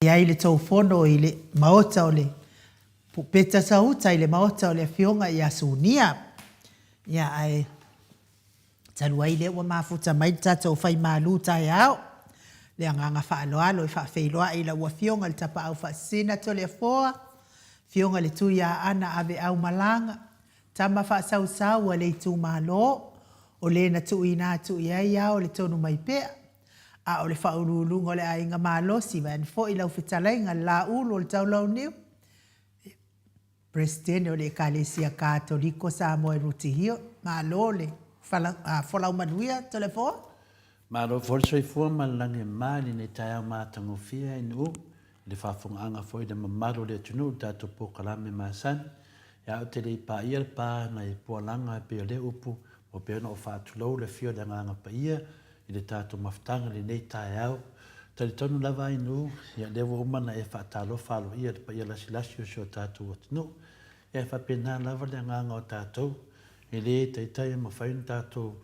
I ai le tou fono i le maota o le Pupeta Sauta i le maota o le Afioga ia Sunia. Ia ae talu ai lea ua mafuta mai le tatou fai malu taeao, le agaga faaaloalo e faafeiloai i lau Afioga i le Tapaau Faasisina Toleafoa, Afioga i le Tuiaana Aveau Malaga, tama faasausau a le itumalo, o le na tuuina atu i ai ao le tonu mai pea, A o le faauluuluga o le aiga malosi, vaeane foi lau fetalaiga le Laulu o le Taulauniu, Peresetene o le Ekalesia Katoliko Samoa i Rutihio. Malo le folau manuia Toleafoa. Malo foi le soifua ma le lagi e mama i lenei taeao matagofie NU, i le faafofogaaga foi i le mamalu o le atunuu i le tatou polokalame masani. Ia ou te le i paia le pa nai Pualaga e pei o lea upu ua pei ona ou faatulou le afio o le Agaga Paia i le tatou mafutaga i lenei taeao. Talitonu lava Ainuu, ia lea ua uma ona e faatalofa aloaia i le paia lasilasi o si o tatou atunuu. Ia e faapena lava le agaga o tatou, e le taitai e mafai ona tatou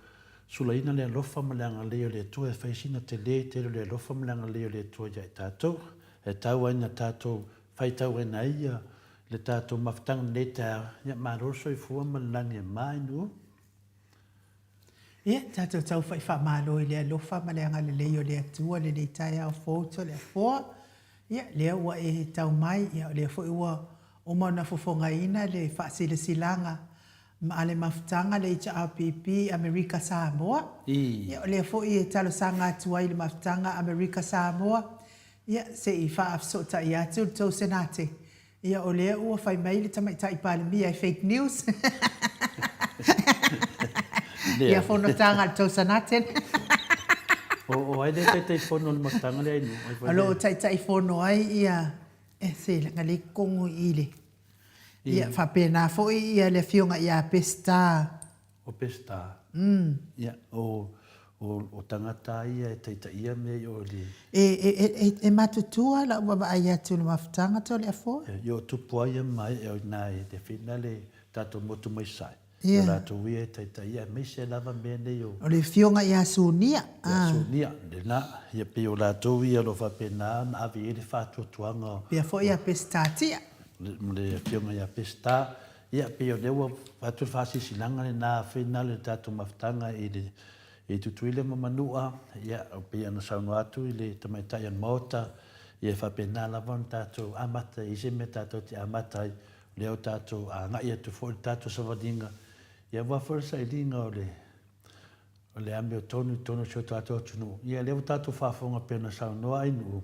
sulaina le alofa ma le agalelei o le Atua e fai sina tele tele o le alofa ma le agalelei o le Atua ia i tatou. E tau ai ina tatou faitauina ai ia le tatou mafutaga i lenei taeao. Ia malo le soifua ma le lagi e mama Ainuu. Ia, tatou tau fai faamalo i le alofa ma le agalelei o le Atua lenei taeao fou Toleafoa. Ia, lea ua e tau mai, ia, o lea foi ua uma ona fofogaina le faasilasilaga a le mafutaga le HRPP Amerika Samoa. Ia, o lea foi e talosaga atu ai i le mafutaga Amerika Samoa, ia, se i faafesootai atu le tou Senate Ia o lea ua fai mai le Tamaitai Palemia e fake news. Ia fonotaga a le tou Sanate. O ai le Taitaifono o le mafutaga lea i Nuu? O lo o Taitaifono ai ia, e se leaga le kogo i le, ia faapena foi ia le Afioga ia Peseta. O Peseta? Ia, o, o tagata ia e taitaia mea i o i le. E matutua lau vaavaai atu i le mafutaga Toleafoa. I o tupu ai ia ma ee o ina i le whina le tatou motu mai sae. Ia. O latou ia e taitaia aemaise lava mea nei o. O le afioga ia Sunia. Ia Sunia, lena. Ia pei o latou ia o lo o faapena ona ave i ai le faatuatuaga o. Pea foi ia Peseta Tia. Le afioga ia Peseta. Ia, pei o lea ua avatu le faasilasilaga lena fina le tatou mafutaga i le i Tutuila ma Manua, ia, pei ona saunoa atu i le tamaitai o le Maota, ia e faapena lava ona tatou amata i se mea tatou te amata ai, o lea ua tatou agai atu foi i le tatou savaliga, ia aua foi le sailiga o le o le amiotonu i totonu o si o tatou atunuu. Ia, lea ua tatou faafofoga pei ona saunoa Ainuu,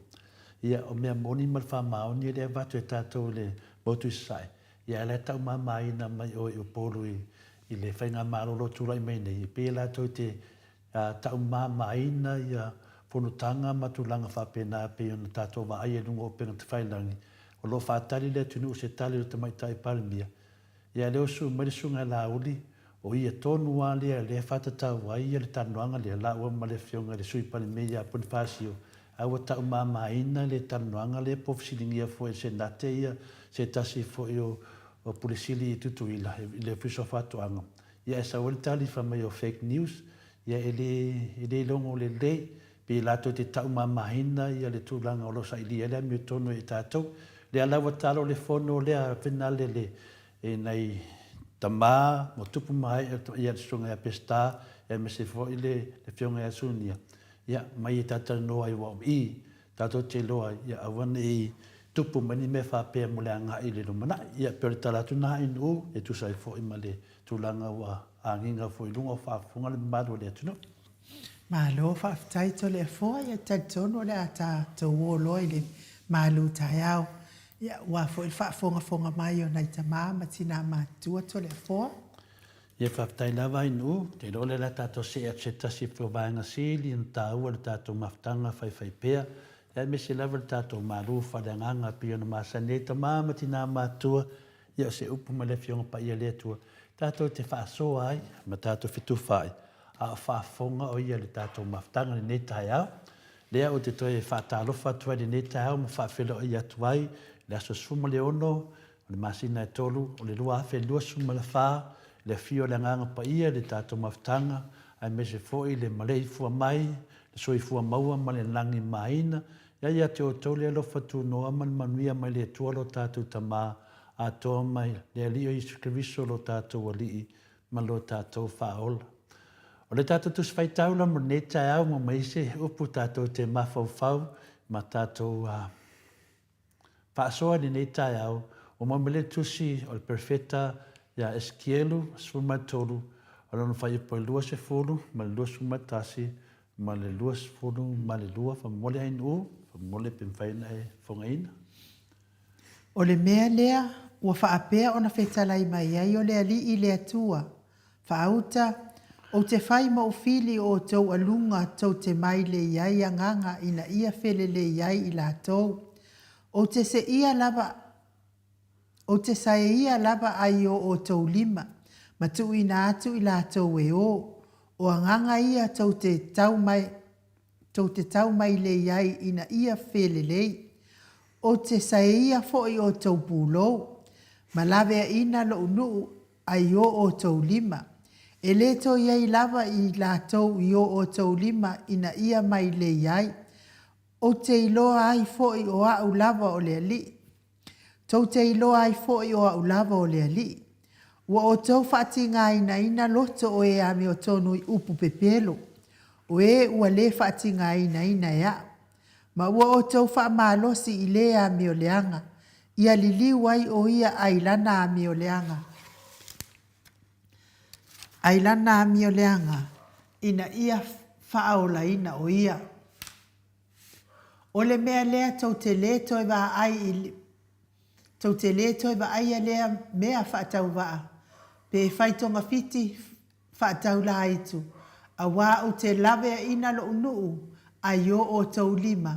ia, o mea moni ma le faamaoni lea e avatu e tatou i le motu i Sasae, Ia, la e taumamaina mai oe i Upolu i le faigamalo o lo o tulai mai nei, e pei latou te taumamaina ia fonotaga ma tulaga faapena e pei ona tatou vaai i luga o upega tafailagi, o lo o faatali le atunuu i se tali o le Tamaitai Palemia. Ia, lea ua sui mai le Susuga ia Laauli, o ia tonu lava lea lea e faatatau ai ia le talanoaga lea, laua ma le Afioga i le Sui Palemia ia Ponifasio, a ua taumamaina le talanoaga lea po o fesiligia foi e le Senate ia se tasi foi o Pule Sili i Tutuila i le Ofisa o Faatoaga, ia ae sau ai le tali fai mai o fake news, ia e le e le logo lelei, pei latou te taumamaina ia le tulaga o lo o sailia ai le amiotonu e tatou. Lea la ua talo le fono lea finale le e nai tama ma tupu ma ee ia le Susuga ia Peseta aemaise foi le Afioga ia Sunia, ia, mai e talatalanoa ai aua o i tatou te iloa ai, ia aua ne i tupu mai ni mea faapea mo le agai i le lumanai. Ia, pei o le tala atu lena a Inuu e tusa ai foi ma le tulaga ua agiga foi i luga o faafofoga le mamalu o le atunuu. Malo faafetai Toleafoa, ia talitonu o le a tatou o loa i le malu taeao. Ia, aua foi le faafogafoga mai o nai tama ma tina matutua Toleafoa. Ia faafetai lava Ainuu, te iloa o lea o le a tatou see atu se tasi o vaega sili ona taua i le tatou mafutaga faifaipea, aemaise lava le tatou malu faaleagaga pei ona masani ai tama ma tina matutua, ia o se upu mai le Afioga Paia a le Atua, tatou te faasoa ai ma tatou fetufa ai, a o faafofoga o ia i le tatou mafutaga i lenei taeao. Lea ou te toe faatalofa atu ai i lenei taeao ma faafeiloai atu ai i le aso 16 o le masina e 3 o le 2024, le afio o le Agaga Paia i le tatou mafutaga, aemaise foi le maleifua mai, le soifua maua ma le lagimāina. Ia ia te outou le alofa tunoa ma le manuia mai le Atua lo tatou Tama, atoa mai le Alii o Iesu Keriso lo tatou Alii ma lo tatou Faaola. O le tatou Tusi Faitau la mo lenei taeao ma ma isi upu tatou te mafaufau ma tatou faasoa i lenei taeao, ua maua mai le Tusi o le Perofeta ia Esekielu 13, o lona fuaiupu e 20 ma le 21 ma le 22, faamolemole Ainuu, faamolemole pe mafai ona e fofogaina. O le mea lea ua faapea ona fetalai mai ai o le Alii le Atua, Faauta, Ou te fai ma ou fili o outou aluga tou te mailei ai agaga ina ia felelei ai i latou. Ou te seia lava Ou te saeia lava ai o outou lima, ma tuuina atu i latou e o, o agaga ia tou te tau mai tou te tau mailei ai ina ia felelei. Ou te saeia foi outou pulou, ma laveaina lou nuu ai o outou lima. E lē toe i ai lava i latou i o outou lima ina ia mailei ai. Ou te iloa ai foi o a'u lava o le Alii. Tou te iloa ai foi o a'u lava o le Alii. Ua outou faatigainaina loto o e amiotonu i upu pepelo, o e ua lē faatigainaina e a'u. Ma ua outou faamalosi i lē amioleaga, ia liliu ai o ia ai lana amioleaga, ai lana amioleaga, ina ia faaolaina o ia. O le mea lea tou te lē toe vaai i tou te lē toe vaaia lea mea faatauvaa, pe fai togafiti faataulāitu, auā ou te laveaina loʻu nuu ai o outou lima,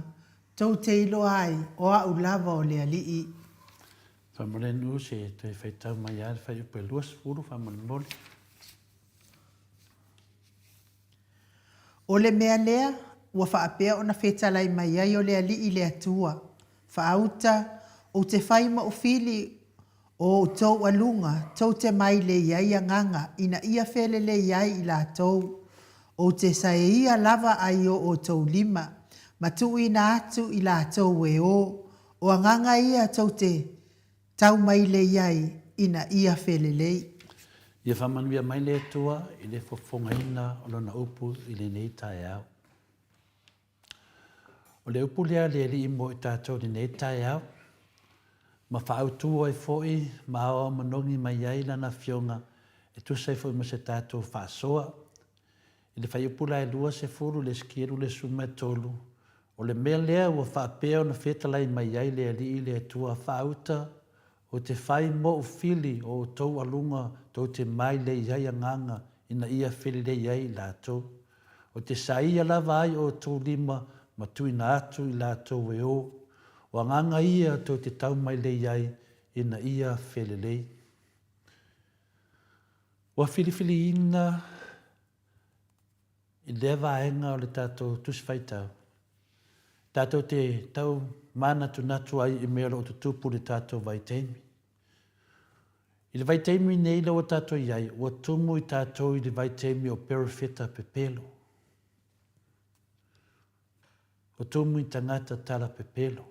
tou te iloa ai o aʻu lava o le Alii. Faamolemole se toe faitau mai lava le fuaiupu e 20 faamolemole. O le mea lea ua faapea ona fetalai mai ai o le Alii le Atua, Faauta, ou te fai ma ou fili o outou aluga tou te mailei ai agaga ina ia felelei ai i latou, ou te saeia lava ai o outou lima, ma tuuina atu i latou e o, o agaga ia tou te tau mailei ai ina ia felelei. Ia faamanuia mai le Atua i le fofogaina o Lona upu i lenei taeao. O le upu lea a le Alii mo i tatou i lenei taeao, ma faaautu ai foi ma aoao manogi mai ai Lana Afioga e tusa ai foi ma se tatou faasoa. I le fuaiupu la e 20 i le Esekielu 13, o le mea lea ua faapea ona fetalai mai ai le Alii le Atua faauta Ou te fai mou fili o outou aluga tou te mailei ai agaga ina ia felelei ai i latou. Ou te saia lava ai outou lima ma tuuina atu i latou e o. O agaga ia tou te taumailei ai ina ia felelei. Ua filifiliina i lea vaega o le tatou Tusi Faitau, tatou te tau mānatunatu ai i mea o lo o tutupu i le tatou vaitaimi. I le vaitaimi nei lea ua tatou i ai, ua tumu i tatou i le vaitaimi o perofeta pepelo. Ua tumu i tagata tala pepelo.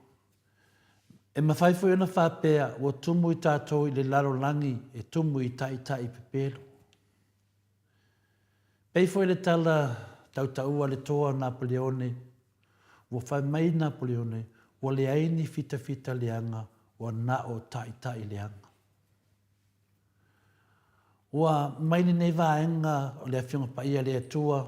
E mafai foi ona faapea, ua tumu i tatou i le lalolagi e tumu i taitai pepelo. Pei foi le tala tautaua a le toa o Napoleone, ua fai mai Napoleone, ua leai ni fitafita leaga, ua na o taitai leaga. Ua mai lenei vaega o le Afioga Paia a le Atua,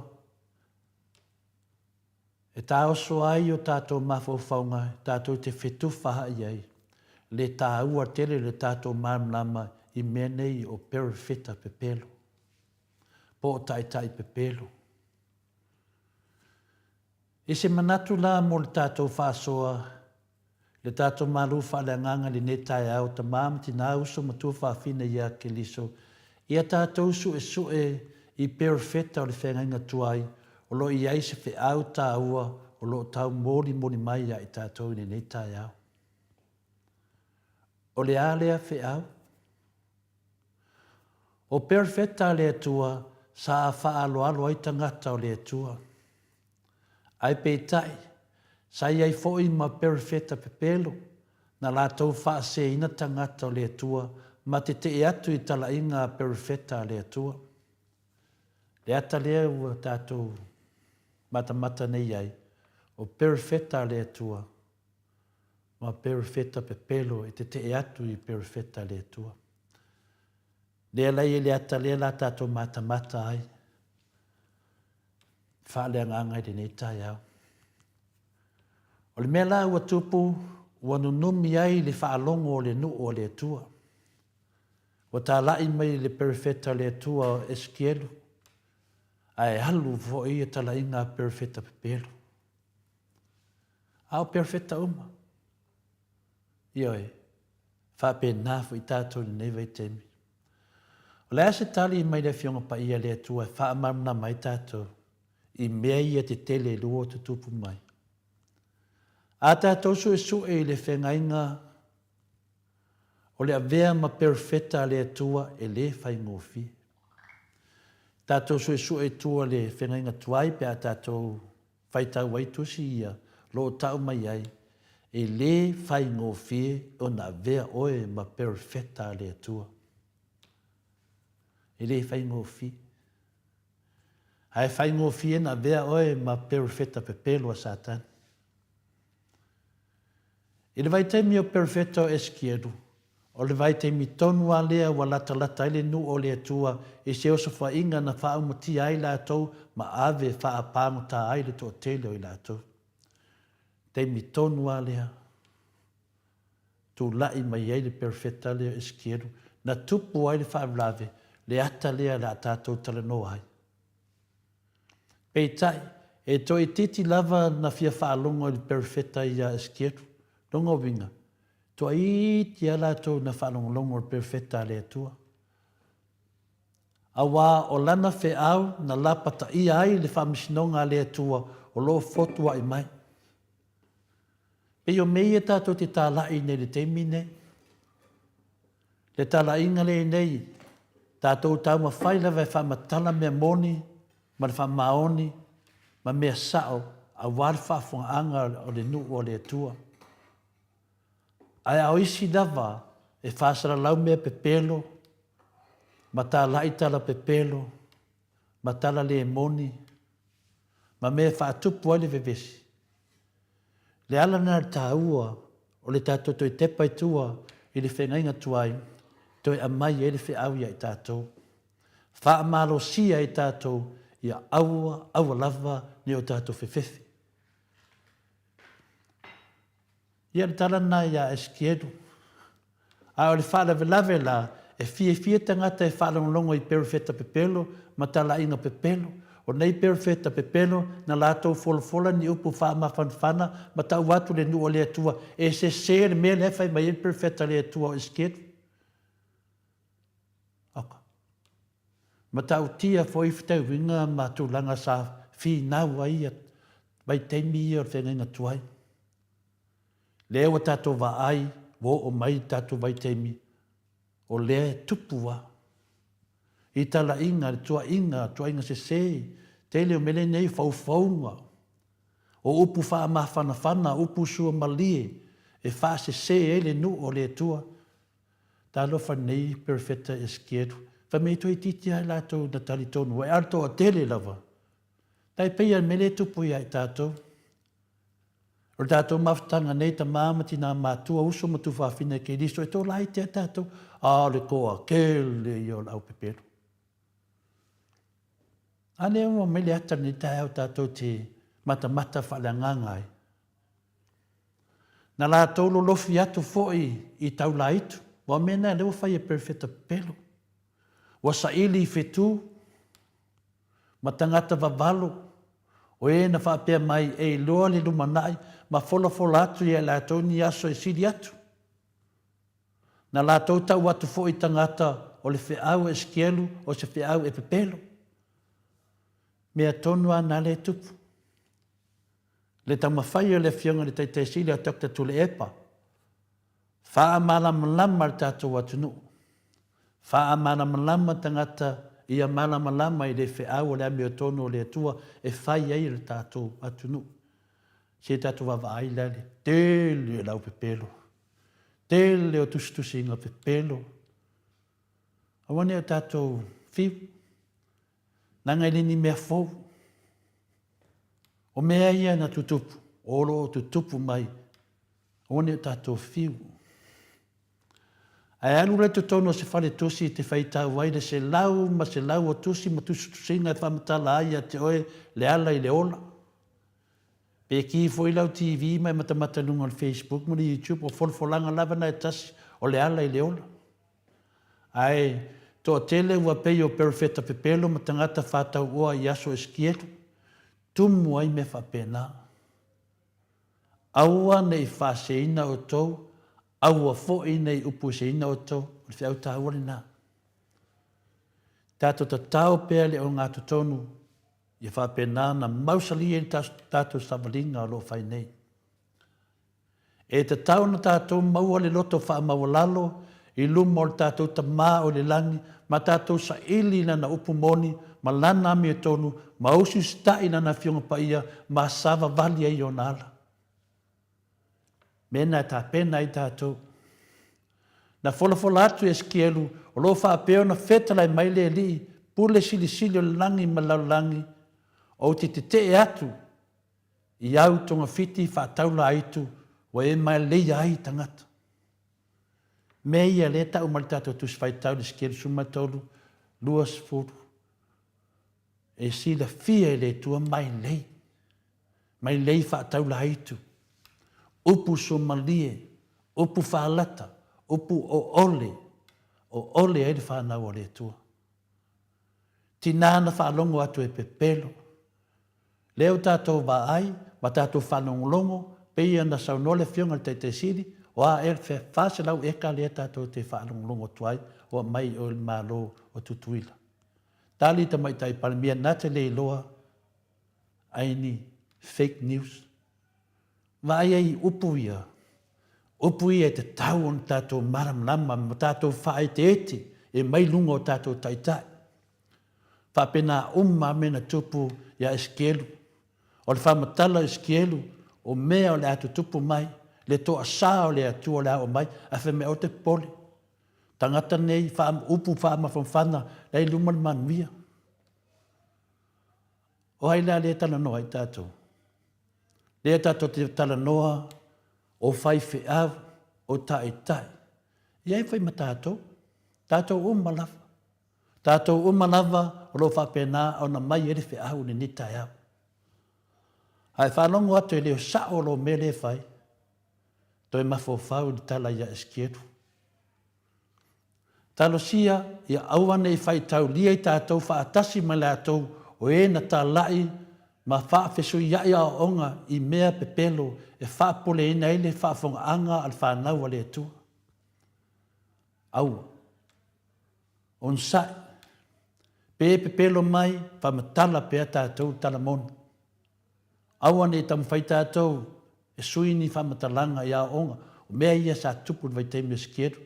E taoso ai o tatou mafaufauga tatou te fetufaai ai le taua tele o le tatou malamalama i mea nei o perofeta pepelo, po o taitai pepelo. I se manatu la mo le tatou faasoa Le tatou malu faaleagaga i lenei taeao, tama ma tina, uso ma tuafafine ia Keliso, ia tatou suesue i perofeta o le feagaiga tuai o lo o i ai se feau taua o lo o tau molimoli mai ia i tatou i lenei taeao. O le a lea feau? O perofeta a le Atua sa faaaloalo ai tagata o le Atua. Ae peitai, Sa i ai foi ma perofeta pepelo, na latou faaseseina tagata o le Atua ma tetee atu i talaiga a perofeta a le Atua. Le ata lea ua tatou matamata nei ai, o perofeta a le Atua ma perofeta pepelo e tetee atu i perofeta a le Atua. Lea la i le ata lea la tatou matamata ai, faaleagaga i lenei taeao. O le mea la ua tupu, ua nunumi ai le faalogo o le nuu o le Atua. Ua talai mai le perofeta o le Atua o Esikielu, ae alu foi ia talaiga a perofeta pepelo. A o perofeta uma. Ioe, faapena foi tatou i lenei vaitaimi. O le a se tali mai le Afioga Paia a le Atua e faamalamalama ai tatou i mea ia tetele e lua o tutupu mai? A tatou suesue i le feagaiga o le avea ma perofeta a le Atua e le faigofie. Tatou suesue i tua le feagaiga tuai pe a tatou faitau ai tusi ia lo o tau mai ai, e le faigofie ona avea oe ma perofeta a le Atua. E le faigofie. Ae faigofie na avea oe ma perofeta pepelo a Satani. I le vaitaimi o Perofeta o Esikielu, o le vaitaimi tonu lava lea ua latalata ai le nuu o le Atua i se osofaiga na faaumatia ai latou ma ave faapagota ai le toatele o i latou. Taimi tonu lava lea, tulai mai ai le Perofeta lea o Esikielu, na tupu ai le faalavelave, le ata lea o le a tatou talanoa ai. Peitai, e toaitiiti lava na fia faalogo i le perofeta ia Esekielu. Lona uiga, toaiti lava latou na faalogologo i le perofeta a le Atua. Auā o lana feau na lapataia ai le faamasinoga a le Atua o lo o fotuaʻi mai. Pei o mea ia tatou te talai nei i le taimi nei. Le talaiga lea i nei, tatou taumafai lava e faamatala mea moni ma le faamaoni ma mea sao aua le faafofogaaga o le nuu o le Atua. Ae a o isi lava e faasalalau mea pepelo ma talai tala pepelo ma tala le moni ma mea e faatupu ai le vevesi. Le ala lena o le taua o le tatou toe tepa i tua i le feagaiga tuai, toe aumai ai le feau ia i tatou. Faamalosia ai tatou ia aua, aua lava ne i o tatou fefefe. Ia, o le tala lena ia Esikielu. A o le faalavelave la, e fiafia tagata e faalogologo i perofeta pepelo ma talaiga pepelo. O nei perofeta pepelo, na latou folafola ni upu faamafanafana ma tau atu le nuu o le Atua e sese le mea lea e fai mai ai le perofeta a le Atua o Esikielu. Oka. Matautia foi fetauiga ma tulaga sa finau ai ia vaitaimi ia o le feagaiga tuai. Lea ua tatou vaai ua oo mai le tatou vaitaimi o lea e tupu lava i talaiga, le tuuaiga, tuuaiga sese, tele o mea lenei, faufauga, o upu faamafanafana, upu suamalie e faasese ai le nuu o le Atua. Talofa nei Perofeta Esekielu, fai mai toeitiiti lava i latou na talitonu ai, a o le toatele lava, tai pei lava o le mea lea e tupu ia i tatou. O le tatou mafutaga nei, tama ma tina matua, uso ma tuafafine a Keriso, e tolaiti lava tatou, a o le toatele ia o le aupepelu. A lea ua aumai le ata lenei taeao tatou te matamata faaleagaga ai. Na latou lolofi atu foi i taulaitu, aua o mea na lea ua fai e perofeta pepelo. Ua saili i fetu ma tagata vavalo, o e na faapea mai e iloa le lumanai ma folafola atu ia i latou ni aso e sili atu. Na latou tau atu foi i tagata o le feau a Esekielu o se feau e pepelo. Mea tonu lava na lea e tupu. Le taumafai o le Afioga i le Taitai Sili a Doctor Tuilaepa, faamalamalama le tatou atunuu, faamalamalama tagata ia malamalama i le feau o le amiotonu o le Atua e fai ai le tatou atunuu. Se tatou vaavaai la i le tele o le au pepelo, tele o tusitusiga pepelo. Aua ne i o tatou fiu, leaga e le ni mea fou. O mea ia na tutupu, o lo o tutupu mai, aua ne i o tatou fiu. Ae alu la i totonu o se faletusi e te faitau ai le selau ma selau o tusi ma tusitusiga e faamatala ai ia te oe le ala i le ola. Pe ki foi lau TV ma e matamata i luga o le Facebook ma le YouTube, o folafolaga lava na e tasi o le ala i le ola. Ae toatele ua pei o perofeta pepelo ma tagata faatauoa i aso Esekielu, tumu ai mea faapena. Aua ne i faaseseina outou, aua foi ne i upueseina outou, o le feau taua lena. Tatou tatao pea le ogatotonu ia faapena ona mausali ai le tatou savaliga o lo o fai nei. E tatau ona tatou maua le loto faamaualalo i luma o le tatou Tama o i le lagi ma tatou saili i Lana upu moni ma Lana amiotonu ma usiusitaʻi i Lana Afioga Paia ma savavali ai i Ona ala. Mea na e tapena ai tatou. Na folafola atu e Esikielu o lo o faapea ona fetalai mai le Alii Pule Silisili o le lagi ma le lalolagi, Ou te tetee atu i au togafiti faataulaaitu ua e maeleia ai tagata. Mea ia lea e tau mai le tatou Tusi Faitau i le Sikelu 13, 20, e silafia e le Atua mailei, mailei faataulaaitu, upu suamalie, upu faalata, upu oole, oole ai le fanau a le Atua. Tina na faalogo atu e pepelo. Lea ua tatou vaai ma tatou faalogologo pei ona saunoa le Afioga i le Taitai Sili, o a ea le 400 eka lea tatou te faalogologo atu ai ua aumai i o i le Malo o Tutuila. Tali Tamaitai Palemia na te le iloa ai ni fake news. Vaai ai i upu ia, upu ia e tatau ona tatou malamalama ma tatou faaeteete e mai luga o tatou taitai. Faapena uma a mea na tupu ia Esekielu. O le faamatala o Esekielu, o mea o le a tutupu mai, le toasā o le Atua o le a oo mai, ae fai mai aua te popole. Tagata nei, faa, upu faamafanafana, la i luma le manuia. O ai la lea e talanoa ai tatou? Lea tatou te talanoa o faifeau, o taitai. Ia e fai ma tatou, tatou uma lava. Tatou uma lava o lo o faapena ona mai ai le feau i lenei taeao. Ae faalogo atu e le o sao lou mea lea e fai, toe mafaufau i le tala ia Esikielu. Talosia ia aua ne i faitaulia i tatou faatasi ma latou o e na talai ma faafesuiaʻi aoaoga i mea pepelo e faapopoleina ai le faafogaaga a le fanau a le Atua. Aua. Onosai. Pe pepelo mai, faamatala pea tatou tala moni. Aua ne i taumafai tatou e sui ni faamatalaga i aoaoga, o mea ia sa tupu i le vaitaimi o Sikelu,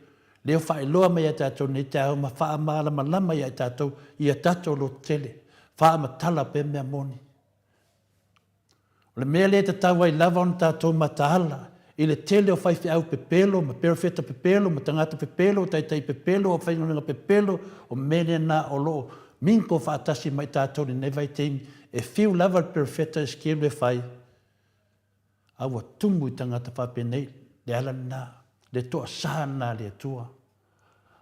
lea ua faailoa mai ia tatou nei taeao ma faamalamalama ia i tatou ia tatou lototele, faamatala pea mea moni. O le mea lea e tatau ai lava ona tatou mataala i le tele o faifeau pepelo ma perofeta pepelo ma tagata pepelo o taitai pepelo o aufaigaluega pepelo, o mea lena o lo o minko faatasi ma i tatou i lenei vaitaimi, e fiu lava le perofeta Esekielu e fai, a ua tumu i tagata faapenei le ala lena, le toasā lena a le Atua.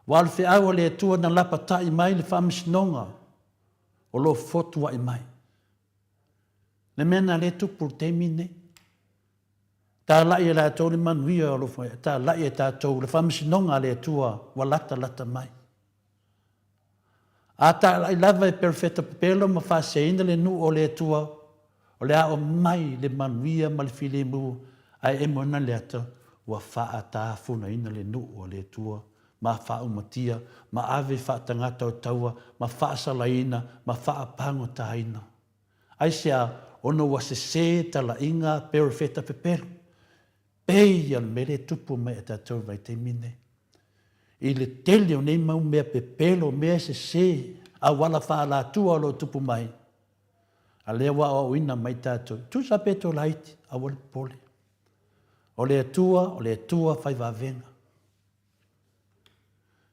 Aua o le feau a le Atua na lapatai mai le faamasinoga o lo o fotuai mai. Le mea lena lea e tupu i le taimi lenei. Talai e latou le manuia o lo o talai e tatou le faamasinoga a le Atua ua latalata mai. A talai lava e perofeta pepelo ma faaseseina le nuu o le Atua, o le a oo mai le manuia ma le filemu, ae emo ana le ata ua faatafunaina le nuu a le Atua ma faaumatia, ma ave faatagata o taua, ma faasalaina, ma faapagotaina. Aisea? Ona ua sese talaiga perofeta pepelo. Pei o le mea lea e tupu mai ia tatou i le vaitaimi lenei. I le tele o nei mau mea pepelo, mea sese, auala faaalatua o lo o tupu mai. A lea ua aoaoina mai tatou, tusa pe to laiti, aua le popole. O le Atua, o le Atua fai vavega.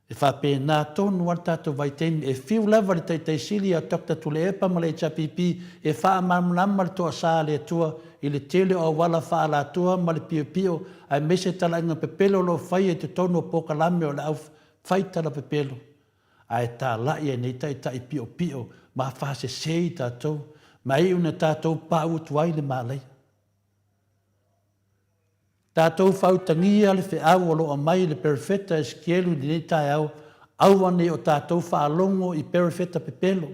E faapena tonu lava le tatou vaitaimi, e fiu lava le Taitai Sili ia Doctor Tuilaepa ma le HRPP e faamalamalama le toasa a le Atua i le tele o auala faaalatua ma le piopio aemaise talaiga pepelo o lo o faia i totonu o polokalame o le au fai tala pepelo ae talai ai nei taitai piopio ma faasese i tatou ma iu ina tatou pauu atu ai le malaia. Tatou faautagia le feau o lo o aumai e le Perofeta Esekielu i lenei taeao, aua ne i o tatou faalogo i perofeta pepelo.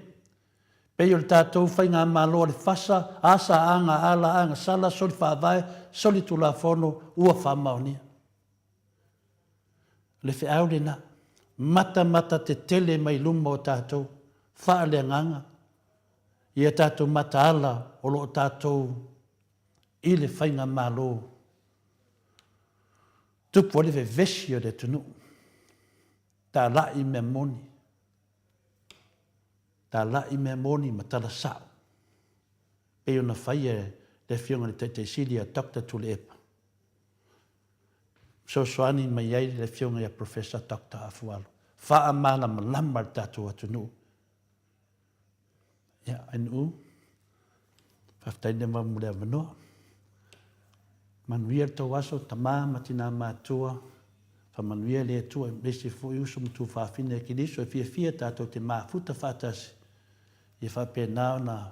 Pei o le tatou faigamalo a le fasa, asa, aga, ala, agasala, soli faavae, soli tulafono, ua faamaonia. O le feau lena, matamatatele mai luma o tatou, faaleagaga, ia tatou mataala o lo o tatou i le faigamalo tupu ai le vevesi o le atunuu, talai mea moni, talai mea moni ma tala sao, pei ona faia e le Afioga i le Taitai Sili ia Doctor Tuilaepa. Fesoasoani mai ai le Afioga ia Professor Doctor Afualo. Faamalamalama le tatou atunuu. Ia, NU, faafetai lava mo le avanoa. Manuia le tou aso, tama ma tina matua, faamanuia le Atua aemaise foi uso ma tuafafine a Keriso e fiafia tatou te mafuta faatasi, ia faapena ona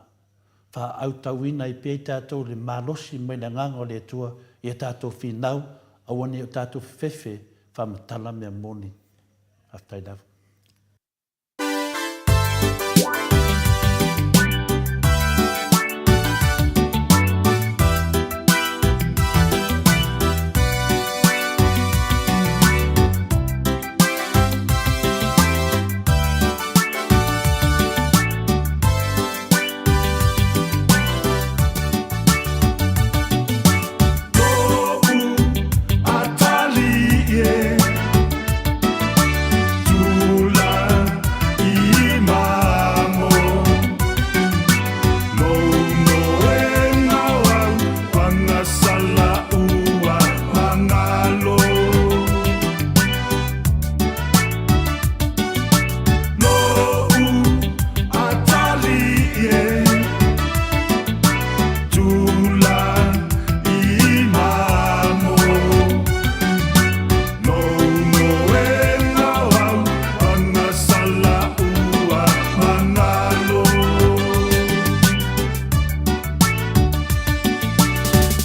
faautauina ai pea i tatou le malosi mai le Agaga o le Atua i a tatou finau, aua ne i o tatou fefefe faamatala mea moni. Faafetai lava.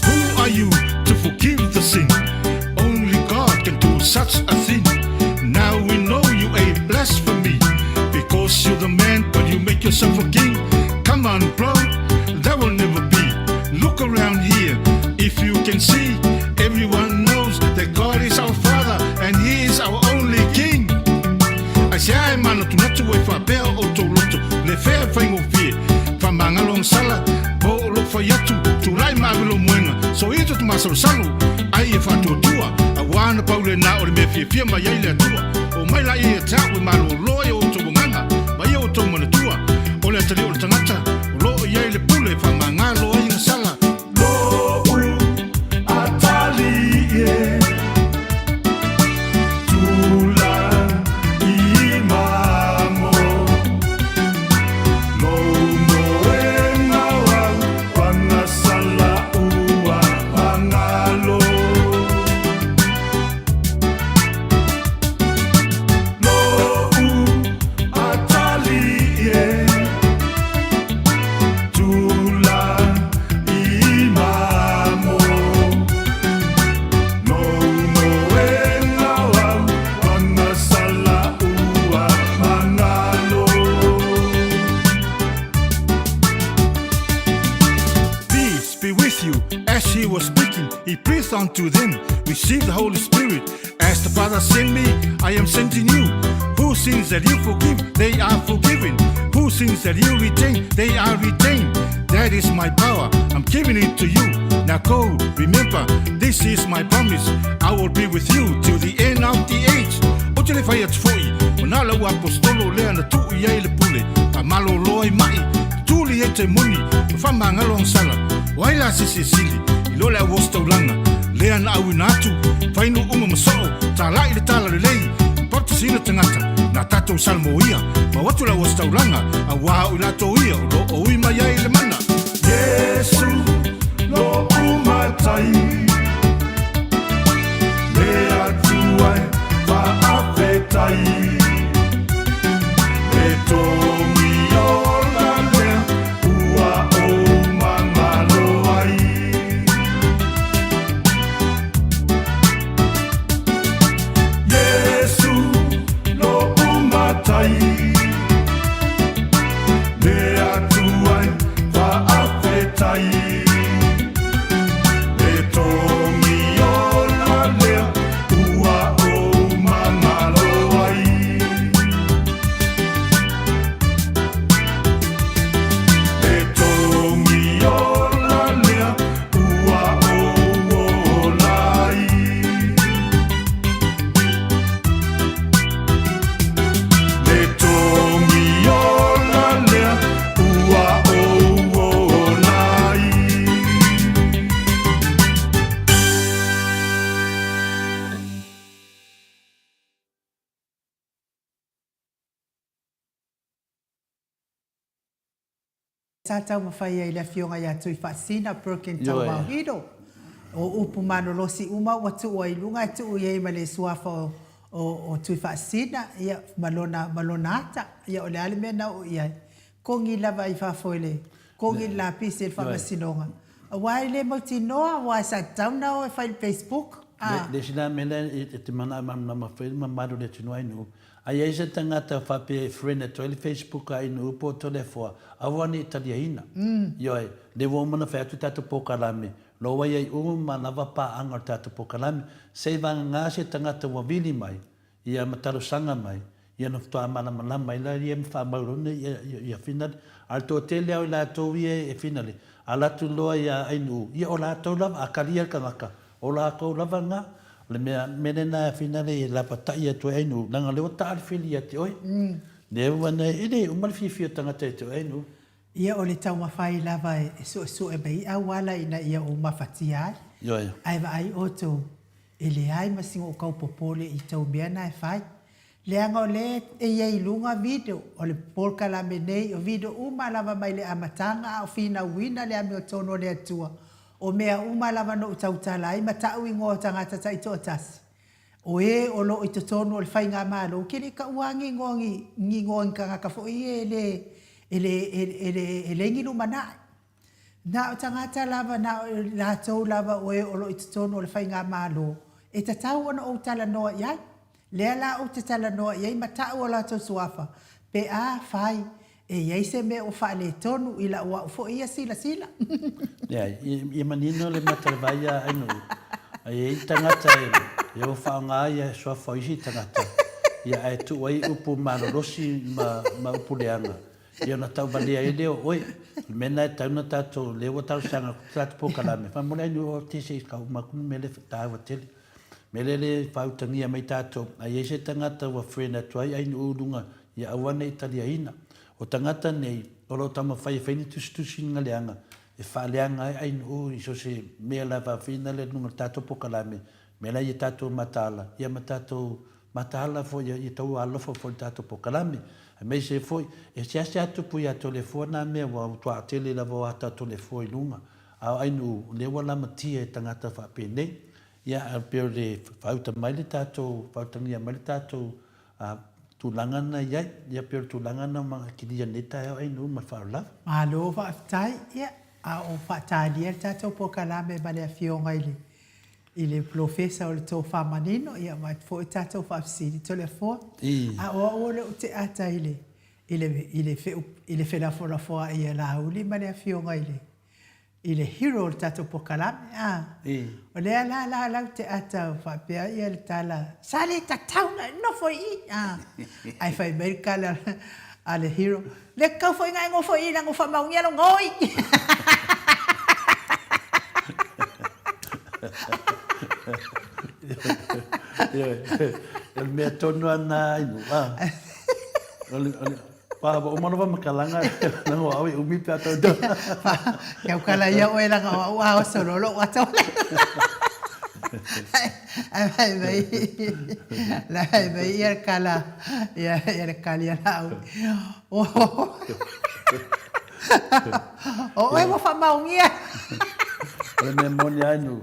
Who are you to forgive the sin? Only God can do such a thing. Now we know you a blasphemy because you're the man, but you make yourself a king. Come on, bro, that will never be. Look around here, if you can see, everyone knows that God is our Father and He is our only King. Aisea e manatunatu ai faapea o outou loto, le fea e faigofie, faamagalo agasala, po o lou fai atu, tulai ma ave lou moega, soito te masalosalo, ai e faatuatua, auā na pau lena o le mea fiafia mai ai le Atua. Oo mai laia ia te au e malōlō ai o outou agaga ma ia outou manatua, o le atalii o le tagata, o lo o i ai le pule e faamagalo ai agasala. Lo'u atalii e tula i mamo Lou moenga o au pagasala ua pagalo Lo'u atalii e tula i mamo Lou moenga o au pagasala ua magalo. Peace be with you. As he was speaking, he breathed unto them, Receive the Holy Spirit. As the Father sent me, I am sending you. Who sins that you forgive, they are forgiven. Who sins that you retain, they are retained. That is my power. I'm giving it to you. Now go, remember, this is my promise. I will be with you till the end of the age. Ou te le fai atu foi, o nā lau aposetolo lea na tuu i ai le pule, faamalōlō ai maʻi, tutuli Momoli ai tai moni ma faamagalo agasala. O ai la se isi e sili i lo le au ositaulaga lea na auina atu, fai nuu uma ma soo, talai le tala lelei, ma paratisiina tagata na tatou Salamoia, mau atu le au ositaulaga, auā o i latou ia o lo o ui mai ai le mana. Iesu lo'u matai Le Atua e faafetai Le togi ola lea ua ou magalo ai Iesu lo'u matai Le Atua e faafetai Le togi ola lea ua ou magalo ai Le togi ola lea ua ou ola ai Le togi ola lea ua ou ola ai. Sa taumafai ai le Afioga ia Tuifaasina Perkin Tauaohiro. O upu malolosi uma ua tuua i luga e tuu i ai ma le suafa o, o, o Tuifaasina, ia, ma lona, ma lona ata. Ia, o le a le mea na oo i ai? Kogi lava i fafo i le, kogi i le lapisi i le faamasinoga. Aua e le mautinoa, aua sa tatau ona o e fai i le Facebook, a. Le isi la mea lea e te manao e malamalama foi le mamalu o le atunuu Ainuu, A i ai se tagata faapea e friend atu ai le Facebook a Ainuu po o Toleafoa, aua ne i taliaina. Ioe, lea ua uma ona fai atu le tatou polokalame, lo ua i ai uma lava paaga o le tatou polokalame. Se i vagana se tagata ua vili mai, ia ma talosaga mai, ia ona faatoa malamalama ai lea ma faamaualona ia finale. A o le toatele lava o i latou ia e finale, ala atu loa ia Ainuu, ia o latou lava, a kalia le tagata, O latou lava na, o le mea, mea lena e finale e lapatai atu ai Ainuu, leaga o lea ua taa le fili ia te oe. Lea ua na, e le uma le fiafia o tagata ia te oe Ainuu. Ia o le taumafai lava e suesue mai auala ina ia ou mafatia ai. Ioe. Ae vaai outou, e leai ma sina ou tau popole i tou mea na e fai. Leaga o lea e i ai i luga video o le polokalame nei, o video uma lava mai le amataga a o finauina le amiotonu o le Atua, o mea uma lava na ou tautala ai ma ta'u igoa o tagata taitoatasi, o e o lo o i totonu o le faigamalo, ou te le i ta'ua ni igoa ni ni igoa o ni tagata foi ia e le e le e le e leai ni lumanai. Na o tagata lava, na o i latou lava o e o lo o i totonu o le Faigamalo, e tatau ona ou talanoa i ai. Lea la ou te talanoa i ai ma ta'u o latou suafa, pe a fai e i ai se mea ua faaletonu i la'u a'u foi ia silasila. Leai, ia manino le mata o le vai ia Ainuu, e i ai tagata e o faaaoga ia suafa o isi tagata, ia ae tuu ai upu malolosi ma upu leaga. Ia ona tauvalea ai lea o oe. O le mea lena e tatau ona tatou, lea ua talosaga atu le tatou polokalame, faamolemole ai o te se i ka uma atu le mea lea e taua tele. O le mea lea le faautagia mai tatou, a i ai se tagata ua friend atu ai Ainuu i luga, ia aua ne i taliaina. O tagata nei, o lo o taumafai e fai ni tusitusiga leaga, e faaleaga ai Ainuu i so o se mea lava fina lea i luga o le tatou polokalame, mea la ia tatou mataala, ia ma tatou mataala foi ia tau alofa foi i le tatou polokalame. Aemaise foi, e seasea tupu ia Toleafoa nā mea ua tuaa tele lava o ata a Toleafoa i luga, a o Ainuu, o lea ua lamatia e tagata faapenei. Ia, ae pei o le faauta mai le tatou, faautagia mai le tatou tulaga na i ai. Ia, pei o le tulaga na ua kilia nei taeao Ainuu ma le faaaloalo lava. Malo faafetai. Ia, a o faatalia le tatou polokalame ma le Afioga i le I le polofesa o le tofa manino, ia avatu foi tatou faafesili Toleafoa. A o au o lea ou te ata i le, i le, i le feu, i le felafolafoai a Laauli ma le afioga i le, i le hero o le tatou polokalame, a. O lea la la la ou te ata faapea ia le tala, sa le tatau ona e nofo i i, a. Ae fai mai le tala a le hero, Le tatau foi ona e nofo i i leaga ua faamaonia lou gaoi. Ioe, o le mea tonu lava lena Ainuu, a. O le, o le. Pa, ua uma lava makalaga leaga o au e umi pe a tau tau. Pa, kau kala ia oe leaga o au a oso loa lou ata o Ae fai mai, la fai mai ia le kala, ia ia le kali a Laauli. O oe ua faamaonia. O le mea moni lava Inu,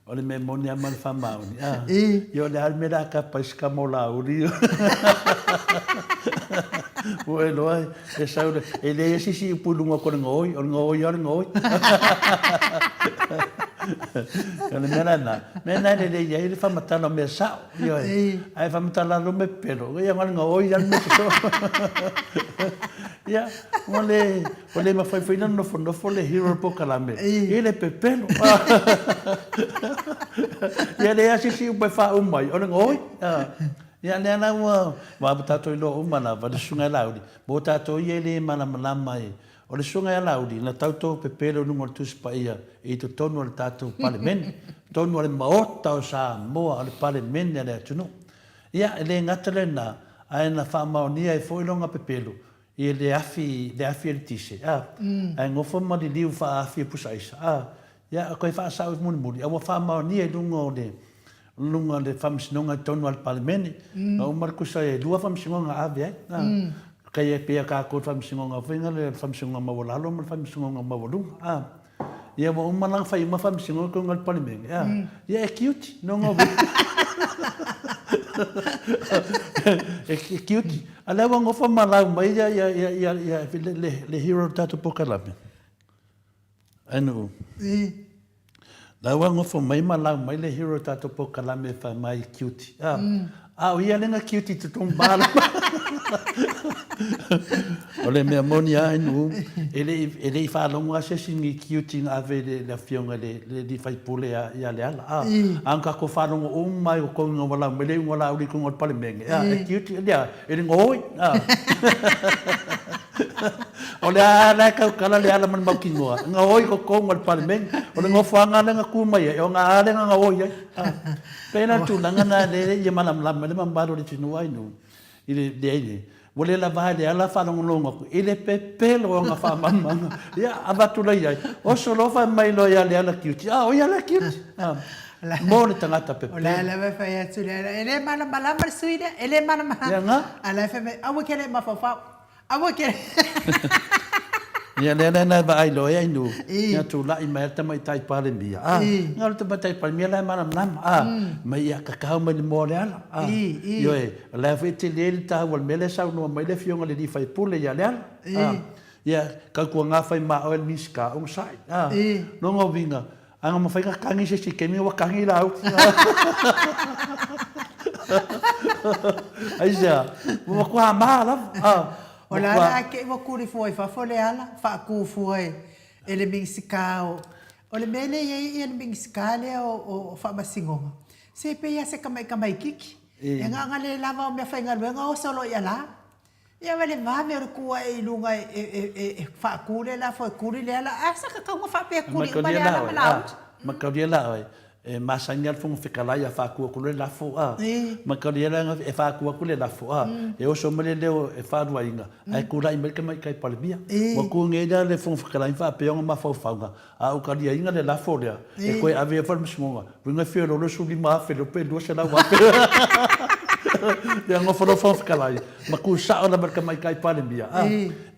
O le mea moni lava ma le faamaoni, a. Ia o le a le mea o le a kapa ai se tama o Laauli ia? Ua e iloa e sau le, e leai lava se isi upu i luga atu o le gaoi, o le gaoi lava o le gaoi. O le mea la lena, o le mea lena e lelei ai le faamatala o mea sao, ioe. Ae faamatala lava mea pepelo, ia na o le gaoi lava le mea sosoo. Ia, ua le, Ua le mafai foi ona nofonofo le hero polokalame i le pepelo. Ia leai lava se isi upu e faauma ai, o le gaoi. Ia lea la ua, aua ua tatou iloa uma lava le Susuga ia Laauli, mo tatou ia e le malamalama i, o le Susuga ia Laauli na tauto pepelo i luga o le Tusi Paia i totonu o le tatou Palemene, totonu o le Maota o Samoa, o le Palemene a le atunuu. Ia, e le gata lena, ae na faamaonia ai foi lona pepelo I le afi, le afi eletise, a, ae nofo ma liliu faaafi e pusa aisa, a, ia, toe faasao i mulimuli, a ua faamaonia i luga o le, luga o le Faamasinoga i totonu lava o le Palemene. Na uma le tusa e lua Faamasinoga na ave ai, a, kai e pei a tatou i le Faamasinoga foi lea, le Faamasinoga Maualalo ma le Faamasinoga Maualuga, a. Ia ua uma la ona fai uma faamasinoga i totonu o le Palemene, a, ia e cute, no no e cute. A lea ua nofo ma lau mai ia, ia, ia, ia, ia le, le, le hero o le tatou polokalame. Ainu. La ua nofo mai ma lau mai le hero o le tatou polokalame e fai mai cute. A, a o ia lea na cute i totonu ba O le mea moni lava Ainu, e le i, e le i faalogo lava se isi ni cute na ave i le, le afioga i le, le alii faipule ia, ia Leala. A, a na tatou faalogo uma lava i totonu ina ua lau mai le iuga o Laauli i totonu o le Palemene, a, e cute, lea, e le gaoi. A. O le a la e tautala Leala ma le mautinoa, e gaoi i totonu o le Palemene. O le nofoaga lea na tu mai ai, o na lea na gaoi ai. A. Pei la o le tulaga lena lea ia malamalama ai le mamalu o le atunuu Ainu i le leai le ua le lava ai le ala faalogologo atu i le pepelo o ana faamalamalamaga. Ia avatu la i ai, oso loa fai mai loa ia Leala Kiuti, a o ia lea Kiuti. A, mo le tagata pepelo. O le a lava e fai atu Leala, e le malamalama le sui lea, e le malamalama. Ia na. A la e fai mai, aua ke le mafaufau. Aua ke. Ia lea la na vaai loa e Ainu, ia tulai mai le tamaitai Palemia. A, na o le tamaitai Palemia la e malamalama. A, mai ia kakau mai le moa o Leala. A, ioe, o la foi e tele le taua o le mea lea e saunoa mai le afioga i le alii faipule ia Leala. A, ia tautuana fai ma oe le Minisita, onosai. A, lona uiga, A na mafai na kani se isi taimi ua kani la au. Aisea? Ua matua mā lava. A, O le a la te i ua kuli fua i fafo le ala, faatu fua e le Minisita o, o le mea lea e i ai le Minisita lea o Faamasinoga, se pei lava se tamaitamaititi, e na ona le lava o meafaigaluega oso loa i ala. Ia ma le vave o le tu ae i luga e faatu le lafo e tuli le ala, a sa tatau ona faapea e tuli uma le ala ma Laauli. Mataulia la oe, e masani lava le Fofoga Fetalai a faatu atu le lafo, a. Mataulia la e faatu atu le lafo, a, e oso mai le leo e faaluaina, ae tulai mai le Tamaitai Palemia. Ua tu nei la le Fofoga Fetalai ma faapea ona mafaufauga, A ou taliaina le lafo lea, e toe ave ai faamasinoga, uiga e fia loa le 15,000 lea pe 200,000. Ia nofo loa Fofoga Fetalai, ma tu sao lava i le Tamaitai Palemia, a,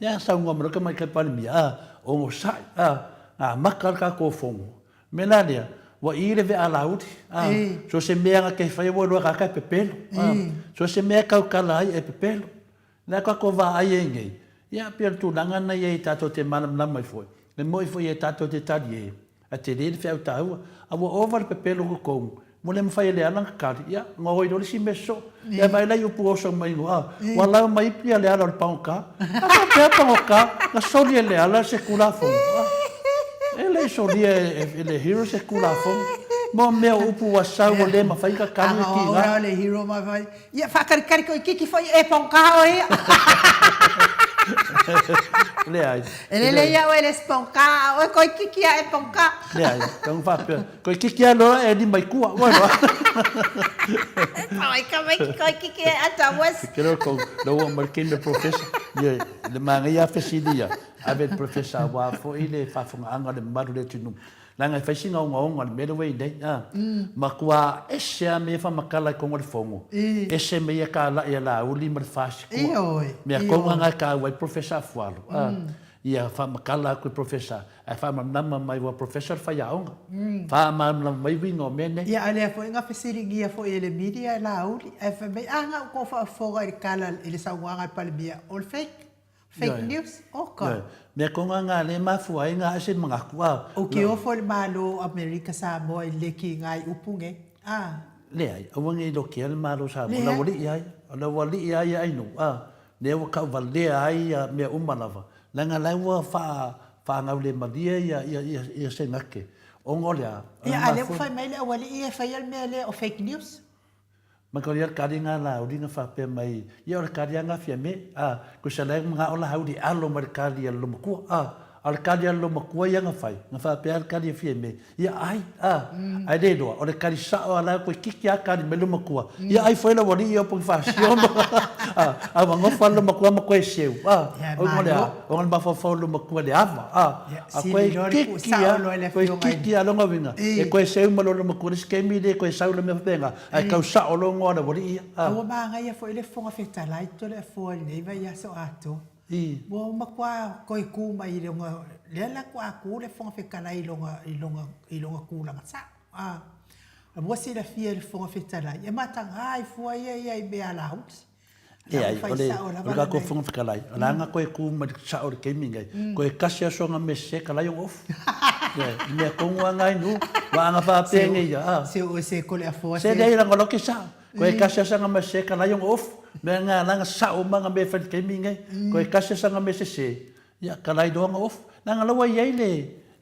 ia saunoa mai loa le Tamaitai Palemia, a, onosai, a, na amata le tatou Fono. O le mea la lea, ua i le vea Laauli, a, so o se mea na te faia ua iloa e tagata e pepelo, a, so o se mea e tautala ai e pepelo. Le a tatou vaai ai nei, ia, pei o le tulaga lena i ai tatou te malamalama ai foi, le moi foi e tatou te tali e, a tele le feau taua. A ua ova le pepelo o totonu, ua le mafai e Leala ona tali, ia, ona oi loa le isi mea sosoo. Ia vaai la i upu oso mai i a, ua lau mai ia Leala o le pagota. A faapea pagota, na soli e Leala se Tulafono. A, e le i solia e le Hero se Tulafono. Mo mea o upu ua sau ua le mafai ona tali e tiga. A o au la o le Hero ma fai, Ia, faakalikali koe kiki foi e pagota oe ia. Leai. E lelei ia oe le sponka, a oe koikiki a e ponka. Leai, tago faapea, koikiki a loa e lima i kua, ua loa. Tawai ka mai ki koikiki e ata was. Ke reo kou, lo ua mai ke me professor. Ia, le manaia a fesili ia, ave le professor aua foi le faafogaaga o le mamalu o le atunuu. Leaga e fai si gaogaoga o le mea lea ua i ai nei, a. Matua ese lava mea ia faamatala i totonu o le fono, ese mea ia talai a Laauli ma le Fasitoo. Mea tonu lava na e taua ai Professor Afualo, a. Ia faamatala atu e Professor, ae faamalamalama mai aua o Professor le faiaoga. Faamalamalama mai uiga o mea nei. Ia, a o lea foi na fesiligia foi e le media e Laauli, ae fai mai, a na outou faafofoga i le tala i le saunoaga a le Palemia, o le fake. Fake news? Oka. Mea konga nga le mafua ai nga ese mangaku a. O ke ofo le Malo o Amerika Samoa i leki nga i upu nge. A. Leai, aua nge i lokea le Malo Samoa, la ua lii ai, la ua lii ai ai nu, a, lea ua kauvalea ai ia mea uma lava, leaga la ua faa, faagaulemalie ia, ia, ia, ia Senate, ona o le a? Ia, a lea ua fai mai le aualii ia e faia le mea lea o fake news. Makalia le kali nga lauli na faapea mai, ia o le kali a nga Fiame, a, koe la e manao lauli e alo mai le kali a le lomatua, a, a o le kali a le lomatua ia na fai, na faapea le kali a Fiame, ia ai, a, ae le iloa, o le kali sao a la koe kiki a kali mai lomatua, ia ai foi le aualii ia opo fasio ma, a, a ua nofo a le lomatua ma koe seu, a, o uiga o le a, o le mafaufau o le lomatua i le ava, a, a koe kiki a, koe kiki a lona uiga, e koe seu ma lou lomatua le isi taimi le koe sau le mea faapena, Ae tau sao loa ngoa le aualii ia. A ua manaia foi le Fofoga Fetalai Toleafoa i lenei vaiaso atoa. Ua matua toe tu mai i lona, lea la faatoa tu le Fofoga Fetalai i lona, i lona, i lona tulaga sao. A ua silafia e le Fofoga Fetalai, e mataga ai fua ia ia i mea alauli. Leai, o le, o le tatou Fofoga Fetalai, o le a na toe tu mai le sao i le taimi lenei, toe tasi aso na mese ka lai ona ofu. Ioe, i mea tonu lava na inu, aua a na faapea nei ia, a. Se o se ko le afoa se. Se leai leaga o lau ke sao. Toe tasi aso na mese ka lai ona ofu. Mea na ala na sao uma na mea e fai i le taimi lenei. Toe tasi aso na mea sese, ia, ka lai loa ona ofu. Leaga la ua i ai le,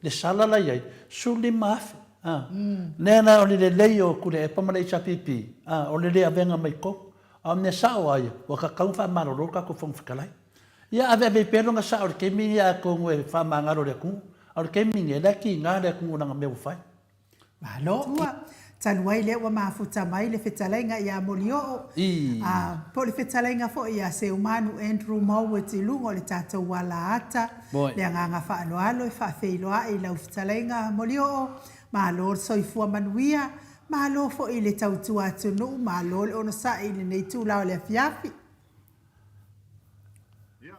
le sala la i ai, 15,000. A. Lea la o le lelei o Tuilaepa ma le HRPP, a, o le le avega mai totonu. A o le mea sao lava ia, ua tatau ona faamalolo le tatou Fofoga Fetalai. Ia aveave ai pea lona sao i le taimi lenei atonu e faamagalo i le atunuu. A o le taimi lenei, o la e tiga le atunuu i lana mea ua fai. Malo. Tua, talu ai lea ua mafuta mai le fetalaiga ia Molioo, a, po o le fetalaiga foi ia Seumanu Andrew Mowat i luga o le tatou alaata, le agaga faaaloalo e faafeiloai i lau fetalaiga Molioo, malo le soifua manuia, Malo foi i le tautua atunuu, malo le onosai i lenei itula o le afiafi. Ia,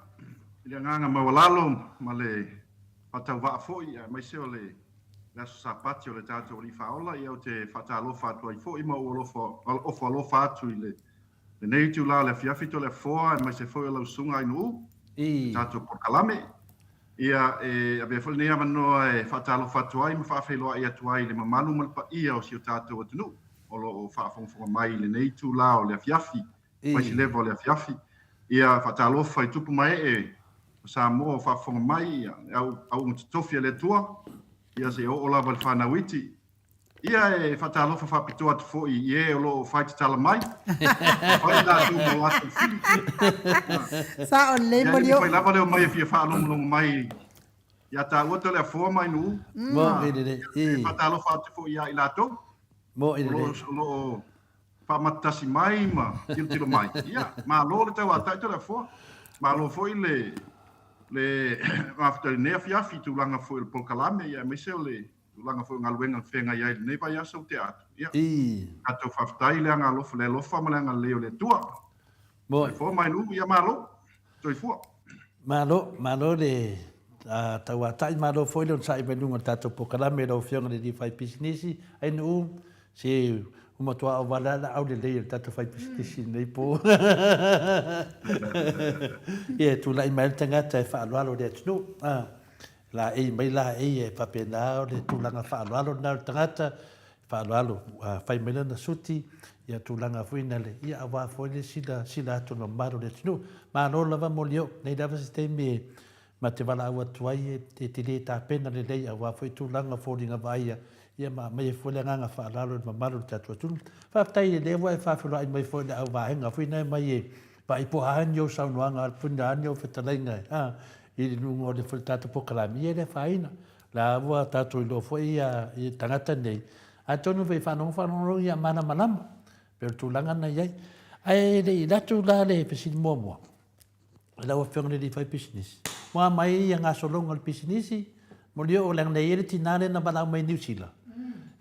i le agaga maualalo ma le faatauvaa foi, aemaise o le aso Sapati o le tatou Alii Faaola, ia ou te faatalofa atu ai foi ma ou ofo alofa atu i lenei itula o le afiafi Toleafoa, aemaise foi o lau Susuga Ainuu, i le tatou polokalame. Ia, e avea foi lenei avanoa e faatalofa atu ai ma faafeiloai atu ai i le mamalu ma le paia o si o tatou atunuu o lo o faafogafoga mai i lenei itula o le afiafi, Vaisileva o le afiafi. Ia, faatalofa i tupu ma ee o Samoa o faafofoga mai, ia, le auauna totofi a le Atua, ia seia oo lava i le fanau iti. Ia e faatalofa faapitoa atu foi i e o lo o fai tatala mai, fai latou ma latou fili. Sao lelei Ia, e mafai lava le omai e fia faalogologo mai ia taua Toleafoa ma Ainuu. Mo i lelei. E faatalofa atu foi ia i latou. Mo i lelei. O lo o faamatasi mai ma tilotilo mai. Ia, malo le tauatai Toleafoa. Malo foi le le mafuta i lenei afiafi i tulaga foi o le polokalame, ia aemaise o le tulaga foi o galuega na feagai ai i lenei vaiaso ua tea atu. Ia, tatou faafetai i le agaalofa, le alofa ma le agalelei o le Atua. Soifua ma Ainuu, ia malo. Soifua. Malo, malo le tauatai, malo foi le onosai mai luga o le tatou polokalame lau Afioga i le alii faipisinisi. Ainuu, se ua matua auvala lava le aulelei o le tatou faipisinisi i lenei po. Ia, e tulai mai le tagata e faaaloalo i le atunuu. Laei mai laei e faapena o le tulaga faaaloalo lena o le tagata, faaaloalo fai mai lana suti, ia tulaga foi na le, ia aua foi le sila sila atu o le mamalu o le atunuu. Malo lava Molioo, nei lava se taimi e ma te valaau atu ai e te le tapena lelei aua foi tulaga o foliga vaaia, ia ma aumaia foi le agaga faaaloalo i le mamalu o le tatou atunuu. Faafetai o lea ua e faafeiloai mai foi i le au vaega foi na e mai e. Paaipoa lava ni ou saunoaga, a puni lava ni ou fetalaiga e, a, i luga o le tatou polokalame, ia e le afaina. O la ua tatou iloa foi ia tagata nei, atonu foi e faalogo faalogo ia malamalama, pei o le tulaga na i ai. Ae le i alu atu la le fesili muamua, i lau Afioga i le alii faipisinisi, ua mai ia gasologa o le pisinisi, moli oo leaga na i ai le tina lea na valaau mai i Niu Sila,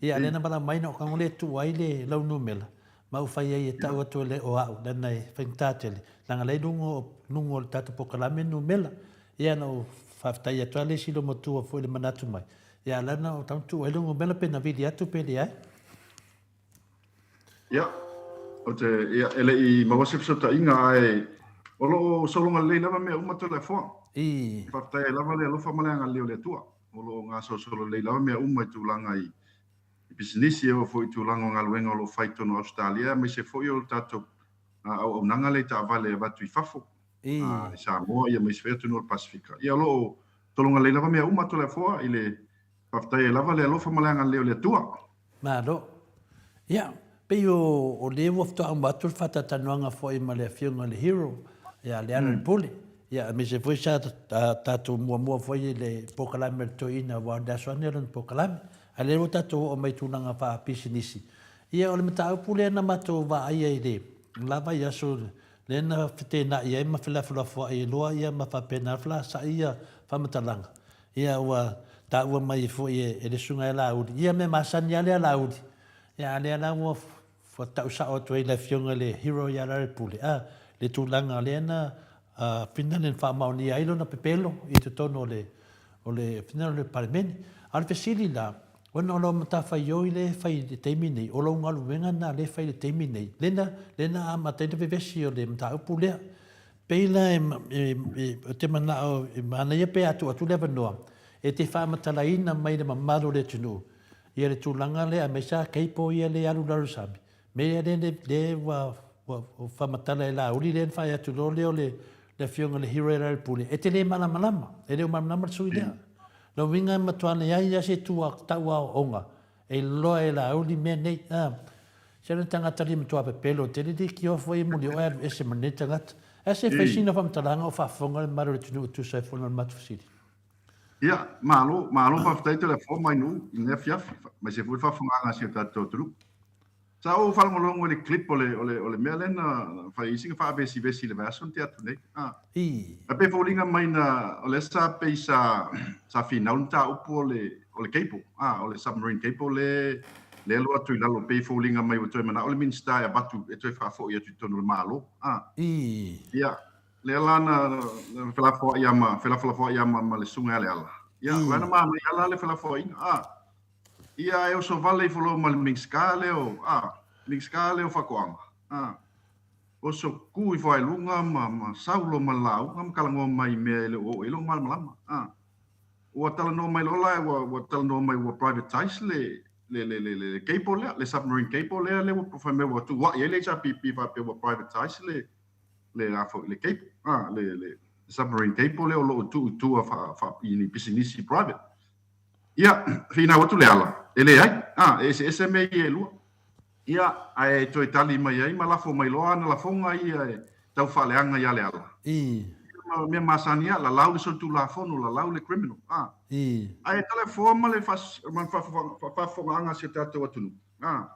ia lea na valaau mai na ou tago lea e tuu ai le lau numera, ma ou fai ai e tau atu e le o au, leaga e faigata tele, leaga la e i luga o luga o le tatou polokalame numera. Ia na ou faafetai atu lava le isi loomatua foi i le manatu mai, ia la na ou tago tuu ai le numera pe na vili atu pe leai. Ia, ou te, ia, e le i maua se fesootaiga, ae o lo o sologa lelei lava mea uma Toleafoa. I. Faafetai ai lava le alofa ma le agalelei o le Atua. O lo o gasolosolo lelei lava mea uma i tulaga i i pisinisi, e oo foi i tulaga o galuega o lo o fai i totonu o Ausetalia, aemaise foi o le tatou auaunaga lea i taavale e avatu i fafo, i Samoa aemaise foi atunuu o le Pasefika. Ia o lo o tologa lelei lava mea uma Toleafoa i le faafetai ai lava le alofa ma le agalelei o le Atua. Malo. Ia, pei o, o lea ua faatoa uma atu le faatalatalanoaga foi ma le Afioga i le Hero, ia Lealailepule, ia aemaise foi sa tatou muamua foi i le polokalame a le Toeaina aua o le aso lava lenei o lana polokalame. A o lea ua tatou oo mai i tulaga faapisinisi. Ia, o le mataupu lea na matou vaaia i le la vaiaso lea na feteenai ai ma felafolafoai loa ia ma faapena felasaai ia faamatalaga, ia ua taua mai foi e le Susuga ia Laauli, ia mea masani lava lea Laauli, ia a lea la ua tau sao atu ai le Afioga i le Hero ia Laaulipule, a, le tulaga lea na finagalo na faamaonia ai lona pepelo i totonu o le o le finagalo o le Palemene. A o le fesili la, ona o lau matafaioi lea e fai i le taimi nei, o lau galuega lena lea e fai i le taimi nei, lea na, lea na amata ai le vevesi o le mataupu lea. Pei la e, e, e, ou te manao e manaia pe a tuu atu le avanoa e te faamatalaina mai le mamalu o le atunuu ia le tulaga lea aemaise lava cable ia lea e alu i lalo o le sami, mea lea lea, lea ua, ua, ua faamatala e Laauli lea na fai atu loa lea o le, le afioga i le Hero Lealailepule, e te le malamalama, e le o malamalama le sui lea. Lona uiga e matua leai lava se itu tau aoaoga e iloa e Laauli mea nei. A, se le tagata le matua pepelo tele le leitioa foi e muli oe alu ese ma lenei tagata. Ae se fai sina faamatalaga o faafofoga le mamalu o le atunuu e tusa ai foi ma le matou fesili. Ia, malo, malo faafetai Toleafoa mai Nuu i lenei afiafi, aemaise foi le faafofogaaga a si o tatou atunuu. Sa ou faalogologo i le clip o le, o le, o le mea lea na fai ai sina faavesivesi i le vaiaso na tea atu nei. Ah. I. Ae pei e foliga mai na, o lea sa pei sa, sa finau le mataupu o le, o le cable, ah, o le submarine cable le, le alu atu i lalo, pei e foliga mai ua toe manao le Minisita e avatu, e toe faafoi atu i totonu o le Malo. Ah. I. Ia, lea la na, na felafoai lava ma, felafolafoai lava ma, ma le susuga ia Leala. Ia, o la na manaia la le felafoaiga. Ah. Ia e oso vale ifo loa ma le Minisita lea o, a, Minisita lea o Faatoaga, a, oso ku ifo ai luga ma, ma sau loa ma le lauga ma talanoa mai i mea e le o oo i ai lou malamalama, a. Ua talanoa mai loa la, ua, ua talanoa mai ua privatize le, le, le, le, le cable lea, le submarine cable lea, lea ua fai mai ua tuuai ai le HRPP faapea ua privatize le, le, a foi, le cable, a, le, le submarine cable lea o lo o tuu i tua faa, faa, i ni pisinisi private. Ia, finau atu Leala, e leai, a, e eseese mea ia e lua. Ia, ae toe tali mai ai ma lafo mai loa ana lafoga ia e tau faaleaga ia Leala. I. Ia, mea masani a, lalau le solitulafono, lalau le criminal, a. I. Ae talafoa ma le faafofogaaga a si o tatou atunuu, a.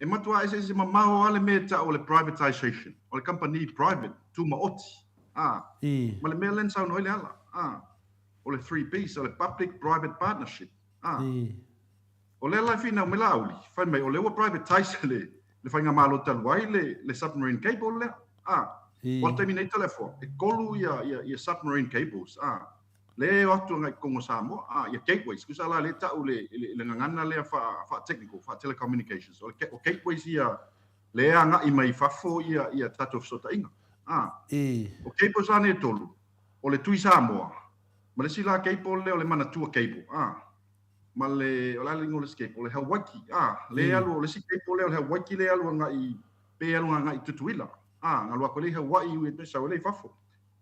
E matua eseese mamao lava le mea e tau o le privatization, o le kamupani private, tumaoti, a. I. Ma le mea lea na saunoa ai Leala, a. o le Three Ps, o le Public Private Partnership. Ah. O lea la e finau mai Laauli, fai mai o lea ua privatize le, le faigamalo talu ai le, le submarine cable lea. Ah. O le taimi nei Toleafoa, e kolu ia, ia, ia submarine cables. Ah. Le o atu agai totonu o Samoa, ah, ia gateways. Tusa la lea tau le, le, le gagana lea faa, faa technical, faa telecommunications. O, le, o gateways ia le agai mai fafo ia, ia tatou fesootaiga. Ah. O cables la nei e tolu, O le Tui Samoa, ma le isi la cable lea o le Manatua cable, a. Ma le, o le a le igoa o le isi cable, o le Hawaiki, a. Le alu, o le isi cable lea o le Hawaiki le alu agai, pe alu agai i Tutuila, a. Na alu atu ai lea i Hawaii, ui atu ai sau ai lea i fafo.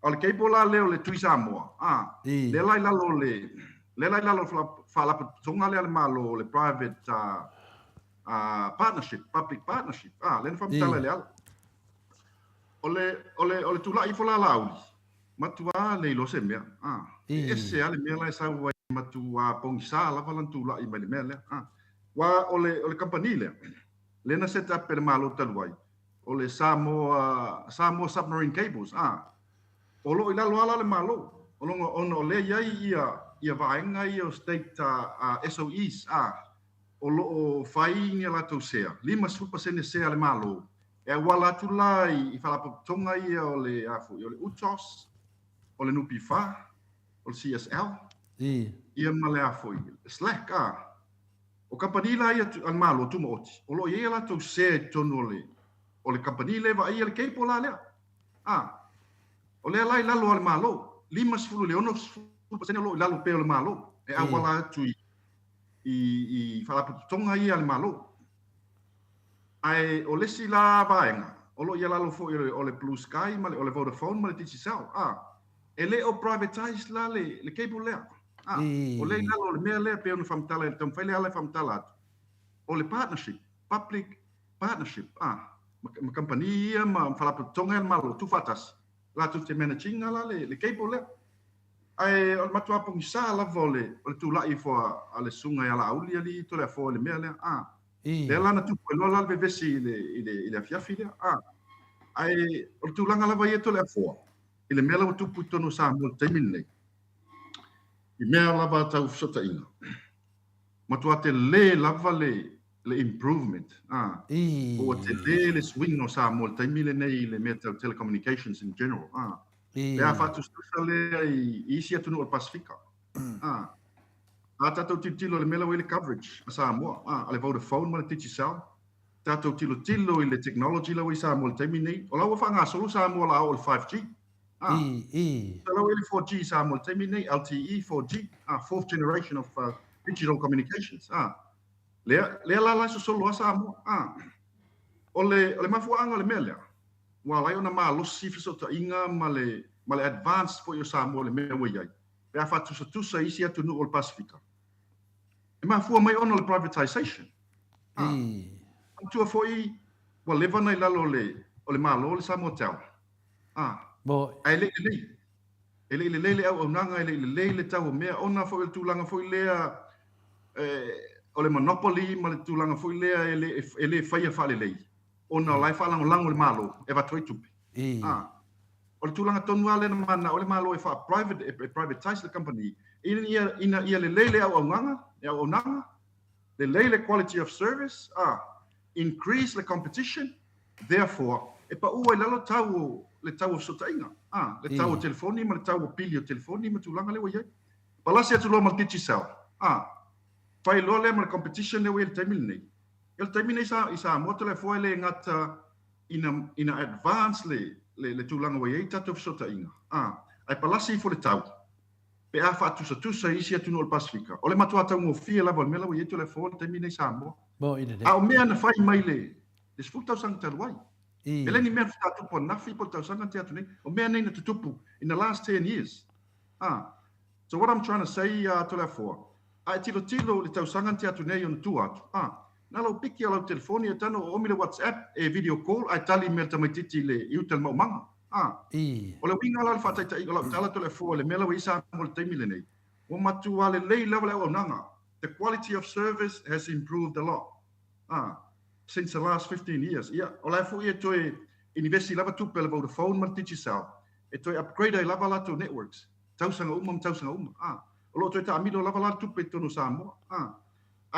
A o le cable la lea o le Tui Samoa, a. Lea la i lalo o le, lea la i lalo o le faalapotopotoga lea a le Malo, o le private partnership, public partnership, a. Lea na faamatala e Leala. O le, o le, o le tulaʻi ifo la Laauli, matuā le iloa se mea, a. E ese lava le mea la e sau ai, matuā pogisa lava lana tulaʻi mai le mea lea, a. Aua o le, o le kamupani lea, lea na set up e le Malo talu ai, o le Samoa, Samoa Submarine Cables, a. O lo o i lalo lava la o le Malo, o lona, ona o lea e i ai ia, ia vaega ia o state a, SOEs, a, o lo o fai ni a latou sea, 50% sea a le Malo, e auala atu la i faalapotopotoga ia o le, a foi, o le UTOS, o le NPF, o le CSL, ia ma le a foi, SLAC, a. O kamupani la ia a le Malo tumaoti, o lo o i ai a latou sea i totonu o le, o le kamupani lea e vaaia le cable la lea. A, o lea la i lalo a le Malo, 50 i le 60% o lo o i lalo pea o le Malo, e auala atu i, i, i faalapotopotoga ia a le Malo. Ae o le isi la vaega, o lo o i lalo foi o le Blue Sky ma le, o le Vodafone ma le Digicel, a, e le o privatized la le, le cable lea. A, o lea i lalo o le mea lea pei ona faamatala e le taumafai lea ala e faamatala atu, o le partnership, public partnership, a, ma kamupani ia ma faalapotopotoga ia a le Malo tuufaatasi, latou te manage ina la le, le cable lea. Ae o le matuā pogisa lava o le, o le tulaʻi ifo a le susuga ia Laauli alii Toleafoa i le mea lea, a. Lea la na tupu ai loa la le vevesi i le, i le, i le afiafi lea, a. Ae o le tulaga lava ia Toleafoa, i le mea la ua tupu i totonu o Samoa i le taimi lenei, i mea lava tau fesootaiga, matuā telē lava le, le improvement, a. Ua telē le suiga o Samoa i le taimi lenei i le mea tau telecommunications in general, a. Pe a faatusatusa lea i isi atunuu o le Pasefika. A, a tatou tilotilo i le mea la ua i ai le coverage a Samoa, a, a le Vodafone ma le Digicel, tatou tilotilo i le technology la ua i Samoa i le taimi lenei, o la ua faagasolo Samoa o le a oo i le 5G. A, o la ua i ai le 4G i Samoa i le taimi lenei, LTE, 4G, a, fourth generation of digital communications. A, lea, lea la la e sosolo lava Samoa. A, o le, o le mafuaaga o le mea lea, Ua ala ai ona malosi fesootaiga ma le ma le advance foi o Samoa i le mea ua i ai, pe a faatusatusa i isi atunuu o le Pasefika. E mafua mai ona o le privatization. A, manatua foi ua leva ona i lalo o le o le Malo le Samoa Tel. A, ae le i lelei. E le i lelei le auaunaga, e le i lelei le tau o mea, ona foi o le tulaga foi lea e, o le monopoly ma le tulaga foi lea e le, e le faia faalelei. ona o la e faalagolago le Malo e avatu ai tupe. A, o le tulaga tonu lava lea na mananao ai le Malo e faa-private, e privatize le kamupani, ina ia, ina ia lelei le auaunaga, le auaunaga, lelei le quality of service, a, increase le competition, therefore, e pau ai lalo tau o, le tau o fesootaiga, a, le tau o telefoni ma le tau o pili o telefoni ma tulaga lea ua i ai. Palasi atu loa ma le Digicel, a, fai loa lea ma le competition lea ua i ai i le taimi lenei. I le taimi nei i Samoa Toleafoa e le gata ina, ina advance le, le, le tulaga ua i ai tatou fesootaiga, a, ae palasi ifo le tau pe a faatusatusa i isi atunuu o le Pasefika. O le matua taugofie lava o le mea la ua i ai Toleafoa i le taimi nei i Samoa. A o mea na fai mai le, le 10 tausaga talu ai. E le ni mea na faatupu ananafi po o le tausaga na tea atu nei. O mea nei na tutupu in the last 10 years. A, So what I'm trying to say, Toleafoa, a e tilotilo i le tausaga na tea atu nei ona tua atu, a, na lau piki o lau telefoni e tano o omi le WhatsApp e video call ae tali mea le tamaititi i le i uta i le maumaga. A, o le uiga la o le faataitaiga o lau tala Toleafoa i le mea la ua i ai Samoa i le taimi lenei, ua matua lelei lava le auaunaga, the quality of service has improved a lot, a, since the last 15 years. Ia, o la e foi e toe inivesi lava tupe a le Vodafone ma le Digicel e toe upgrade ai lava latou networks. tausaga uma ma tausaga uma, ā, o lo o toe taamilo lava la le tupe i totonu o Samoa, ā.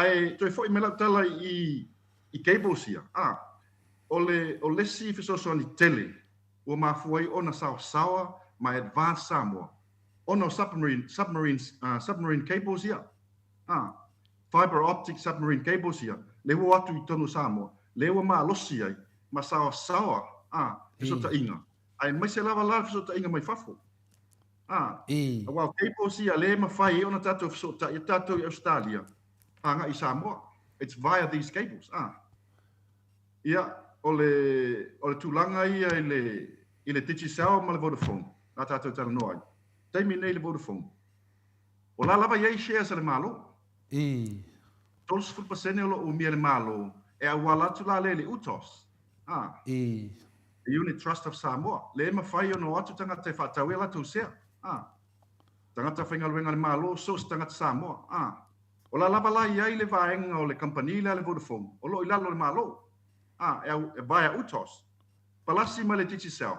Ae toe foi mai lau tala i, i cables ia, ā, o le, o le isi fesoasoani tele ua mafua ai ona saosaoa ma advance Samoa, ona o submarine, submarine, submarine cables ia, ā, fibre optic submarine cables ia, lea ua o atu i totonu o Samoa, lea ua malosi ai ma saosaoa, ā, fesootaiga, aemaise lava la le fesootaiga mai fafo. Ā, aua o cables ia lea e mafai ai ona tatou fesootai e tatou i Ausetalia agai i Samoa. It's via these cables. Ā. Ia, o le, o le tulaga ia i le, i le Digicel ma le Vodafone, na tatou talanoa ai. Taimi nei le Vodafone, o la lava i ai shares a le Malo. 30% o lo o umia e le Malo e auala atu la lea i le UTOS. Ā. The Unit Trust of Samoa. Le mafai ona o atu tagata e faatau ai a latou sea. A. Tagata faigaluega a le Malo, so o se tagata Samoa. A. O la lava la i ai le vaega o le kamupani lea a le Vodafone, o lo o i lalo o le Malo. A, e au, e via UTOS. Palasi ma le Digicel.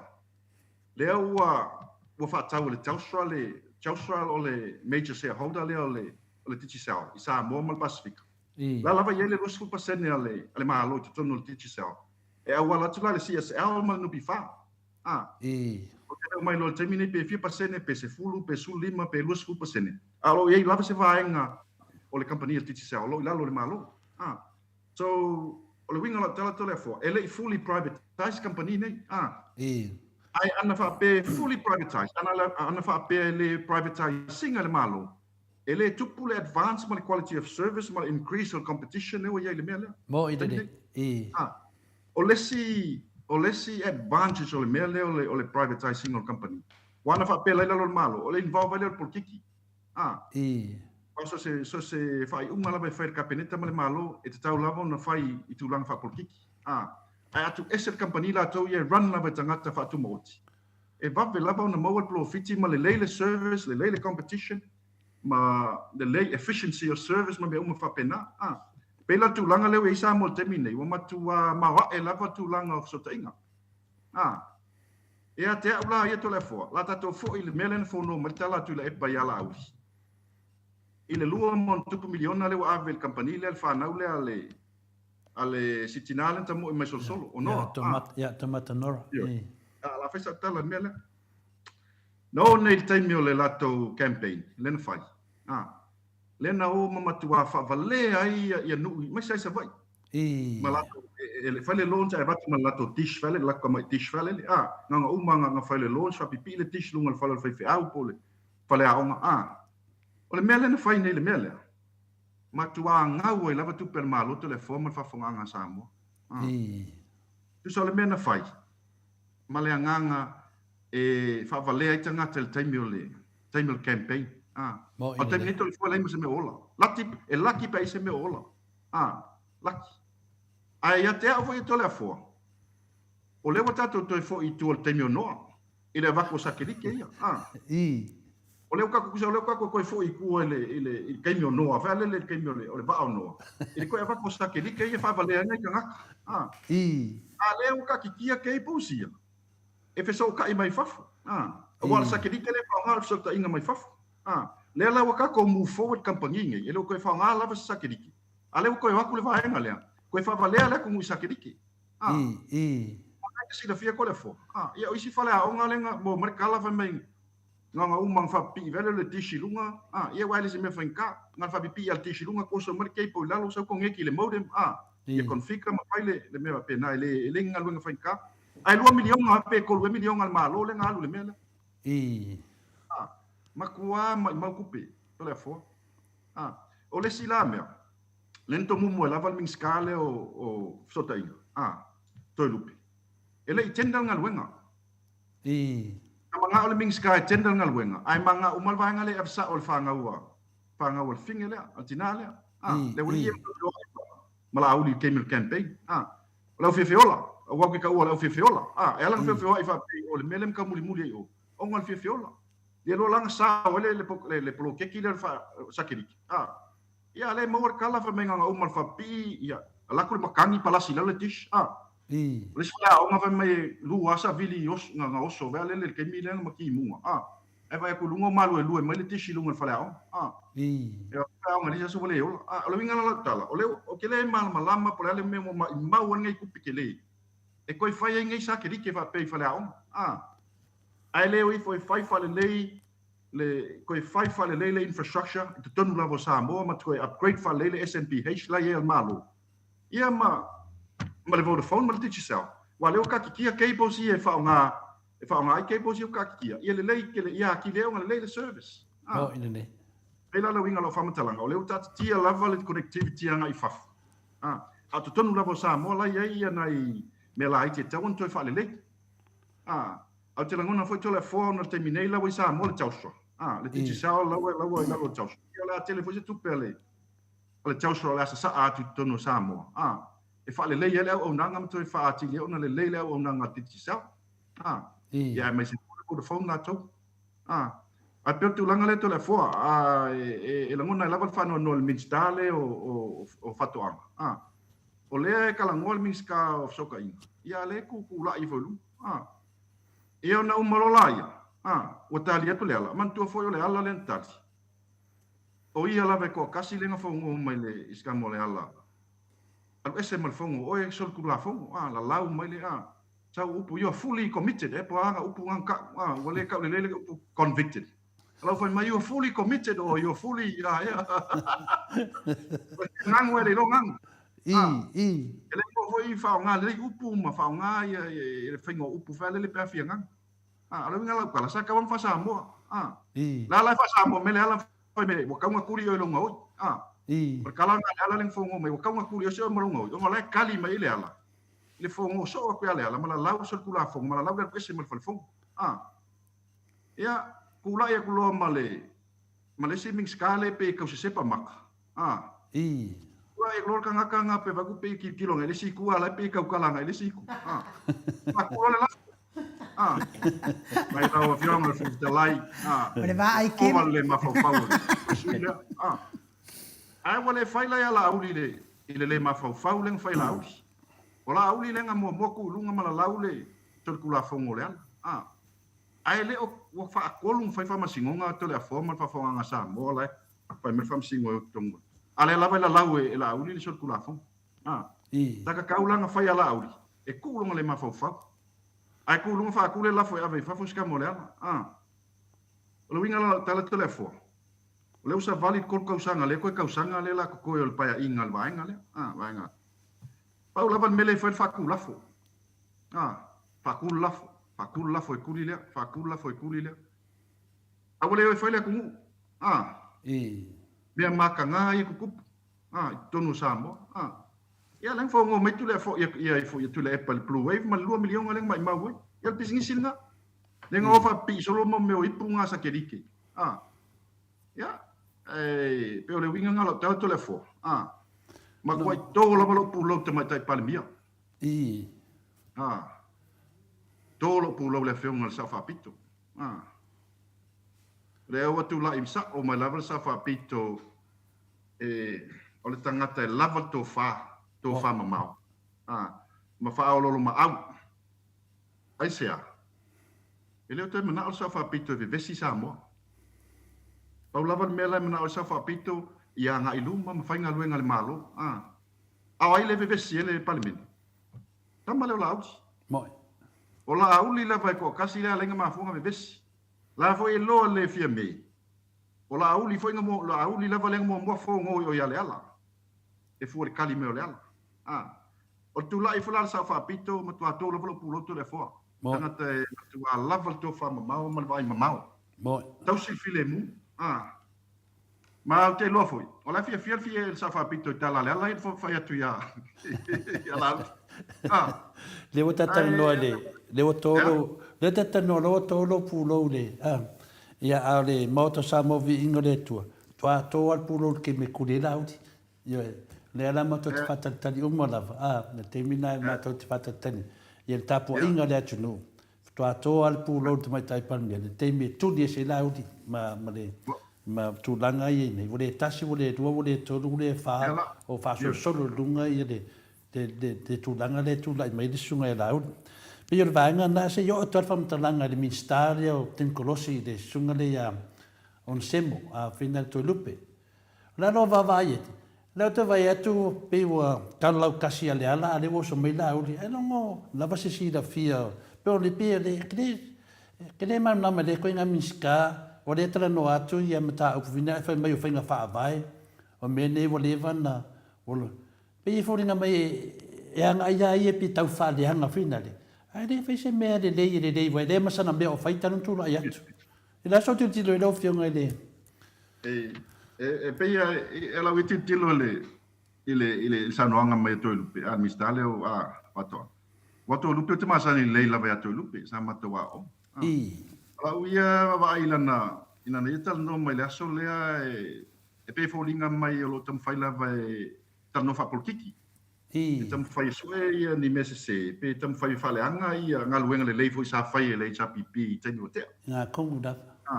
Lea ua, ua faatau e le Telstra le, Telstra o le major shareholder lea o le, o le Digicel i Samoa ma le Pasefika. La lava i ai le 20% a le, a le Malo i totonu o le Digicel. E auala atu la le CSL ma le NPF. A. Ou te le o mailoa i le taimi nei pe fia pasene, pe 10, pe 15, pe 20%. A o lo o i ai lava se vaega o le kamupani a le Digicel o lo o i lalo o le Malo. A. So, o le uiga o lau tala Toleafoa, e le i fully privatise kamupani nei. A. Ae ana faapea e fully privatise, ana, ana faapea e le privatise ina e le Malo, E le tupu le advance ma le quality of service ma le increase o le competition lea ua i ai i le mea lea. Mo i lelei. I. Ah, o le isi, o le isi advantage o le mea lea o le, o le privatizing o le company, ua ana faapea la i lalo o le Malo, o le involve ai lea o le polokiki. Ah. I. Aua so se, so se faaiuga lava e fai e le Kapeneta ma le Malo, e tatau lava ona fai i tulaga faapolokiki. Ah. Ae a tuuese le company latou ia e run lava e tagata faatumaoti. E vave lava ona maua le polofiti ma lelei le service, lelei le competition ma lelei efficiency o service ma mea uma faapena. A, pei la le tulaga lea ua i ai Samoa i le taimi nei, ua matua maoae lava tulaga o fesootaiga. A, ia te au la ia Toleafoa, la tatou foi i le mea lea na fono mai le tala a Tuilaepa ia Laauli. I le 2 ma ono tupu miliona lea ua ave i le kamupani lea, le fanau lea a le a le si tina lea na tamoe mai solosolo, o Nora. Ia, Tomata Nora. Ia, la fai sau tala i le mea lea. Na oo nei i le taimi o le latou campaign, lea na fai. A, lea na o ma matuā faavalea ai ia, ia nuu, aemaise ai Savaii. Ma latou, e, e, fai le launch ae avatu ma le latou dish fale, le latou tamai dish fale, a, na ona uma na, na fai le launch, faapipii le dish luga o le fale o le faifeau po o le faleaoga, a. O le mea lea na fai nei i le mea lea, Matuā gau ai lava tupe a le Malo Toleafoa ma le faafofogaaga a Samoa. Tusa o le mea na fai, ma le agaga e faavalea ai tagata i le taimi o le taimi o le campaign. A o le taimi nei Toleafoa e leai ma se mea o ola. Lati, e laki pe ai se mea o ola. Laki. Ae ia te au foi e Toleafoa, o lea ua tatou toe foi i tua o le taimi o Noa, i le avatu o satelite ia. O lea ua tatou tusa, o lea ua tatou toe foi i tua i le, i le, i le taimi o Noa, fai a lele i le taimi o le, o le vaa o Noa. I le toe avatu o satelite ia e faavalea ai nai tagata. A. A lea ua taatitia cables ia e fesootai mai fafo. A. Aua o le satelite lea e faaaoga o le fesootaiga mai fafo. A. Lea la ua tatou move forward kamupani nei, e le o toe faaaoga lava se satelite. A lea ua toe o atu le vaega lea, toe faavalea le atunuu i satelite. A. O lena e te silafia Toleafoa. A. Ia o isi faleaoga lea na maua mai le tala fai mai Na ona uma na faapipii vele le dish i luga, a, ia aua e le se mea faigata. Na ona faapipii lava le dish i luga, toso mai le cable i lalo, sau koneti i le modem, a, ia configure ma fai le, le mea faapena, e le, e le ni galuega faigata. Ae $2 miliona pe 3 ea miliona a le Malo lea na alu i le mea lea. A, matua maimau tupe, Toleafoa. A, o le isi la mea, lea na tomumu ai lava le Minisita lea o, o Fesootaiga, a, Toelupe, e le i tender le galuega. Na manao le Minisita e tender le galuega, ae manao uma le vaega lea e ave sao i le fanau a, fanau a le fine lea, a le tinā lea. A, le aualii ia ma Laauli i le taimi o le campaign. A, o le au fiafiola, aua ou te taua o le au fiafiola. A, e ala ona feofeoai faapei o le mea lea na taumulimuli ai i o, ona o le fiafiola. Ia loa la na sao ai le, le, le poloketi lea o le satelite. A, ia lea e maua le tala fai mai na ona uma o le faapipii, ia, alu atu le matagi palasi i lalo le dish. A, O le isi faleaoga fai mai e lua lava savili na na oso vea lele i le taimi lea na mati i muga a. Ae vaai atu i luga o maluelue mai le dish i luga o le faleaoga a. Ia faleaoga i le isi aso ua le ola. A o le uiga la o lau tala, o lea ou te le malamalama po o le a le mea ua maimau ai lenei tupe tele e toe fai ai nei satelite faapea i faleaoga a. Ae le o ifo e fai faalelei le toe fai faalelei le infrastructure i totonu lava o Samoa ma toe upgrade faalelei le SNBH la e i ai a le Malo. Ia ma ma le Vodafone ma le Digicel. Aua lea ua katikia cables ia e faaaoga e faaaoga ai cables ia ua katikia. Ia lelei tele ia atili ai ona lelei le service. Ah. Oh, lelei. Pei la le uiga o lau faamatalaga, o lea ua taatitia lava le connectivity agai i fafo. Ah. A o totonu lava o Samoa la e i ai ia nai mea laiti e tatau ona toe faalelei. Ah. A ou te lagona foi Toleafoa ona o le taimi nei la ua i Samoa le Telstra. Ah, le Digicel la ua la ua i lalo o le Telstra. Ia o le a tele foi se tupe a le o le Telstra o le a sasaa atu i totonu o Samoa. A. e faalelei ai le auaunaga ma toe faaatili ai ona lelei le auaunaga a le Digicel. A, ia aemaise foi le Vodafone latou. A, ae pei o le tulaga lea Toleafoa, a, e, e, e lagona ai lava le faanoanoa i le Minisita lea o, o, o Faatoaga. A, o lea e talanoa le Minisita o Fesootaiga, ia a lea e tutulai ifo i luga. A, ia ona uma loa laia, a, ua tali atu Leala, manatua foi o Leala lea na tali. O ia lava e toatasi lea na fono mai le i se tama o Leala. Alu ese ma le fono, o oe e solitulafono, a, lalau mai le, a, sau upu, you are fully committed, eh, po o a ana upu na na tau, a, ua le tau lelei le upu convicted. A lau fai mai, you are fully committed, or you are fully, a, ea. Ganu e le iloa ganu. I, i. E le iloa foi faaaoga lelei upu ma faaaoga ia, ia le faiga o upu fai lele pe a fia ganu. A, o le uiga lau tala, sa tau lava ona faa-Samoa. A, la la e faa-Samoa mai Leala fai mai, ua tau na tuli oe i lou gaoi. A, o le tala lena a Leala lea na fono mai, ua tau na tuli ese oe ma lou gaoi, ona o la e kali mai ai Leala i le fono soo atu ia Leala ma lalau solitulafono ma lalau le alu ese ma le falefono. A, ia, tulai atu loa ma le, ma le isi Minisita lea pei e tau sesepa maka. A, tulai atu loa le tagata na pe vaai atu pei e tilotilo agai i le isi itu, a o la e pei e tautala agai i le isi itu. A, faatu loa le lafo. Ah. Mai lau Afioga i le Fofoga Fetalai. Ah. O le vaai Kim. Ova le mafaufau o le sui lea. Ah. Ae ua le fai la ia Laauli i le, i le le mafaufau lea na fai Laauli. O Laauli lea na muamua tuu i luga ma lalau le solitulafono o Leala. Ah. Ae le o, ua faatolu ona fai faamasinoga a Toleafoa ma le faafofogaaga a Samoa la e fai mai le faamasino e o totonu. A lea lava e lalau e, e Laauli le solitulafono. Ah. Takakau la na fai a Laauli, e tuu lona le mafaufau. Ae tuu luga faatu le lafo e ave i fafo si tama o Leala. Ah. O le uiga la o lau tala Toleafoa, o lea ua savali le 3 tausaga lea toe tausaga lea la totoe o le paeaiga a le vaega lea. Ah, vaega. Pau lava le mea lea e fai le faatu lafo. Ah, faatu le lafo, faatu le lafo e tuli lea, faatu le lafo e tuli lea. A ua le o e fai le atunuu. Ah. Mea mataga ia tutupu. A, i totonu o Samoa. A. Ia, lea na fono mai Tulea ia, ia, ia Tuilaepa i le Blue Wave ma le 2 miliona lea na maimau ai. Ia, o le pisinisi lena. Lea na o faapipii solo mo mea o ipu na satelite. A. Ia, e, pei o le uiga lena o lau tala Toleafoa. A. Matuai to lava lou pulou i le Tamaitai Palemia. I. A. To lou pulou i le Afioga i le Sao Faapito. A. Lea ua tulai sa'o mai lava le Sao Faapito E, o le tagata e lava le tofa, tofa mamao, a, ma faaoloolomaau. Aisea? E le o toe manao le Sao Faapito e vevesi Samoa. Pau lava le mea la e manao ai le Sao Faapito, ia agai i luma ma fai galuega a le Malo, a. A o ai le vevesi e le Palemene? Tama lea o Laauli. Moi. O Laauli lava e toatasi lea a alai na mafua ona vevesi. La foi e loa le fia mei. O Laauli foi na mua, Laauli lava lea na muamua fono i o ia Leala, e fua i le kali mai o Leala. A. O le tulai ifo la a le Sao Faapito, ua matua tou lava lou puloto le afoa. Tagata e matua lava le tofa mamao ma le vaai mamao. Tausi le filemu. A. Ma ou te iloa foi, o la e fiafia le fie le Sao Faapito i tala a Leala ia le fai atu ia ia Laauli. A. Lea ua ta talanoa i le, lea ua to lou, lea ta talanoa lea ua to lou pulou i le, a. Ia, a o le Maota o Samoa Viiga o le Atua, faatoa to lava le pulou i le taimi e kuli ai Laauli. Ioe. O lea la matou te faatalitali uma lava, a, i le taimi lena matou te faatalitali i le tapuaiga a le atunuu, faatoa to lava le pulou i le Tamaitai Palemia i le taimi e tuli ese ai Laauli ma, ma le, ma tulaga ia i nei. Ua le tasi, ua le lua, ua le tolu, ua le fa, o faasolosolo i luga le, le tulaga lea e tulai mai ai le Susuga ia Laauli. E pei o le vaega lena, se i oo atu lava le faamatalaga i le Minisita lea o Tenikolosi i le Susuga lea ia Onesemo Finale Toelupe. O le a lou vaavaai atu? O lea ou te vaai atu pei ua talalautasi ia Leala a o lea ua oso mai Laauli. Ai logo lava se silafia pe o le pei e ke le malamalama i lea ituaiga Minisita ua le talanoa atu ia mataupu fina ae fai mai o faiga faavae o mea nei ua leva na Pei e foliga mai e agai lava ia pe tau faaleaga foi nale, ae le fai se mea lelei e lelei aua e leai ma sana mea o fai talu ona tulai atu. E le aso tilotilo i lau Afioga i le. E pei e lau ia tilotilo i le i le i le saunoaga mai a Toelupe, a le Minisita lea o Faatoaga. Aua Toelupe ou te masani lelei lava ia Toelupe, sa matou aooga. O lau ia vaavaai i lana i lana ia talanoa mai i le aso lea e pei e foliga mai o lo o taumafai lava e talanoa faapolokiki. E taumafai e sue ia ni mea sese, pe taumafai e faaleaga ia galuega lelei foi sa fai e le HRPP i taimi ua tea. Ngā kongu lava. A,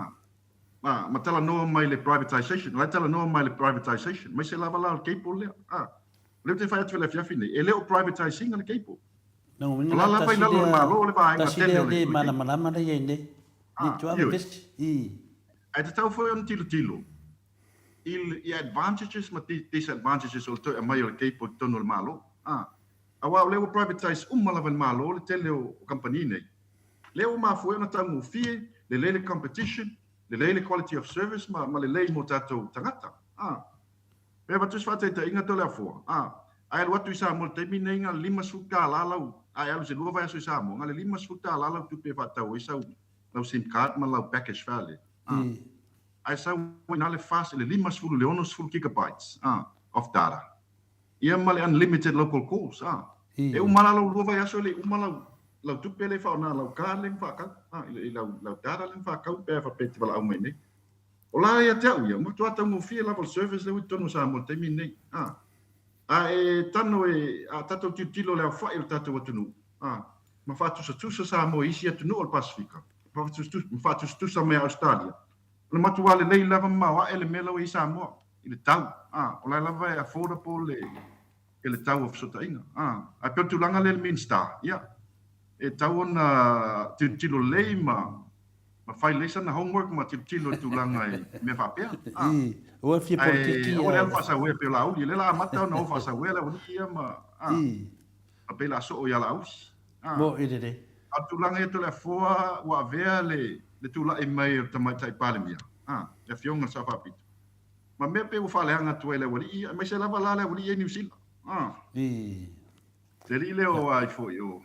a, ma talanoa mai le privatisation, o la e talanoa mai le privatisation, maise lava la o le cable lea. A, o lea ou te fai atu i le afiafi nei, e le o privatise ina le cable. Lona uiga O la la, lava i tasi lalo o le lea, Malo o le vaega tasi tele lea o le, le o le cable. malamalama lea i ai nei. A, Need to have a ioe. vest. I. Ae tatau foi ona tilotilo i, i advantages ma disadvantages o le toe aumai o le cable i totonu o le Malo. A, aua o lea ua privatise uma lava e le Malo le tele o kamupani nei. Lea ua mafua ai ona taugofie, lelei le competition, lelei le quality of service ma, ma lelei mo tatou tagata. A, pe avatu se faataitaiga Toleafoa, a, a e alu atu i Samoa i le taimi nei na o le 50 tala lau, a e alu se lua vaiaso i Samoa, na o le 50 tala lau tupe e faatau ai sau lau sim card ma lau package fale. A, Ae sau ai na le fast i le 50 i le 60 gigabytes of data. Ia ma le unlimited local calls. E uma la lau lua vaiaso e le i uma lau lau tupe lea e faaaoga lau card lea na faatau, i lau lau data lea na faatau pe a faapea e te valaau mai nei. O la ia te au ia, matua taugofie lava o le service lea ua i totonu o Samoa i le taimi lenei. A e tano e a tatou tilotilo i le aofai o le tatou atunuu, ma faatusatusa Samoa i isi atunuu o le Pasefika, ma faatusatusa mai a Ausetalia, O le matua lelei lava ma maoae le mea la ua i ai Samoa i le tau, a, o la e lava e affordable le, le tau o fesootaiga, a. Ae pei o le tulaga lea i le Minista, ia, e tatau ona tilotilo lelei ma, ma fai lelei sana homework ma tilotilo i tulaga i mea faapea, a. I, ua fia Ae polokiki aua le ia. alu faasauea pei o Laauli, o lea o le a amata ona o faasauea le aualii ia ma, a, ma pei o le a soo ia Laauli, a. Mo i lelei. A o le tulaga ia Toleafoa ua avea le le tulai mai o le Tamaitai Palemia, a, le Afioga i le Sao Faapito, ma mea pei ua faaleaga atu ai le aualii, aemaise lava la le aualii ia i Niu Sila, a. I. Le alii lea o ai foi o,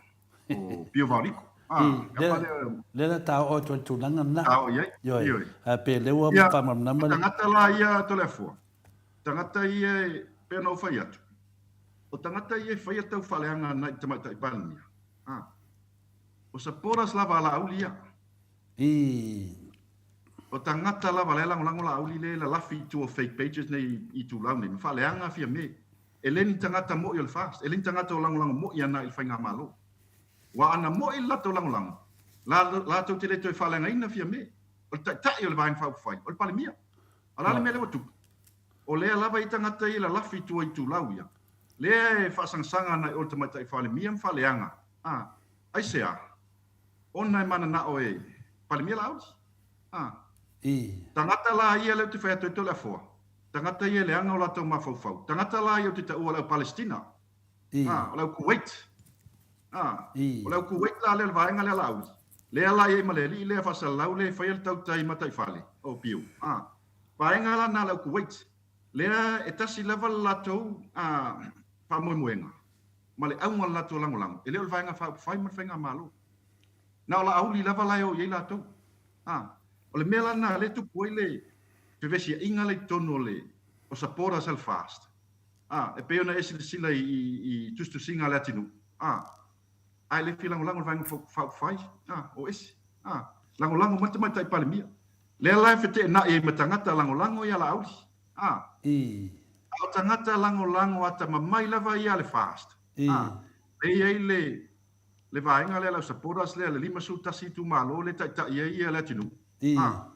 o Pio Vaoliko, a, I, kapa lea, lea. lea la ta oo atu ai le tulaga lena. Ta oo i ai, Ioe. ioe. A pe lea ua Ia, faamalamalama o le. tagata la ia Toleafoa, tagata ia e, pei ona ou fai atu, o tagata ia e faia tau faaleaga agai i le Tamaitai Palemia, a. O supporters lava a Laauli ia. I. O tagata lava la e lagolago Laauli lea e lalafi i tua o fake pages nei i itulau nei ma faaleaga Fiame. E le ni tagata moi o le FAST, e le ni tagata o lagolago moi ana i le faigamalo. Ua ana moi le latou lagolago, la, latou te le toe faaleagaina Fiame. O le taitai o le Vaega Faaupufai, o le Palemia. A o le a le mea lea ua tupu? O lea lava i tagata ia e lalafi i tua i itulau ia, lea e faasagasaga ana i o le tamaitai Palemia ma faaleaga. A, aisea? Ona e mananao e Palemia Laauli. A, I. tagata la ia lea ou te fai atu ai Toleafoa, tagata ia e leaga o latou mafaufau, tagata la ia ou te taua o le au Palestina, I. a, o le au Kuwait. A, I. o le au Kuwait la lea o le vaega lea Laauli, lea la e i ai ma le alii lea faasalalau lea e faia le tautai mataifale o Piu. A, vaega la na a le au Kuwait, lea e tasi lava le latou a, faamoemoega. ma le auga o le latou lagolago, e le o le Vaega Faaupufai ma le Faigamalo. Na o Laauli lava la e o i ai latou. A, o le mea la lena lea e tupu ai le fevesiaiga lea i totonu o le o supporters a le FAST. A, e pei ona e silasila i, i, i tusitusiga a le atinuu, a, a e le fia lagolago i le Vaega Faaupufai, a, o ese. A, lagolago mai le Tamaitai Palemia. Lea la e feteenai ai ma tagata lagolago ia Laauli. A. I. A o tagata lagolago atamamai lava ia a le FAST. I. A. Lea e i ai le, le vaega lea, le au supporters lea, le 51 itumalo lea e taitai ai ia le atinuu. I. A.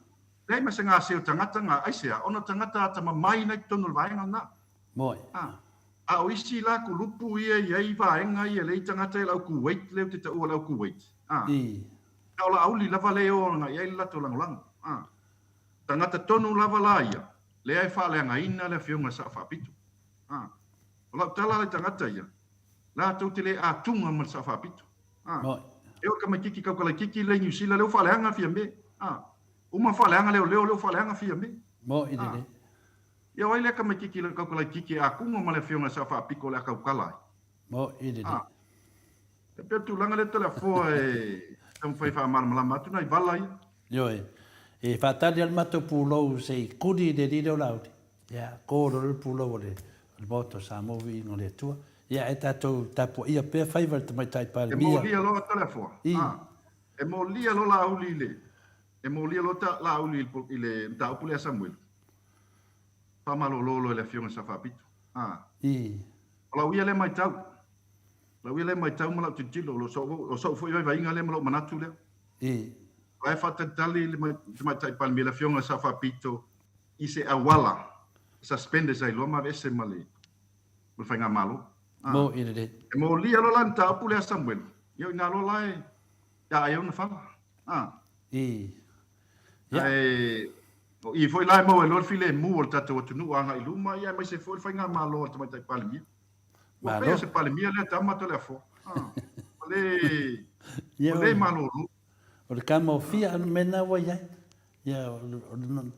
Leai ma se gase o tagata nga, aisea? Ona o tagata atamamai na i totonu o le vaega lena. Moi. A. A o isi la kulupu ia e i ai vaega ia lea i tagata ia le au Kuwait lea ou te taua o le au Kuwait. A. I. Na o Laauli lava lea e o agai ai le latou lagolago. A. Tagata tonu lava la ia, lea e faaleagaina le Afioga i le Sao Faapito. A. O lau tala la i tagata ia, latou te le atuga ma le Sao Faapito. A. E oo i tamaititi taukalaititi lea i Niu Sila, lea ua faaleaga Fiame. A. Uma ona faaleaga leoleo, lea ua faaleaga Fiame. A. Ia o ai lea tamaititi taukalaititi e atuga ma le Afioga i le Sao Faapito o le a tautala ai? A. E pei o le tulaga lea Toleafoa e taumafai e faamalamalama atu nai vala ia. Ioe. E faatali lava le matou pulou se i kuli i le alii lea o Laauli. Ia, ko loa le pulou o le Maota o Samoa viiga o le Atua. Ia, ae tatou tapuaia pea faiva i le Tamaitai E Palemia. molia loa Toleafoa. I. A. E molia loa Laauli i le, e molia loa Laauli i le mataupu lea a Samuelu. Faamalolo loa i le Afioga i le Sao Faapito. A. I. O lau ia lea matau. Lau ia lea matau ma lau tilotilo, o sou foi vaivaiga lea ma lou manatu lea. O la e faatalitali le Tamaitai Palemia, le Afioga i le Sao Faapito i se auala e suspend ai loa ma aveese ma le Faigamalo. Moni lelei. E molia loa la le mataupu lea a Samuelu, ia o i ina loa la e aai ai ona fala. Ae o i foi la e maua ai loa le filemu o le tatou atunuu agai i luma, ia aemaise foi le Faigamalo a le Tamaitai Palemia. Ua pei o se Palemia lea tama Toleafoa. Ua le, ua le malolo. O le tama o fia le mea lena ua i ai. Ia, o le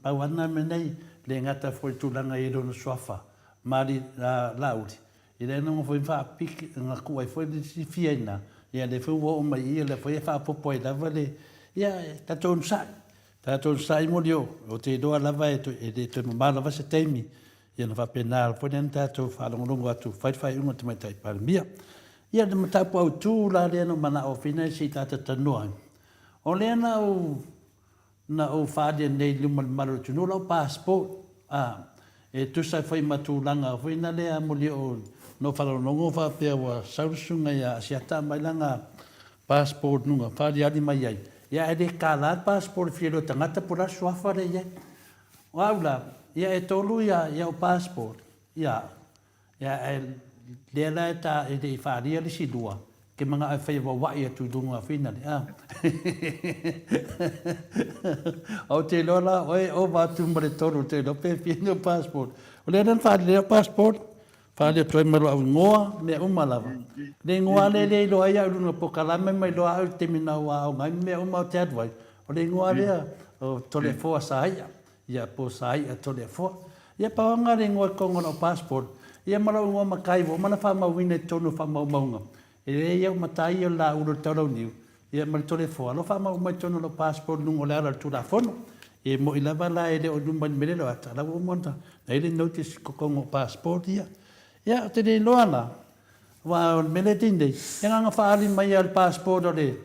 pau lava lena mea nei, le gata foi i le tulaga i lona suafa, ma Laauli, i lea na foi faapiki, na tuu ai foi le isi fia i ina, ia lea foi ua oo mai i i, o lea foi e faaopoopo ai lava le, ia, tatou onosai, tatou onosai moli o, ou te iloa lava e le toe mamao lava se taimi, ia ona faapena foi lea ona tatou faalogologo atu, fai le faaiuga a le Tamaitai Palemia. Ia, le mataupu autu la lea na ou manao fina se i tatou talanoa ai, o lea na ou na ou faaalia nei i luma o le malu o le atunuu lau passport, a, e tusa ai foi ma tulaga foi na lea moli o na ou faalogologo faapea ua sau le susuga ia Asiata aumai lana passport luga faaliali mai ai, ia ae le kala le passport e fia iloa e tagata po o le a le suafa lea e i ai. O au la, ia e tolu ia au passport, ia au, Ia, ae lea la e ta, e le i faaalia le isi lua, ke manao e faia waua'i atu i luga finale, a. Ou te iloa la oe e ova atu ma le tolu, ou te iloa pe fia ni ou passport. O lea la na faalelea au passport, faali atu ai ma lou igoa, mea uma lava. Le igoa lea e le iloa ai au i luga o polokalame ma iloa au i le taimi na ou aoga ai ma mea uma ou te alu ai, o le igoa lea o Toleafoa Saia. Ia po sa i'a Toleafoa. Ia pau lava le igoa i totonu o lau passport, ia ma lou igoa matai ua uma ona faamauina i totonu o faamaumauga. E leai au matai ia o le Laulu o le Taulauniu, ia ma le Toleafoa, o lo o faamau uma i totonu o lau passport i luga o le ala o le Tulafono. E moni lava la e le o i luma i le mea lea o le ata, o la ua uma ona i ai le notice i totonu o passport ia. Ia, ou te le iloa la, aua o le mea lea e i ai nei, e na ona faaali mai lava o le passport o le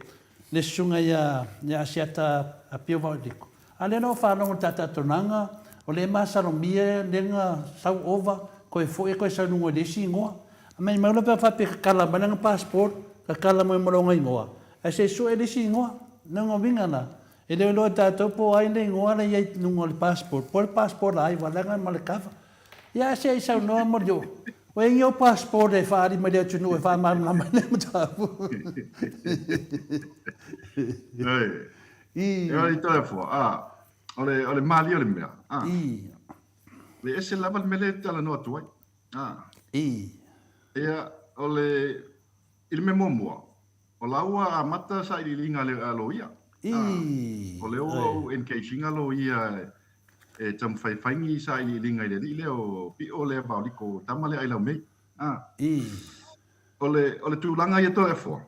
le susuga ia Asiata Apio Vaoliko. A lea na ou faalogo i le tatataunaga, o lea e masalomia lea na sau ova, toe foi toe sau i luga i le isi igoa. A maimau la pe a faapea e tatala mai lana passport, tatala mai ma lona igoa, ae se i sue le isi igoa. O lona uiga la, e le o iloa e tatou po o ai le igoa la e i ai i luga o le passport, po o le passport a ai, aua leaga ma le kava. Ia ae se i saunoa Molioo, ua i ai ni ou passport e faaali mai le atunuu e faamalamalama ai lea mataupu. I. E i Toleafoa, a, o le, o le malie o le mea, a. I. E ese lava le mea lea e talanoa atu ai, a. I. Ia, o le, i le mea muamua, O la ua amata sailiiliga a loia. O lea ua ou engage ina loia e taumafai e fai ni sailiiliga i le alii lea o Pio lea Vaoliko, tama lea Ailaumei. O le, o le tulaga ia Toleafoa,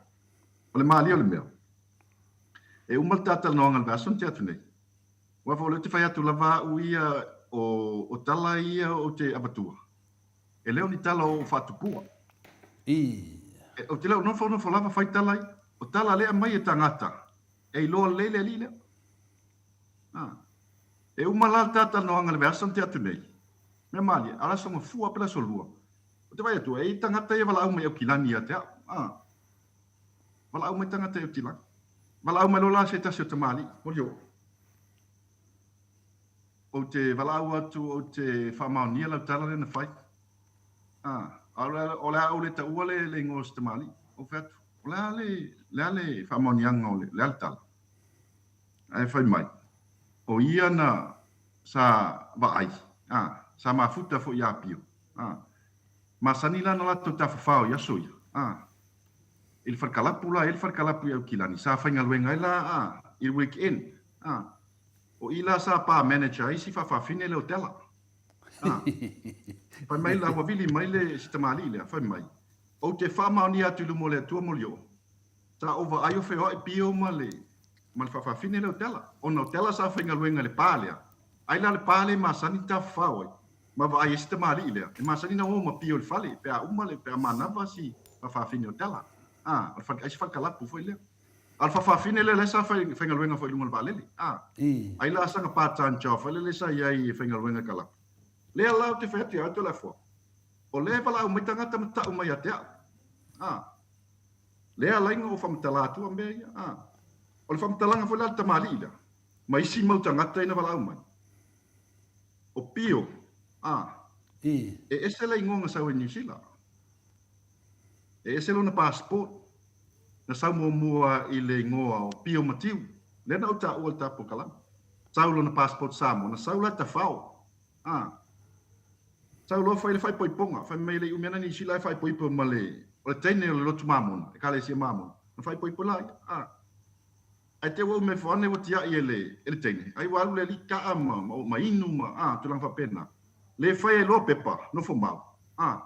o le malie o le mea, e uma le ta talanoaga i le vaiaso na tea atu nei, aua foi o lea ou te fai atu lava au ia o, o tala ia ou te avatua, E le o ni tala o ou faatupua. Ou te le o nofonofo lava fai tala ia. O tala lea aumai e tagata e iloa lelei le alii lea. A. E uma la le ta talanoaga i le vaiaso na tea atu nei. Mea malie, a o le aso Gafua pe le aso Lua, ou te vaai atu, e i ai tagata ia e valaau mai Aukilani ia te au. A. Valaau mai tagata i Aukilani. Valaau mai loa la se tasi o tamalii, Molioo. Ou te valaau atu, ou te faamaonia lau tala lea na fai. A, a o le a ou le taua le, le igoa o si tamalii. Ou fai atu, o le a le, le a le faamaoniaga o le, le a le tala? Ae fai mai, o ia na sa vaai, a, sa mafuta foi ia Apio, a, masani la na latou tafafao i aso ia, a, i le falekalapu la, e i ai le falekalapu i Aukilani, sa faigaluega ai la, a, i le weekend, a, O i la sa pa manager ai si faafafine lea o Della. Ah. Fai mai la, ua vili mai le si tamalii lea, fai mai, Ou te faamaonia atu i luma o le Atua molioo, sa ou vaai o feoai pio ma le, ma le faafafine lea o Della. Ona o Della sa faigaluega i le pa lea, ai la le pa lea e masani ona tafafao ai, ma vaai ai si tamalii lea, e masani ona o ma pio i le fale pe a uma le, pe a manava si faafafine o Della. Ah, o le fale, ai si falekalapu foi lea. A o le faafafine lea, lea sa faigaluega foi i luga o le vaalele. A. Ai la saga part time job foi lele sa i ai e faigaluega i Kalapu. Lea la ou te fai atu ia oe Toleafoa. O lea e valaau mai tagata ma ta'u mai ia te a'u. A. Lea ala ai na ou faamatala atua mea ia. A. O le faamatalaga foi la a le tamalii lea, ma isi mau tagata ina valaau mai. O Pio, a. E ese le igoa na sau ai Niu Sila. E ese lona passport na sau muamua i le igoa o Pio Matiu, lea na ou taua i le ta polokalame. Sau lona passport Samoa, na sau la tafao. A. Sau loa fai le faaipoipoga, fai mai e le i umi ana Niu Sila ae faaipoipo ma le, o le teine o le lotu Mamona, Ekalesia Mamona, na faaipoipo la ia. A. Ae te ua umi ifo ane ua tiai e le, e le teine, ai ua alu le alii kaa ma, ma, ma inu ma, a, tulaga faapena. Le fai ai loa pepa, nofo mau. A.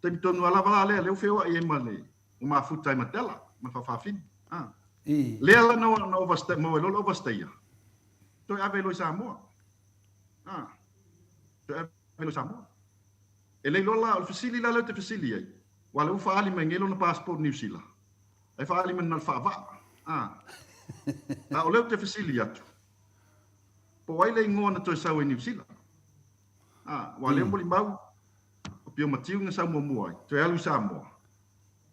Taimi tonu a lava la lea, lea ua feoai ai ma le, ua mafuta ai ma Tela, ma le faafafine. A. Lea la na, na overstay, maua ai loa le overstayer, toe ave ai loa i Samoa. A. Toe ave ai loa i Samoa. E le iloa la, o le fesili la lea ou te fesili ai, aua o lea ua faaali mai nei lona passport Niu Sila, ae faaali mai na o le faavaa. A. A o lea ou te fesili atu, po o ai le igoa na toe sau ai Niu Sila? A, aua o lea e molimau, o Pio Matiu na sau muamua ai, toe alu i Samoa,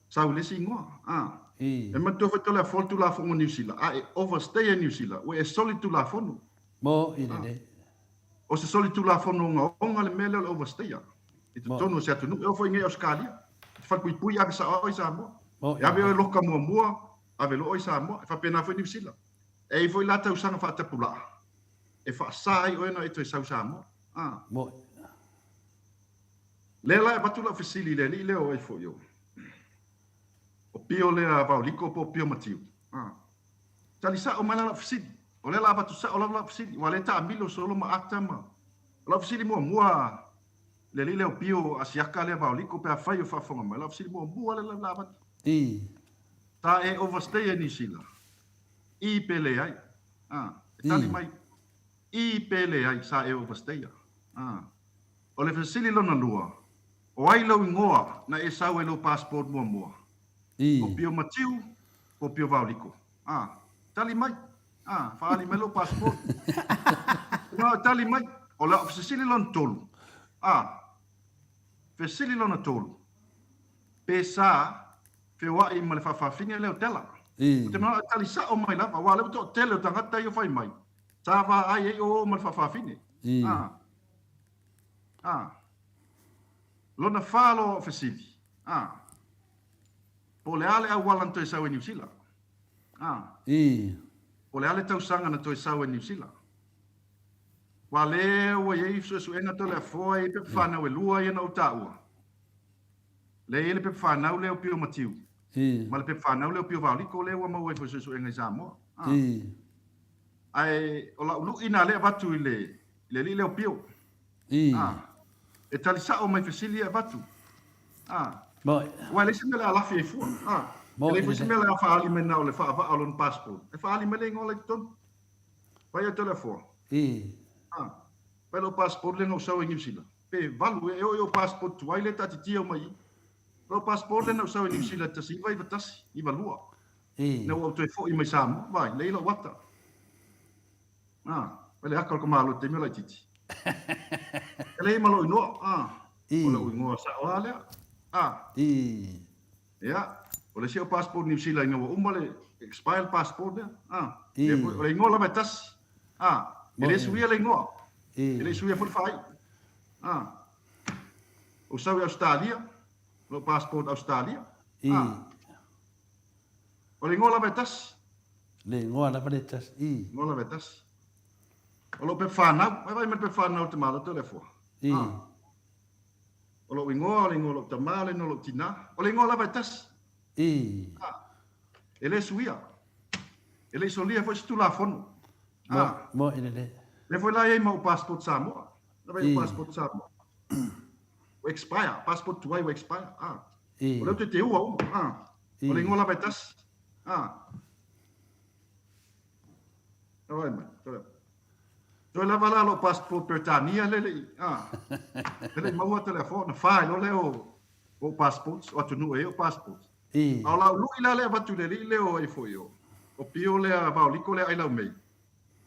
sau i le isi igoa. A. E manatua foi Toleafoa le Tulafono o Niu Sila, a e overstay ai Niu Sila, ua e solitulafono. Mo i lelei. O se solitulafono ogaoga le mea lea o le overstayer i totonu o se atunuu. E oo foi i nei Ausetalia, i te falepuipui ave sao oe i Samoa. E ave oe loka muamua, ave loa oe i Samoa. E faapena foi Niu Sila. E i ai foi la tausaga faatapulaa e faasa ai oe ona e toe sau i Samoa. A. Lea la e avatu lau fesili i le alii lea o ai foi o o Pio lea Vaoliko po o Pio Matiu. A. Tali sa'o mai la lau fesili. O lea la avatu sa'o lava lau fesili, aua o lea e taamilo solo ma ata ma. O lau fesili muamua le alii lea o Pio Asiaka lea Vaoliko pe afai o faafofoga mai, o lau fesili muamua lea la avatu. Sa e overstay ai Niu Sila? I pe leai? A, e tali mai, I pe leai sa e overstay a? A. O le fesili lona lua, o ai lou igoa na e sau ai lou passport muamua? O Pio Matiu po o Pio Vaoliko? A, tali mai. A, faaali mai lou passport. No, tali mai. O lau fesili lona tolu. A, fesili lona tolu. Pe sa feoai ma le faafaafine lea o Tela. Ou te manao e tali sa'o mai lava, aua o lea ua toatele o tagata ia o fai mai, sa vaai ai o o ma le faafaafine. A, a, lona fa loa o fesili. A, po o le a le auala na toe sau ai Niu Sila? A, po o le a le tausaga na toe sau ai Niu Sila? Aua lea ua i ai suesuega Toleafoa e i ai pepa fanau e lua ia na ou taua. Lea e i ai le pepa fanau lea o Pio Matiu ma le pepa fanau lea o Pio Vaoliko lea ua maua ai foi suesuega i Samoa. A, ae o lau lu'i na lea avatu i le i le alii lea o Pio. A, e tali sa'o mai fesili ia e avatu. A, aua e leai se mea o le a lafi ai fua. A, e leai foi se mea o le a faaali mai na o le faavaa o lona passport. E faaali mai le igoa la i totonu. Fai ai Toleafoa. A, fai lou passport lea na ou sau ai Niu Sila. Pe valu ea, e oo i ou passport tuai lea e taatitia uma i i. Lou passport lea na ou sau ai Niu Sila i le 1991, 92. Ina ua ou toe foi mai Samoa, vaai, lea i lou ata. A, fai le aka o le tamāloa i le taimi o laitiiti. E leai ma lou igoa, a, o lou igoa sao lava lea. A, ia, o le isi au passport Niu Sila ina ua uma le expire le passport lea. A, lea foi, o le igoa lava e tasi. A, e le suia le igoa. E le suia foi le faaiu. A, ou sau i Ausetalia, lou passport Ausetalia. A, o le igoa lava e tasi. Le igoa lava le tasi. I. Igoa lava e tasi. O lou pepa fanau, vai vai mai le pepa fanau o te malo Toleafoa. I. Ah. O lou igoa, o le igoa o lou tamā, o le igoa o lou tinā. O le igoa lava e tasi. I. Ah. E le suia. E le i solia foi se Tulafono. Mo, ah. Mo i lelei. Lea foi la e i ai ma ou passport Samoa. La vai ou passport Samoa. Ua expire, passport tuai ua expire. Ah. I. O lea ou te teua uma. Ah. I. O le igoa lava e tasi. Ah. Vai mai. Toe lava la lou passport Peretania le lei. Ah. Le lei maua Toleafoa na fa ai loa lea o o passports, o atunuu e i ai o passports. I. A o lau lui la lea avatu i le alii lea o ai foi o o Pio lea Vaoliko lea Ailaumei.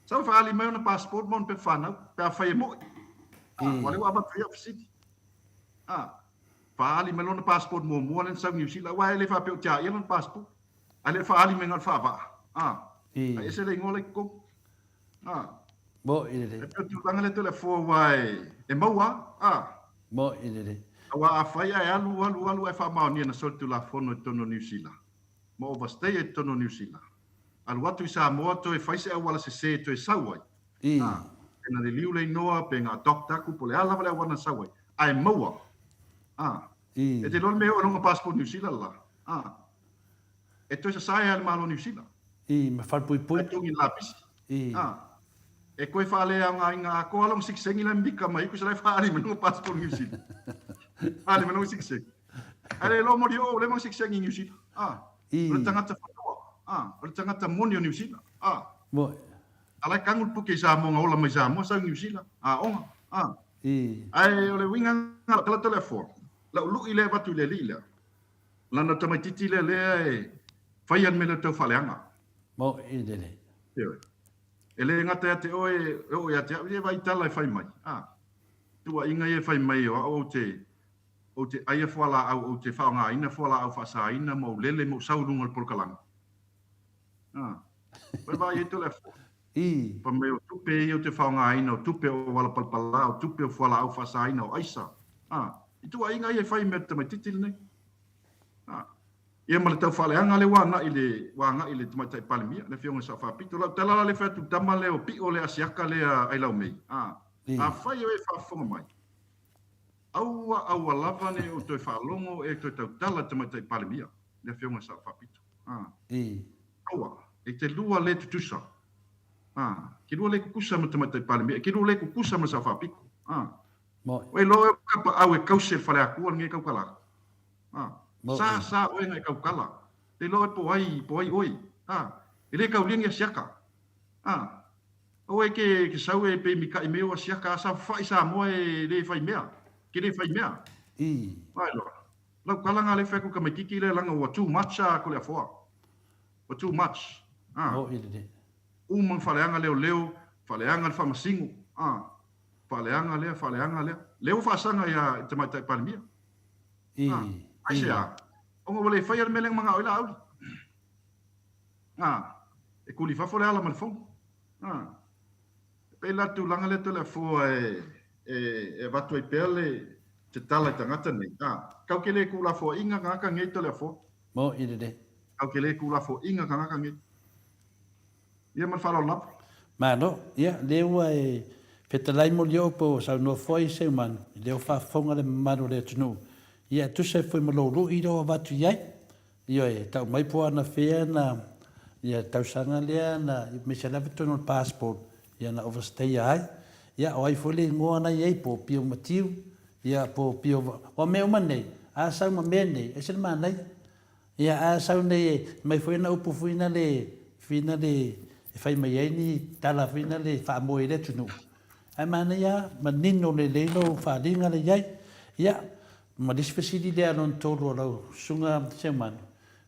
Sau e faaali mai ona passport ma ona pepa fanau pe afai e mo'i. Ah, aua lea ua avatu i au fesili. Ah. Faaali mai lona passport muamua lea na sau i Niu Sila aua e le faapea o tiaia lona passport. Ae le faaali mai na o le faavaa. A. Ae ese le igoa la i totonu. A. Mo'i lelei. E pei o le tulaga lea Toleafoa aua e maua a. Mo'i lelei. Aua afai ae alu alu alu ae faamaonia na solitulafono i totonu o Niu Sila ma overstay ai i totonu o Niu Sila, alu atu i Samoa toe fai se auala sese e toe sau ai, a, pe na liliu le inoa, pe na adopt aku, po o le a lava le auala na sau ai, ae maua, a, e te iloa le mea e oo i luga passport Niu Sila le la, a, e toe sasae lava e le Malo o Niu Sila. Ma falepuipui. Ae togi i le lapisi. A, e toe faaleaogaina atoa lona sikiseni la e mika mai ai, tusa la e faaali mai lona passport Niu Sila. Faaali mai lona sikiseni. Ae le iloa moli oo, ua leva ona sikiseni i Niu Sila. A, o le tagata fanua. A, o le tagata moni o Niu Sila. A, a la e kanu le puke i Samoa na ola mai Samoa sau i Niu Sila. Aoga. A, ae o le uiga lena o lau tala Toleafoa, lau lui lea e avatu i le alii lea, lana tamaititi lea lea e faia le mea lea o le taufaaleaga. Ioe. E le gata ia te oe, e oo ia te au, ia vaai tala e fai mai. A, tuuaiga ia e fai mai o au ou te, ou te aia fualaau, ou te faaaogaina fualaau faasaina ma ou lele ma ou sau i luga o le polokalame. A, ua e vaai ai Toleafoa? Fai mai o tupe ia ou te faaaogaina, o tupe o auala palapala, o tupe o fualaau faasaina, o aisa. A, i tuuaiga ia e fai mea tamaititi lenei. A, ia ma le tau faaleaga lea ua agai i le, ua agai i le Tamaitai Palemia, le Afioga i le Sao Faapito. O lau tala la lea e fai atu i le tama lea o Pio lea Asiata lea Ailaumei, a, afai o e faafofoga mai, aua, aua lava ne i ou toe faalogo e toe tautala i le Tamaitai Palemia, le Afioga i le Sao Faapito. A, aua, e te lua le tutusa. A, e te lua le tutusa ma le Tamaitai Palemia, e te lua le tutusa ma le Sao Faapito. A, ua iloa oe o kapaau e tausi e le Faleatua lenei e tautala atu. A, sa, sa oe na e tautala. Te iloa oe po ai, po ai oe. A, e le taulia ni asiata. A, aua e ke, ke sau e pei mitaʻi mai ou asiata, a saofafai Samoa e le fai mea, ke le fai mea. Ai loa, lau tala na le fai atu i tamaititi lea leaga ua too much a Toleafoa. Ua too much. A, uma na faaleaga leoleo, faaleaga le faamasino. A, faaleaga lea, faaleaga lea. Lea ua faasaga ia i le Tamaitai Palemia. A, aisea? Ona ua le faia le mea lea na manao ai Laauli. A, e kuli fafo le ala ma le fono. A, e pei la le tulaga lea Toleafoa e, e, e avatu ai pea le, te tala i tagata nei. A, kau ke le kulafoaiga tagata nei Toleafoa. Moʻi lelei. Kau ke le kulafoaiga tagata nei. Ia ma le faaaloalo lava. Malo, ia, lea ua e fetalai molioo po ua saunoa foi Seumanu, i lea ua faafofoga le mamalu o le atunuu, ia e tusa ai foi ma lou lui lea ua avatu i ai, ioe, e tau mai po o anafea na, ia le tausaga lea na, aemaise lava totonu o le passport, ia na overstay ai, ia o ai foi le igoa la i ai, po o Pio Matiu, ia po o Pio, aua mea uma nei, a sau ma mea nei, ese le manaia. Ia, a sau nei e mai foi ana upu foi na le, foi na le, e fai mai ai ni tala foi na le faamoe i le atunuu. Ae manaia lava, manino lelei lou faaaliga lea i ai. Ia, ma le isi fesili lea lona tolu a lau Susuga Seumanu,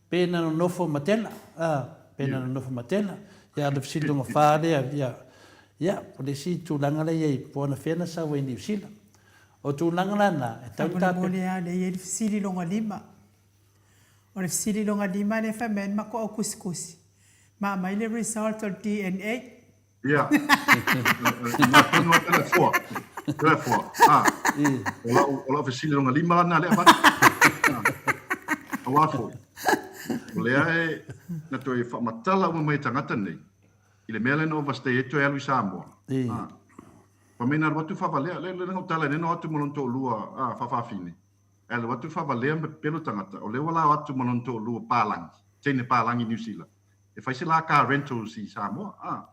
pe na nonofo ma Tela, a, pe na nonofo ma Tela. Ia, o le fesili lona fa lea, ia, ia, o le isi tulaga lea i ai, po o anafea na sau ai i Niu Sila. O tulaga la na, e tatau ona tape. Faamolemole lava, lea e i ai le fesili lona lima. O le fesili lona lima lea e fai mai ai le matou au kusikusi, ma aumai le result o le DNA. Ia. Na tonu atu le foa. Le foa. Ah. O lau, o lau fesili lona lima lana lea avatu. Aua foi. O lea e na toe faamatala uma mai e tagata nei i le mea lea na overstay ai toe alu i Samoa. Ah. Fai mai na alu atu faavalea, lea lea na ou tala ai nei na o atu ma lona toalua ah, faafafine. E alu atu faavalea ma pepelo tagata, o lea ua lao atu ma lona toalua palagi, teine palagi Niu Sila, e fai se la car rentals i Samoa, a.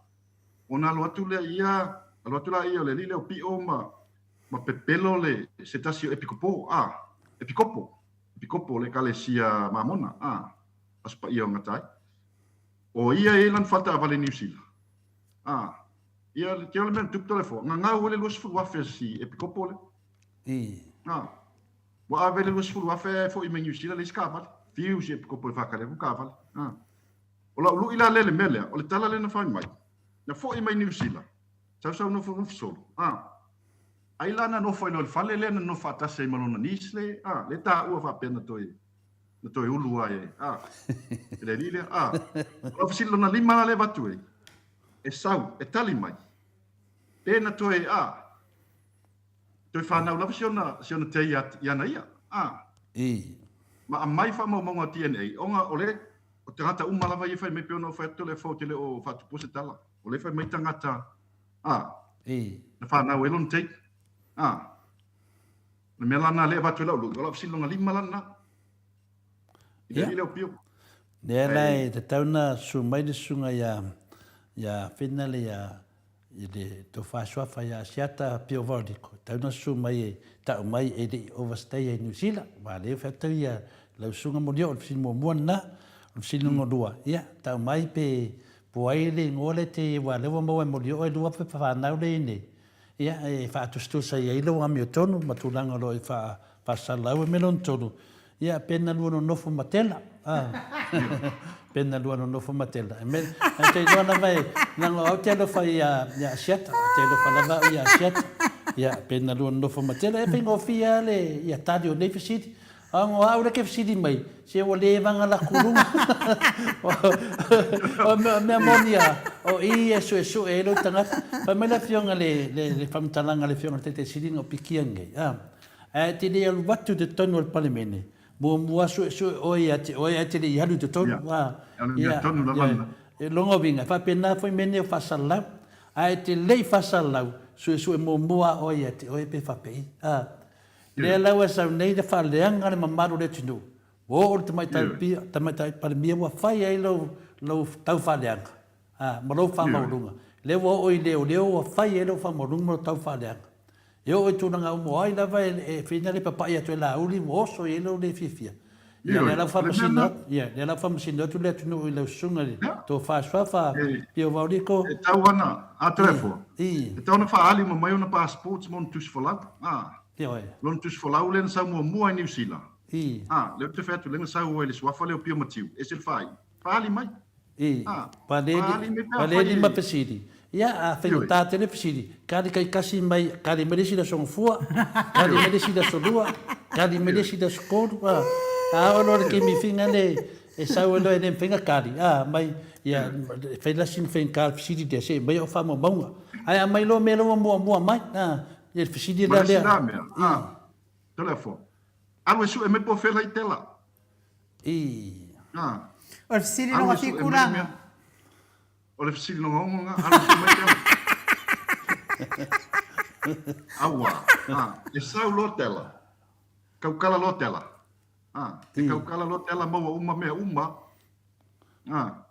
Ona alu atu lea ia, alu atu la ia o le alii lea o Pio ma, ma pepelo le, se tasi o epikopo, a, epikopo, epikopo o le ekalesia Mamona, a, Aso Paia o Gata ai. O ia e i ai lana faletaavale i Niu Sila, a. Ia, te o le mea na tupu Toleafoa, gagau ai le 20,000 a si epikopo lea. Nā. Ua ave le 20,000 ae foi mai Niu Sila leai se taavale. Fiu si epikopo e whakale aku taavale. Nā. O lau lui la lea le mea lea, o le tala lea na whai mai. Na foi mai Niu Sila. Sau sau nofo nofo solo. Nā. Ai la na nofo ai loa i le fale lea na nonofo faatasi ai ma lona niece le, a, le taua faapea na toe, na toe ulu ai e, a, e le alii lea, a. O lau fesili lona lima la lea e avatu ai, e sau, e tali mai, pe na toe, a, toe fanau lava si ona, si ona tei ia, i ana ia, a. I. Ma aumai faamaumauga o DNA, ona o le, o tagata uma lava ia e fai mai pei ona ou fai atu le fou te le o faatupua se tala. O lea e fai mai tagata, a, I. na fanau ai lona teiki. A, o le mea la lena lea e avatu ai lau lui, o lau fesili lona lima la lena. I le Ia. alii lea o Pio. Lea la Ae, e tatau ona susu mai le susuga ia, ia Fina le ia, i le tofa suafa ia Asiata Pio Vaoliko, e tatau ona susu mai e tau mai e le i overstay ai i Niu Sila, aua lea ua fai atu ia lau susuga Molioo, o le fesili muamua lena. O le fesili lona lua, ia, tau mai pe Po ai le igoa lea te aua o lea ua maua e Molioo e lua pepa fanau lea i inei, ia e faatusatusa i ai lou amiotonu ma tulaga o lo o e faasalalau ai. Mea lona tolu, ia pe na lua nonofo ma Tela, a, pe na lua nonofo ma Tela. E mea, ou te iloa lava e, leaga o au te alofa ia, ia Asiata, ou te alofa lava au ia Asiata. Ia, pe na lua nonofo ma Tela, e faigofie lava le, ia tali o nei fesili. Ago au le ke fesili mai, se ua le vaga laku luga. O mea moni a, o i e suesue ai lou tagata. Fai mai le afioga le, le, le faamatalaga a le afioga i le Taitaisili na o pikia nei, a, ae e te le alu atu i totonu o le Palemene, muamua suesue oe ia te oe ae te le i alu i totonu, a, ia, ia, e lona uiga, e faapena foi mea nei o faasalalau. Ae e te le i faasalalau, suesue muamua a oe ia te oe pe faapei, a. Lea la ua sau nei le faaleaga le mamalu o le atunuu, ua oo le tamaitai tamaitai Palemia ua fai ai lou lou tau faaleaga, a, ma lou faamaualuga. Lea ua oo i leoleo ua fai ai lou faamaualuga ma lou tau faaleaga. E oo i tulaga uma o ai lava e fina le papai atu e Laauli ua oso i ai lou le fiafia. Ia, lea la ua faamasino atu, ia, lea la ua faamasino atu le atunuu i lau susuga i le Tofa Suafa Pio Vaoliko. E tau ana, a Trevor, e tau ana faaali uma mai ona passports ma ona tusi folau, a. Ioe. Lona tusi folau lea na sau muamua i Niu Sila. I. A, lea ou te fai atu, lea na sau ai le suafa lea o Pio Matiu, ese le faaiu. Faaali mai. I, paleli ma fesili. Ia, a faigata tele fesili, kali kaikasi mai, kali mai le isi le aso gafua, kali mai le isi le aso lua, kali mai le isi le aso tolu, a. A oo loa i le taimi finga le e sau ai loa e le mafai ona kali, a, mai, ia, fai la sina faigata fesili lea se i aumai au faamaumauga. Ae aumai loa mea la ua muamua mai, a, ia le fesili la lea. Ma le isi la mea, a, Telefo, alu e sue mai po o fea la i tela. I. A. O le fesili loga fikulanga. O le fesili loga ongo nga, alu e sue mai tela. Aua, a, e sau loa tela, kaukala loa tela. A, e kaukala loa tela maua uma mea uma. A,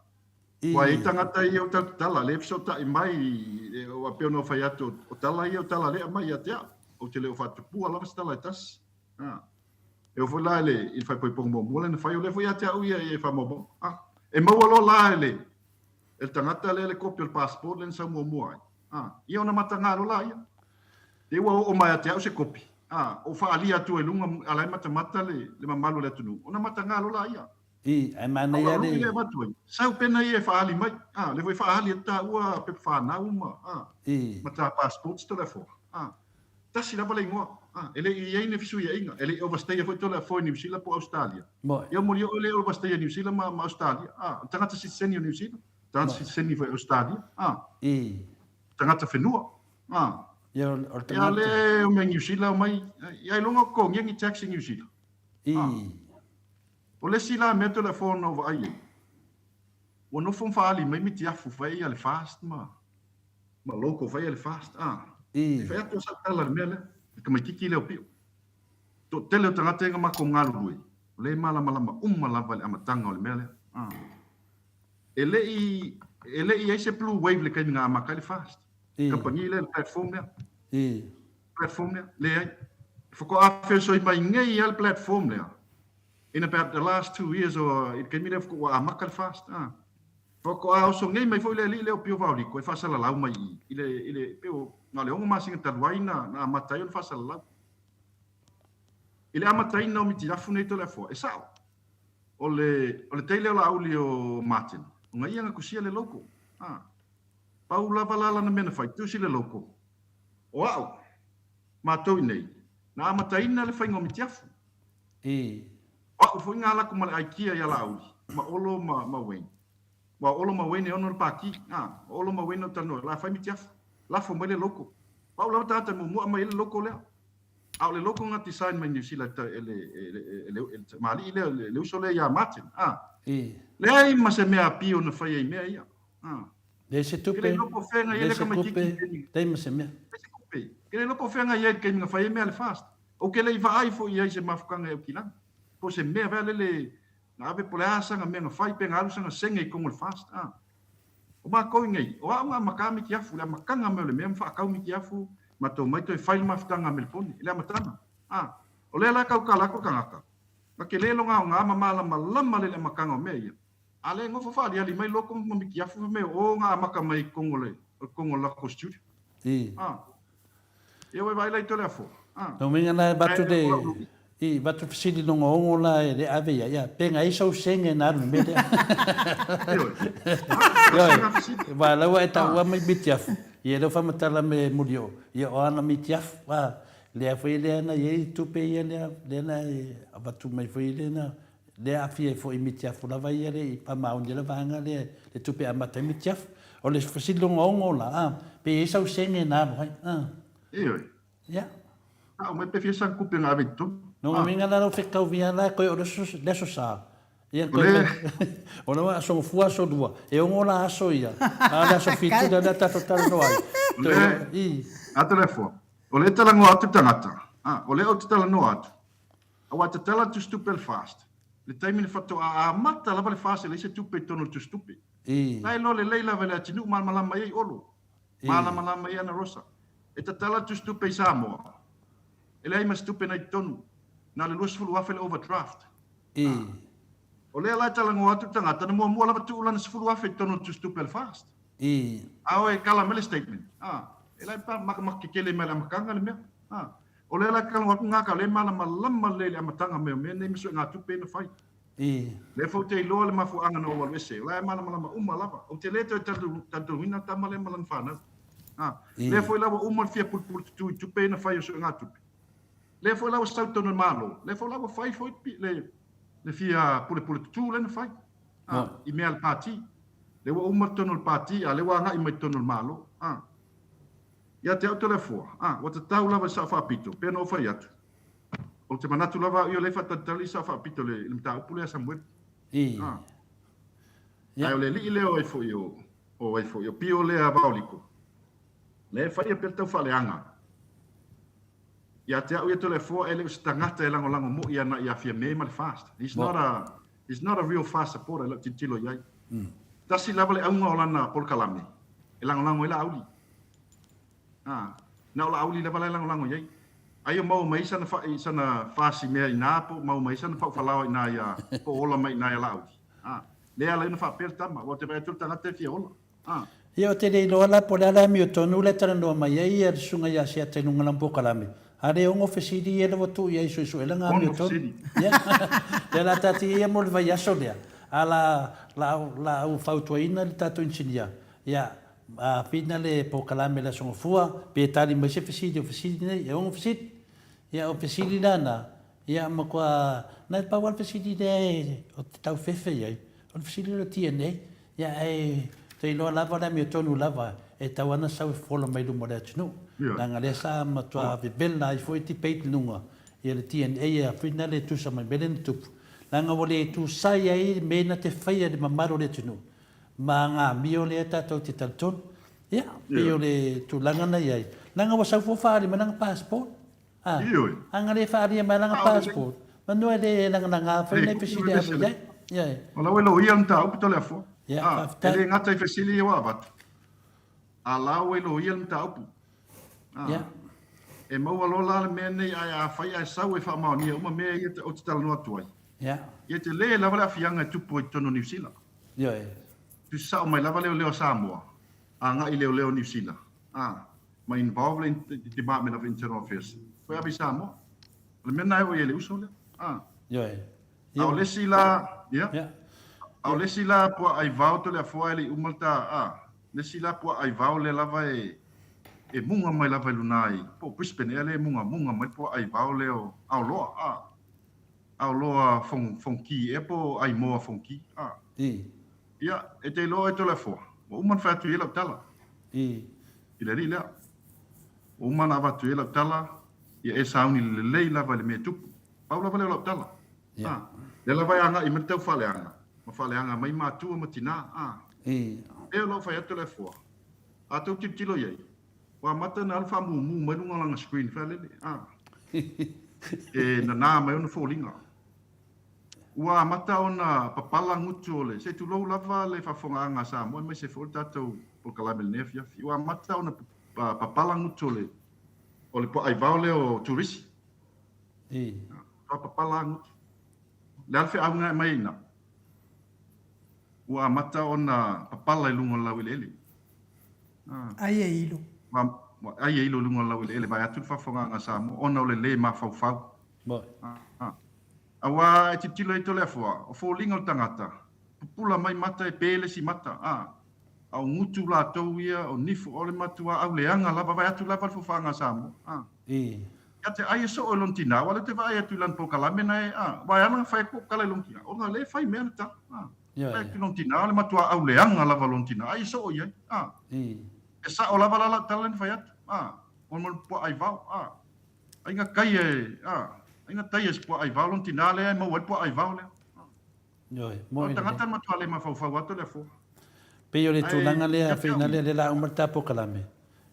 Ua i ai tagata ia o tatou tala, lea e fesootai mai, ua pei ona ou fai atu, o tala ia o tala lea aumai ia te au. Ou te le o faatupua lava se tala e tasi. A. E oo foi la i le, i le faaipoipoga muamua lea na fai, o lea foi ia te au ia e faamaumau. A. E maua loa la e le, e le tagata lea le kopi o le passport lea na sau muamua ai. A. Ia ona mataga loa laia. Te ua oo mai ia te au se kopi. A. Ou faaalia atu ai i luga, a la e matamata le, le mamalu o le atunuu, ona mataga loa laia. I, ae manaia le. Lea avatu ai. Sau pena ia e faaali mai. A, lea foi faaali atu taua pepa fanau ma, a, I. ma ta passports Toleafoa. A, tasi lava le igoa. A, e le i i ai ni fesuiaiga. E le i overstay foi Toleafoa i Niu Sila po o Ausetalia. Moe. Ia moli oe le overstay a Niu Sila ma, ma Ausetalia. A, o le tagata sitiseni o Niu Sila, tagata sitiseni foi o Ausetalia. A. I. Tagata whenua. A. Ia, o le tagata. Ia le o mea Niu Sila o mai, ia iloga o totogi ni tax i Niu Sila. I. A. O le isi la mea telefona na ou vaai ai, ua nofo ma faaali mai mitiafu fai ia le fast ma ma local fai ia le fast a. I. E fai atu sau tala i le mea lea, le tamaititi lea o Pio. Toatele o tagata ia na matou galulue, o lea e malamalama uma lava i le amataga o le mea lea. A. E le i e le i i ai se blue wave i le taimi na amata ai le fast. I. Kamupani lea, le platform lea. I. Platform lea, leai. Faatoa feosoi mai nei lava le platform lea. In about the last 2 years or i le taimi lea ua amata le fast a. Faatoa oso nei mai foi le alii lea o Pio Vaoliko e faasalalau mai i i le i le pei o na o le 6 masina talu ai na na amata ai ona faasalalau. I le amataina o Mitiafu nei Toleafoa, e sao. O le o le tei lea o Laauli o Martin, ona ia na tusia le logo. A. Pau lava la lana mea na fai, tusi le logo. O au. Matou i nei, na amataina le faiga o mitiafu. I. O a'u foi na alu atu ma le aikia ia Laauli, ma Olo ma, ma Wayne. Aua o Olo ma Wayne e ono le pākī, a, o Olo ma Wayne na ou talanoa ai, o le a fai mitiafu. Lafo mai le logo. O a'u lava tagata e muamua aumai ai le logo lea. A o le logo na design mai Niu Sila e, e, le, e, le, e, le, e le tamalii lea, le, le uso lea ia Martin, a. I. Leai ma se mea pio na fai ai mea ia, a. Leai se Ke tupe, le iloa po o fea na i ai leai le se tamaitiiti tupe, i le taimi. leai ma se mea. Leai se tupe. Ke le iloa po o fea na i ai i le taimi na fai ai mea a le FAST. Ou te le i vaai foi i ai i se mafutaga i Aukilani. Po o se mea vea lele na ave po o le a sana mea na fai pe na alu sana sene i totonu o le FAST. A. O matou i nei, o au na amata mitiafu, le amataga mai o le mea ma faatau mitiafu, matou omai toe fai le mafutaga a Melepone, i le amataga. A. O lea la e tautala atu le tagata, na tele lona aoga ma malamalama lele amataga o mea ia. A lea e nofo faaliali mai loko ma mitiafu fai mai o na amata mai i totonu o le, totonu o le latou studio. I. A. Ia ua e vaai la i Toleafoa. A. Lona uiga la e avatu Ae le, o lau lui. i, avatu fesili logoongo la e le ave ia, ia, pe na i ai sau sene na alu i le mea lea. Ioe. A, Ioe, sina fesili. aua o la ua e A. taua mai mitiafu, ia lea ua faamatala me Mulioo, ia o ana mitiafu, a, lea foi lea na i ai tupe ia lea, lea na e avatu mai foi lea na, lea e aafia ai foi i mitiafu lava ia le i faamaonia le vaega lea le tupe e amata ai mitiafu. O le fesili logoongo la, a, pe i ai sau sene na alu ai, a. Ioe. Ia. A o mai pe fia sana tupe na ave i totonu. Lona uiga la lau fetauvia la koe o le aso sa. Ia O le. O le aso gafua aso lua, e ono la aso ia, a o le aso fitu lea lea tatou talanoa ai. O le. I. A Toleafoa, o lea e talanoa atu le tagata, a, o lea ou te talanoa atu, Aua e tatala le tusitupe a le FAST. I le taimi na faatoa amata lava le FAST e leai se tupe i totonu o le tusitupe. La e iloa lelei lava e le atinuu malamalama ai Olo, malamalama ai Ana Rosa. E tatala le tusitupe i Samoa, e leai ma se tupe na i totonu, na o le $20,000 le overdraft. O lea la e talanoa atu le tagata na muamua lava tuu lana $10,000 i totonu o le tusitupe a le FAST. A o e kala mai le statement, e la e makamaka kekele mai le amataga le mea. O lea la e talanoa atu Ngaka, o lea e malamalama lelei i le amataga mai o mea nei ma suegatupe na fai. Lea foi ou te iloa le mafuaaga na ou alu ese, o la e malamalama uma lava. Ou te le toe talitonuina le tama lea ma lana fanau. Lea foi la ua uma le fia pulupulu tutu i tupe na fai o suegatupe. Lea foi la ua sau i totonu o le Malo, lea foi la ua fai foi le fia pulepule tutu lea na fai i mea a le Pati. Lea ua uma totonu o le Pati, a o lea ua agai mai totonu o le Malo. Ia te au Toleafoa, a, ua tatau lava i le Sao Faapito, pei ona ou fai atu. Ou te manatu lava au ia o lea e faatalitali i le Sao Faapito i le mataupu lea a Samueli. A, ae o le alii lea o ai foi o, o ai foi, o Pio lea Vaoliko, lea e faia pea le taufaaleaga. Ia te au ia Toleafoa, e le o se tagata e lagolago moi ana ia Fiame ma le FAST. He's not a, he's not a real FAST supporter i lau tilotilo i ai. Tasi lava le auga o lana polokalame, e lagolago ai Laauli. A, na o Laauli lava la e lagolago i ai. Ai o maua mai sana fa, sana fasi mea inā, po o maua mai sana paufalaoa inā ia, po o ola mai inā ia Laauli. A, lea ala ai ona faapea le tama, aua ou te vaai atu o le tagata e fia ola. A. Ia, ou te le iloa la po o le a le amiotonu lea e talanoa mai ai le susuga ia Asiata i luga o lana polokalame, a le ono fesili ia lea ua tuu i ai i suesuega Ono amiotonu. fesili. Ia, lea la taatia ia mo le vaiaso lea, a la, la, la ou fautuaina le tatou inisinia, ia, A whina le polokalame i le Aso Gafua, pe tali mai se fesili o fesili nei, e ono fesili. Ia, o fesili la na, ia matua, na e pau lava le fesili lea e, o te tau fefe i ai, o le fesili lea o le DNA. Ia, ae te iloa lava o le amiotonu lava e tau ana sau e fofola mai luma o le atunuu. Leaga lea sa matua vevela ai foi debate i luga ia le DNA e whina le tusa mai mea lea na tupu. Leaga ua le tusai ai le mea na te faia e le mamalu o le atunuu. Ma ngā amio lea tātou te talitonu. Ia, pei o le tulaga na i ai. Leaga ua sau fua whaari mai langa passport. A, anga le whaaria mai langa passport. Manu e le lagalaga foi nei fesili e alu i ai. Ia e. O lau e loia le mataupu Toleafoa. Ia, A, e faafetai. le gata i fesili ia ua avatu, a lau e loia le mataupu. A, Ia. e maua loa la le mea nei ae afai ae sau e faamaonia uma mea ia ou te talanoa atu ai. Ia. Ia e tele lava le aafiaga e tupu ai i totonu o Niu Sila. Ioe. Tusi sao mai lava leoleo a Samoa, agai i leoleo Niu Sila, a, ma involve le Department of Internal Affairs. Toe ave i Samoa. O le mea lena e oo i ai le uso lea. A. Ioe. A o le isi la, ia. Ia. A o le isi la puaa aivao Toleafoa e le i uma le ta, a, le isi la puaa aivao lea lava e, E muga mai lava i luna i, po o Brisbane ea lea e muga, muga mai le puaa aivao lea o Aoloa, a. Aoloa Fong, Fongki ea po o Aimoa Fongki, a. Ia, e te iloa oe Toleafoa, ua uma ona fai atu i ai lau tala. I le alii lea. Ua uma ona avatu i ai lau tala, ia e sauni lelei lava i le mea e tupu. Pau lava lea o lau tala. A, lea lava e agai mai le tau faaleaga, ma faaleaga mai matua ma tinā. A, pei o lau fai atu Toleafoa, a tou tilotilo i ai, ua amata ona alu faamumu mai luga o lana screen faalele. A, e nanā mai ona foliga. Ua amata ona papala gutu o le, se i tulou lava le faafofogaaga a Samoa aemaise foi o le tatou polokalame i lenei afiafi. Ua amata ona papala gutu o le, o le puaaivao lea o turisi. Ua papala gutu. O le a le feau na e aumai ai i ina? Ua amata ona papala i luga o le laueleele. Ai e ilo. Ua ai e ilo i luga o le laueleele vaeatu le faafofogaaga a Samoa ona o le lē mafaufau. Aua e tilotilo ai Toleafoa, o foliga o le tagata, pupula mai mata e pe le isi mata, a, a o gutu latou ia, o nifu, o le matua auleaga lava, vaeatu lava le fofaga a Samoa, a. Ia te ai e soo i lona tina, aua lea ou te vaai atu i lana polokalame na e, a, aua e ala ona fai atu ou tala i lona tina, ona o lea e fai mea le tala, a. Vaai atu i lona tina, o le matua auleaga lava o lona tina, ai e soo i ai, a. E sao lava la lau tala lea na fai atu, a, ona o le puaa aivao, a. Ai na tai e, a, ai na tai e se puaa aivao lona tinā lea e maua ai le puaa aivao lea. Ioe, moe O le tagata na matua le mafaufau atu le afoa. Pei o le tulaga lea, feina lea, lea la uma le ta polokalame.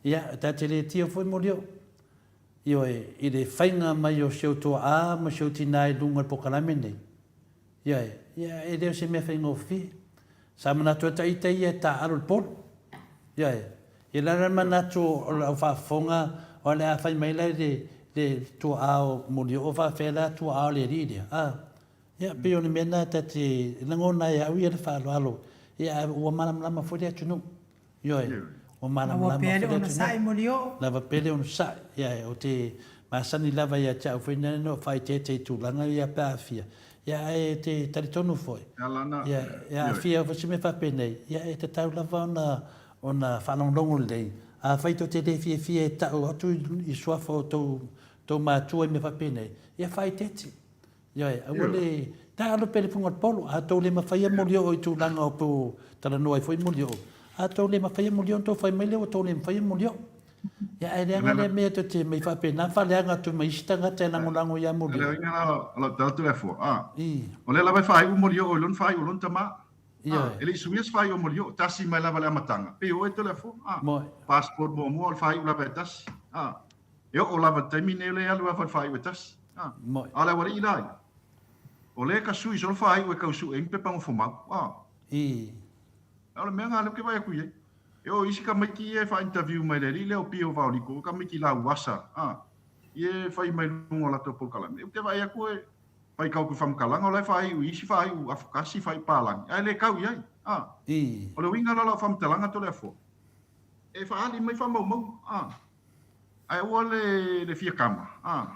Ia, ta te le tio foi Molioo. Ioe, i le faiga mai o si ou toa'a ma si ou tinā i luga o le polokalame nei. Ioe, ia e le o se mea faigofie. Sa manatu ai ita ia e taaalo i le polo. Ioe, ia le a le manatu o lau faafofoga o le a fai mai la le le tuaa o Molioo faafefea la tuaa o le alii lea? A, ia pei o le mea lena ta te lagona ai e au ia le faaaloalo, ia ae ua malamalama foi le atunuu. Ioe, ua malamalama foi le atunuu. Lava pea le onosai. Ia, ou te masani lava ia te au foi na ou faaeteete i tulaga ia pe a aafia. Ia, ae te talitonu foi, ia, e aafia foi se mea faapenei, ia, e tatau lava ona, ona faalogologo lelei. Afai tou te le fiafia e tau atu i suafa o tou, tou matua i mea faapenei, ia faaeteete. Ioe, aua le taalo pea le fuga o le polo. A tou le mafaia molioo i tulaga o pou talanoa ai foi molioo, a tou le mafaia molioo ona tou fai mai lea ua tou le mafaia molioo. Ia ae leaga lea mea tou te mai faapena faaleaga atu ma isi tagata e lagolago ia molioo. Le uiga la o lau tala Toleafoa, a, o lea lava e faaiu molioo i lona faaiu o lona tama. A, e le i suia se faaiu o molioo, tasi mai lava le amataga, pei o oe Toleafoa, a, passport muamua o le faaiu lava e tasi, a. E oo lava i le taimi nei o lea e alu lava i le faaiu e tasi. A o le aualii la ia, o lea e kasui solo faaiu e tau sue ai ni pepa nofomau. A o le mea lena lea ou te vaai atu i ai. E oo i isi tamaiti ia e faa-interview mai le alii lea o Pio Vaoliko, o tamaiti lauasa, a, ia e fai mai luga o latou polokalame. Ou te vaai atu e faitau atu i faamatalaga, o la e faaiu i isi faaiu afokasi, faaiu palagi, ae le tau i ai. A o le uiga la o lau faamatalaga Toleafoa, e faaali mai faamaumauga. A. Ae aua le le fia kama, a.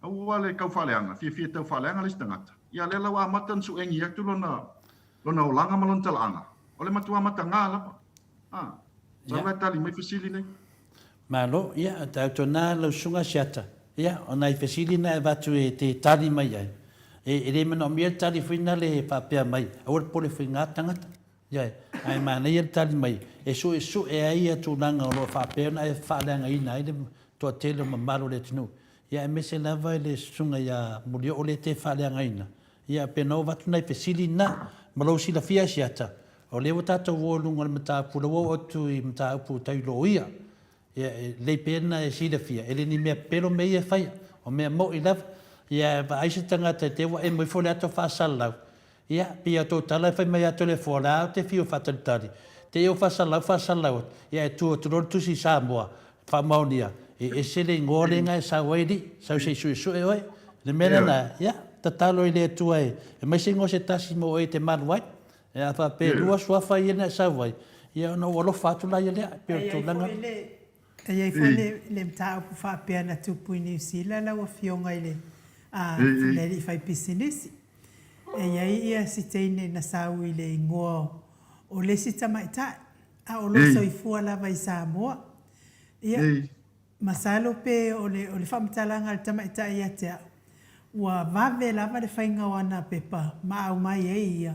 Aua le tau faaleaga, fiafia tau faaleaga le isi tagata. Ia lea la ua amata ona suegi atu lona lona olaga ma lona talaaga. O le matua matagā lava. A. Sau la e tali mai fesili nei. Malo, ia, tautuana lau susuga Siata. Ia, o nai fesili na e avatu e te tali mai ai. E, e le manaomia le tali foi na le faapea mai, aua le popole foi ngā tagata. Ioe, ae manaia le tali mai e suesue ai ia tulaga o lo o faapea ona e faaleagaina ai le toatele o mamalu o le atunuu, ia aemaise lava i le susuga ia Mulioo lea te faaleagaina. Ia pe na ova atu nai fesili na, ma lou silafia Asiata, o lea ua tatou o i luga o le mataupu, lea ua oo atu i mataupu tau loia, Ia, e lelei pea lena e silafia, e le ni mea pepelo mea ia e faia, o mea moʻi lava. Ia, e vaai se tagata i te i ua emo ifo le ato faasalalau, ia, pei a tou tala e fai mai ia Toleafoa, o le a ou te fiu e faatalitali, te i ou faasalalau, faasalalau atu, ia e tu atu loa le tusi i Samoa, faamaonia, e ese le igoa lena e sau ai alii, sau se i suesue oe. Le mea lena, ia, tatalo i le Atua e aumai se igoa se tasi mo oe e te malu ai. E a faapea e lua suafa ia na e sau ai, ia ona ou alofa atu laia lea, e pei o le tulaga lea. E i ai foi le mataupu faapea na tupu i Niu Sila lau Afioga i le alii faipisinisi. E i ai ia si teine na sau i le igoa o le isi tamaitai, a o lo o soifua lava i Samoa. Ia, masalo pe o le, o le faamatalaga a le tamaitai ia te au, ua vave lava le faiga o ana pepa ma aumai ai ia,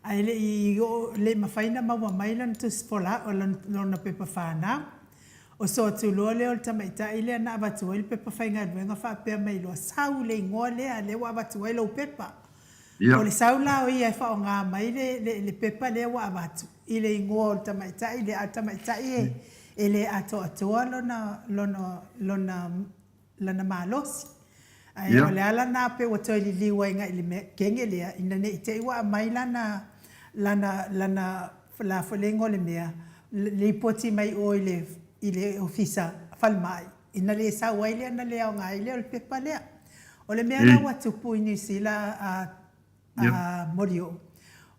ae le i oo, le i mafai ona maua mai lana tusi folau, lona pepa fanau. Oso atu loa lea o le tamaitai lea na avatu ai le pepa faigaluega faapea mai loa, Sau le igoa lea, lea ua avatu ai lou pepa. O le sau la o ia e faaaoga mai le, le, le pepa lea ua avatu i le igoa o le tamaitai lea, a o le tamaitai e, e le atoatoa lona, lona, lona, lana malosi. Ae o le ala lena pei ua toe liliu ai agai i le mea kege lea, ina ne i te i ua aumai lana, lana, lana, la foi le igoa o le mea, lipoti mai o i le, i le ofisa falemai, ina le sau ai lea na le aoga ai lea o le pepa lea. O le mea la ua tupu i Niu Sila a, a Molioo,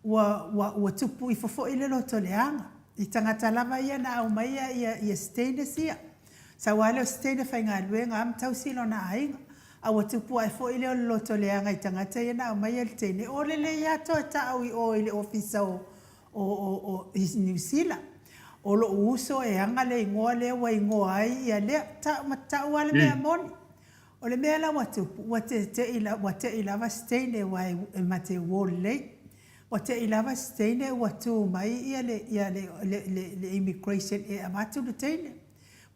ua, ua, ua tupu ifo foi le loto leaga i tagata lava ia na aumaia ia, ia stainless ia. Sau lava lea o se teine faigaluega lava ma tausi lona aiga. A ua tupu ae foi lea o le loto leaga i tagata ia na aumaia le teine, o lelei lava toe tau i o i le ofisa o, o, o, o i Niu Sila. O lou uso e aga le igoa lea ua igoa ai ia lea. Tau, ma tau lava le mea moni. O le mea la ua tupu, ua tete'i, ua te'i lava se teine aua e mate uō lelei. Ua te'i lava se teine ua tu mai ia le, ia le, le, le, le immigration e avatu le teine.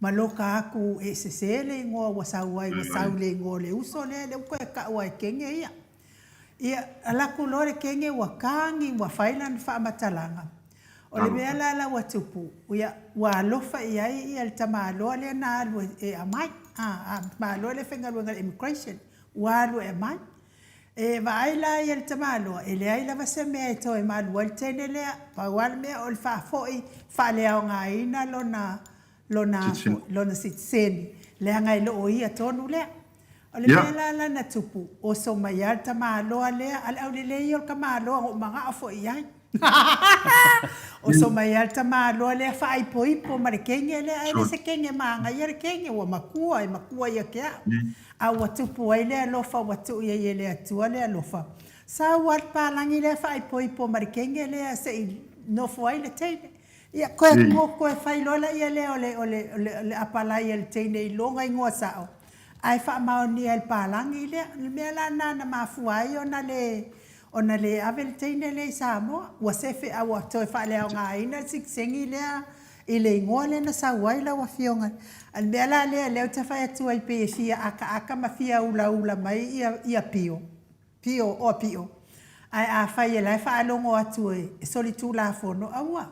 Ma loka aku e sese le igoa ua sau ai, ua sau i le igoa o le uso lea, lea ua toe kau lava e kege ia. Ia, ala atu loa le kege ua tagi, ua fai lana faamatalaga. O le mea la la ua tupu, ia, ua alofa i ai ia le tamaloa lea na alu e aumai, a, a, tamaloa lea e faigaluega i le immigration, ua alu e aumai. E vaai la ia le tamaloa, e leai lava se mea e toe malu ai le teine lea, pau lava le mea o le faafoi faaleaogaina lona, lona, lona sitiseni, leaga e le o ia tonu lea. O le mea la la na tupu, oso mai lava le tamaloa lea, a le aulelei ia o le tamaloa na ou manao foi i ai. Oso mai lava le tamaloa lea faaipoipo ma le kege lea, ae le se kege manaia le kege, ua matua, e matua ia te au. A ua tupu ai le alofa ua tuu i ai e le Atua le alofa. Sau lava le palagi lea faaipoipo ma le kege lea se i nofo ai le teine. Ia, koe mo koe fai loa laia lea o le, o le, o le, o le apalai a le teine i lona igoa sao, ae faamaonia e le palagi lea. O le mea la lena na mafua ai ona le, ona le ave le teine lea i Samoa. Ua sefe, a ua toe faaleaogaina le sitiseni lea i le igoa lea na sau ai lau Afioga. A o le mea la lea, lea ou te fai atu ai pei e fia akaaka ma fia ulaula mai ia, ia pio, pio, oa pio. Ae afai e la e faalogo atu e solitulafono, aua,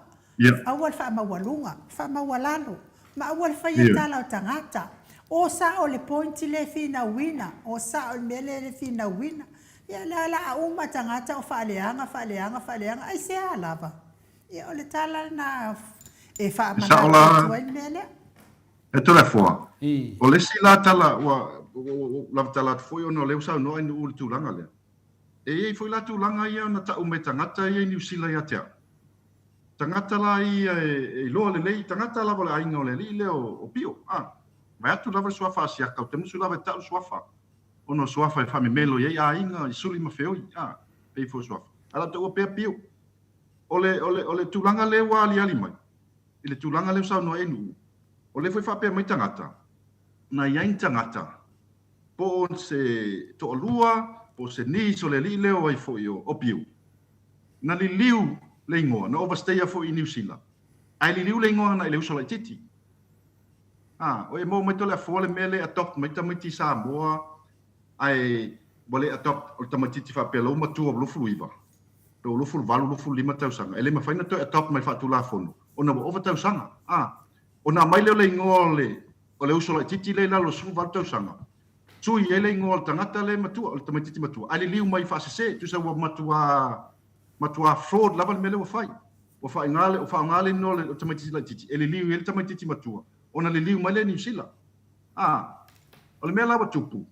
aua le faamaualuga, faamaualalo, ma aua le faia tala o tagata. O sao le point lea e finauina, o sao le mea lea e finauina. Ia lea o le a uma tagata o faaleaga, faaleaga, faaleaga, aisea lava? Ia o le tala lena e faamanatu atu ai le mea lea. E Toleafoa, o le isi la tala ua lava tala atu foi ona o lea ua saunoa Ainuu i le tulaga lea. E i ai foi la tulaga ia na tau mai e tagata ia i Niu Sila ia te au. Tagata la ia e iloa lelei, tagata lava o le aiga o le alii lea o Pio, a. Vaeatu lava le suafa a Siaka, ou te musu lava e tau le suafa, ona o suafa e faamemelo i ai aiga i suli ma feoi, a, pei foi o suafa. Ae o le a taua pea Pio. O le, o le, o le tulaga lea ua aliali mai, i le tulaga lea ua saunoa ai Ainuu, o lea foi faapea mai tagata, na i ai ni tagata, po o se toalua, po o se niece o le alii lea o ai foi o Bill, na liliu le igoa, na overstay-a foi i Niu Sila, ae liliu le igoa agai i le uso laitiiti. A, oi e maua mai Toleafoa le mea lea e adopt mai tamaiti i Samoa, ae ua le adopt o le tamaitiiti faapea la ua matua ua 29, pe ua 28, 25 tausaga, e le mafai ona toe adopt mai faatulafono ona ua ova tausaga. A, ona aumai lea o le igoa o le, o le uso laitiiti lea i lalo o le 18 tausaga, tui ai le igoa o le tagata lea matua, o le tamaitiiti matua, ae liliu mai faasese, tusa ua matuā, matuā fraud lava le mea lea ua fai. Ua faaiga le, ua faaaoga le igoa o le tamaitiiti laitiiti e liliu i ai le tamaitiiti matua, ona liliu mai lea i Niu Sila. A, o le mea la ua tupu,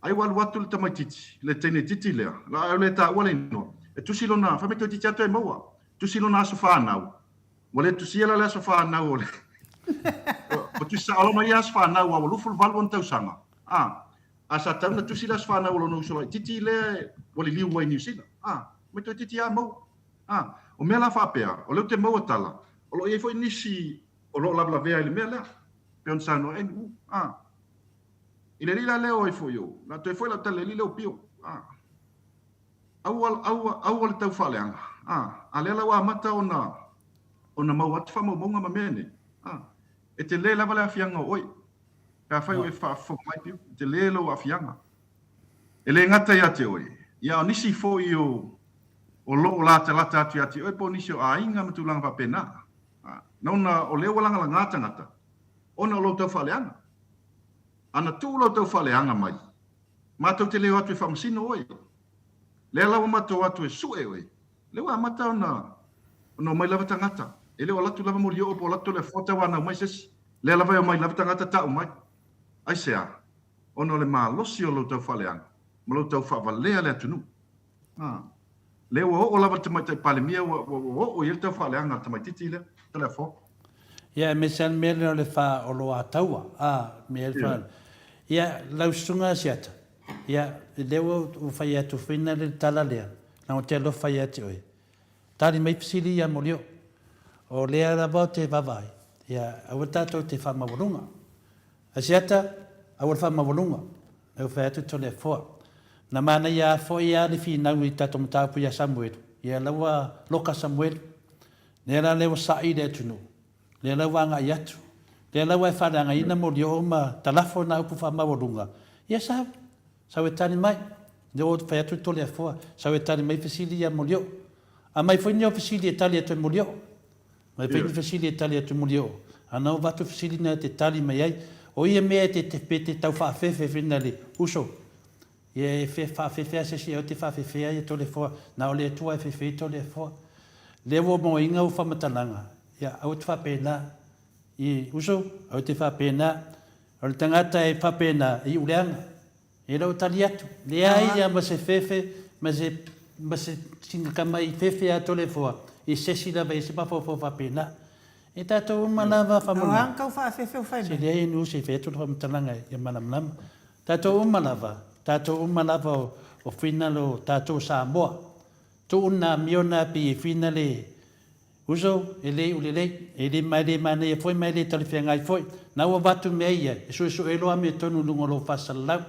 ai ua alu atu le tamaitiiti, le teineitiiti lea, la, e le taua le igoa, e tusi lona, fai mai toeitiiti atu e maua, tusi lona aso fanau, Ua le tusia la le aso fanau o le Ua tusi sao lava mai ia aso fanau a ua 28 ona tausaga. A, a sa tatau ona tusi le aso fanau o lona uso laitiiti lea ua liliu ai i Niu Sila. A, mai toeitiiti lava maua. A, o mea la faapea, o lea ou te maua tala, o lo o i ai foi nisi o lo o lavelavea i le mea lea. Pei ona saunoa ai Nu'u, a. I le alii la lea o ai foi o, la toe foi lau tala i le alii lea o Pio, a. Aua, aua, aua le tau faaleaga, a. A lea la ua amata ona, ona maua atu faamaumauga ma mea nei, a. E tele lava le aafiaga o oe, pe afai o e faafofoga mai Pio, e tele lou aafiaga. E le gata ia te oe, ia a o nisi foi o, o lo o latalata atu ia te oe po o nisi o aiga ma tulaga faapena. A, nauna o lea ua lagalaga tagata ona o lou tau faaleaga. A na tuu lou tau faaleaga mai, matou te le o atu e faamasino oe. Lea la ua matou o atu e sue oe, lea ua amata ona ona omai lava tagata. E le o alu atu lava Molioo po o alu atu Toleafoa tauanau mai se isi. Lea lava e omai lava tagata tau mai. Aisea? Ona o le malosi o lou tau faaleaga ma lou tau faavalea le atunuu. A. Lea ua oo lava le Tamaitai Palemia ua, ua, ua oo i ai le tau faaleaga a le tamaitiiti lea, Toleafoa. Ia, aemaise lava le mea lea o le faaoloataua, a, mea le fa... Ia, lau Susuga Asiata, ia, lea ua ou fai atu foi na le tala lea, leaga ou te alofa ia te oe. Tali mai fesili ia Molioo. O lea lava ou te vaavaai, ia, aua tatou te faamaualuga. Asiata, aua le faamaualuga, lea ua fai atu Toleafoa. Na manaia foi a le finau i tatou mataupu ia Samuelu, ia la ua loka Samuelu. Lea la lea ua sa'i le atunuu, lea la ua agai atu, lea la ua e faaleagaina Molioo ma Talafo na upu faamaualuga, ia sau, sau e tali mai. Lea ua fai atu Toleafoa, sau e tali mai fesili ia Molioo. Aumai foi ni au fesili e tali atu e Molioo. Mai fai ni fesili e tali atu muli o. Ana o vatu fesili na te tali mai ai. O ia mea e te te pe te tau faafefe fina le uso. Ia e fe faafefe a sesi e te faafefe ai e Toleafoa. Na o le Atua e fefe i Toleafoa. Lea ua moainga u faamatalaga. Ia aua te faapena. I uso, aua te faapena. O le tagata e faapena, e iu leaga. E le o tali atu. Leai lava ma se fefe, ma se, ma se sina tamai fefe a Toleafoa i se isi lava i se mafaufau faapena. E tatou uma lava faamolemole. Aua tau faafefe o fai mai. Se leai ni uso e fai atu le faamatalaga ia malamalama. Tatou uma lava, tatou uma lava o, o whina lo tatou Samoa. Tuu na amio na pei e whina le, Uso, e le iu lelei, e le ma e le manaia foi ma e le talafeagai foi. Na ua avatu mea ia, e suesue loa amiotonu i luga o lou faasalalau.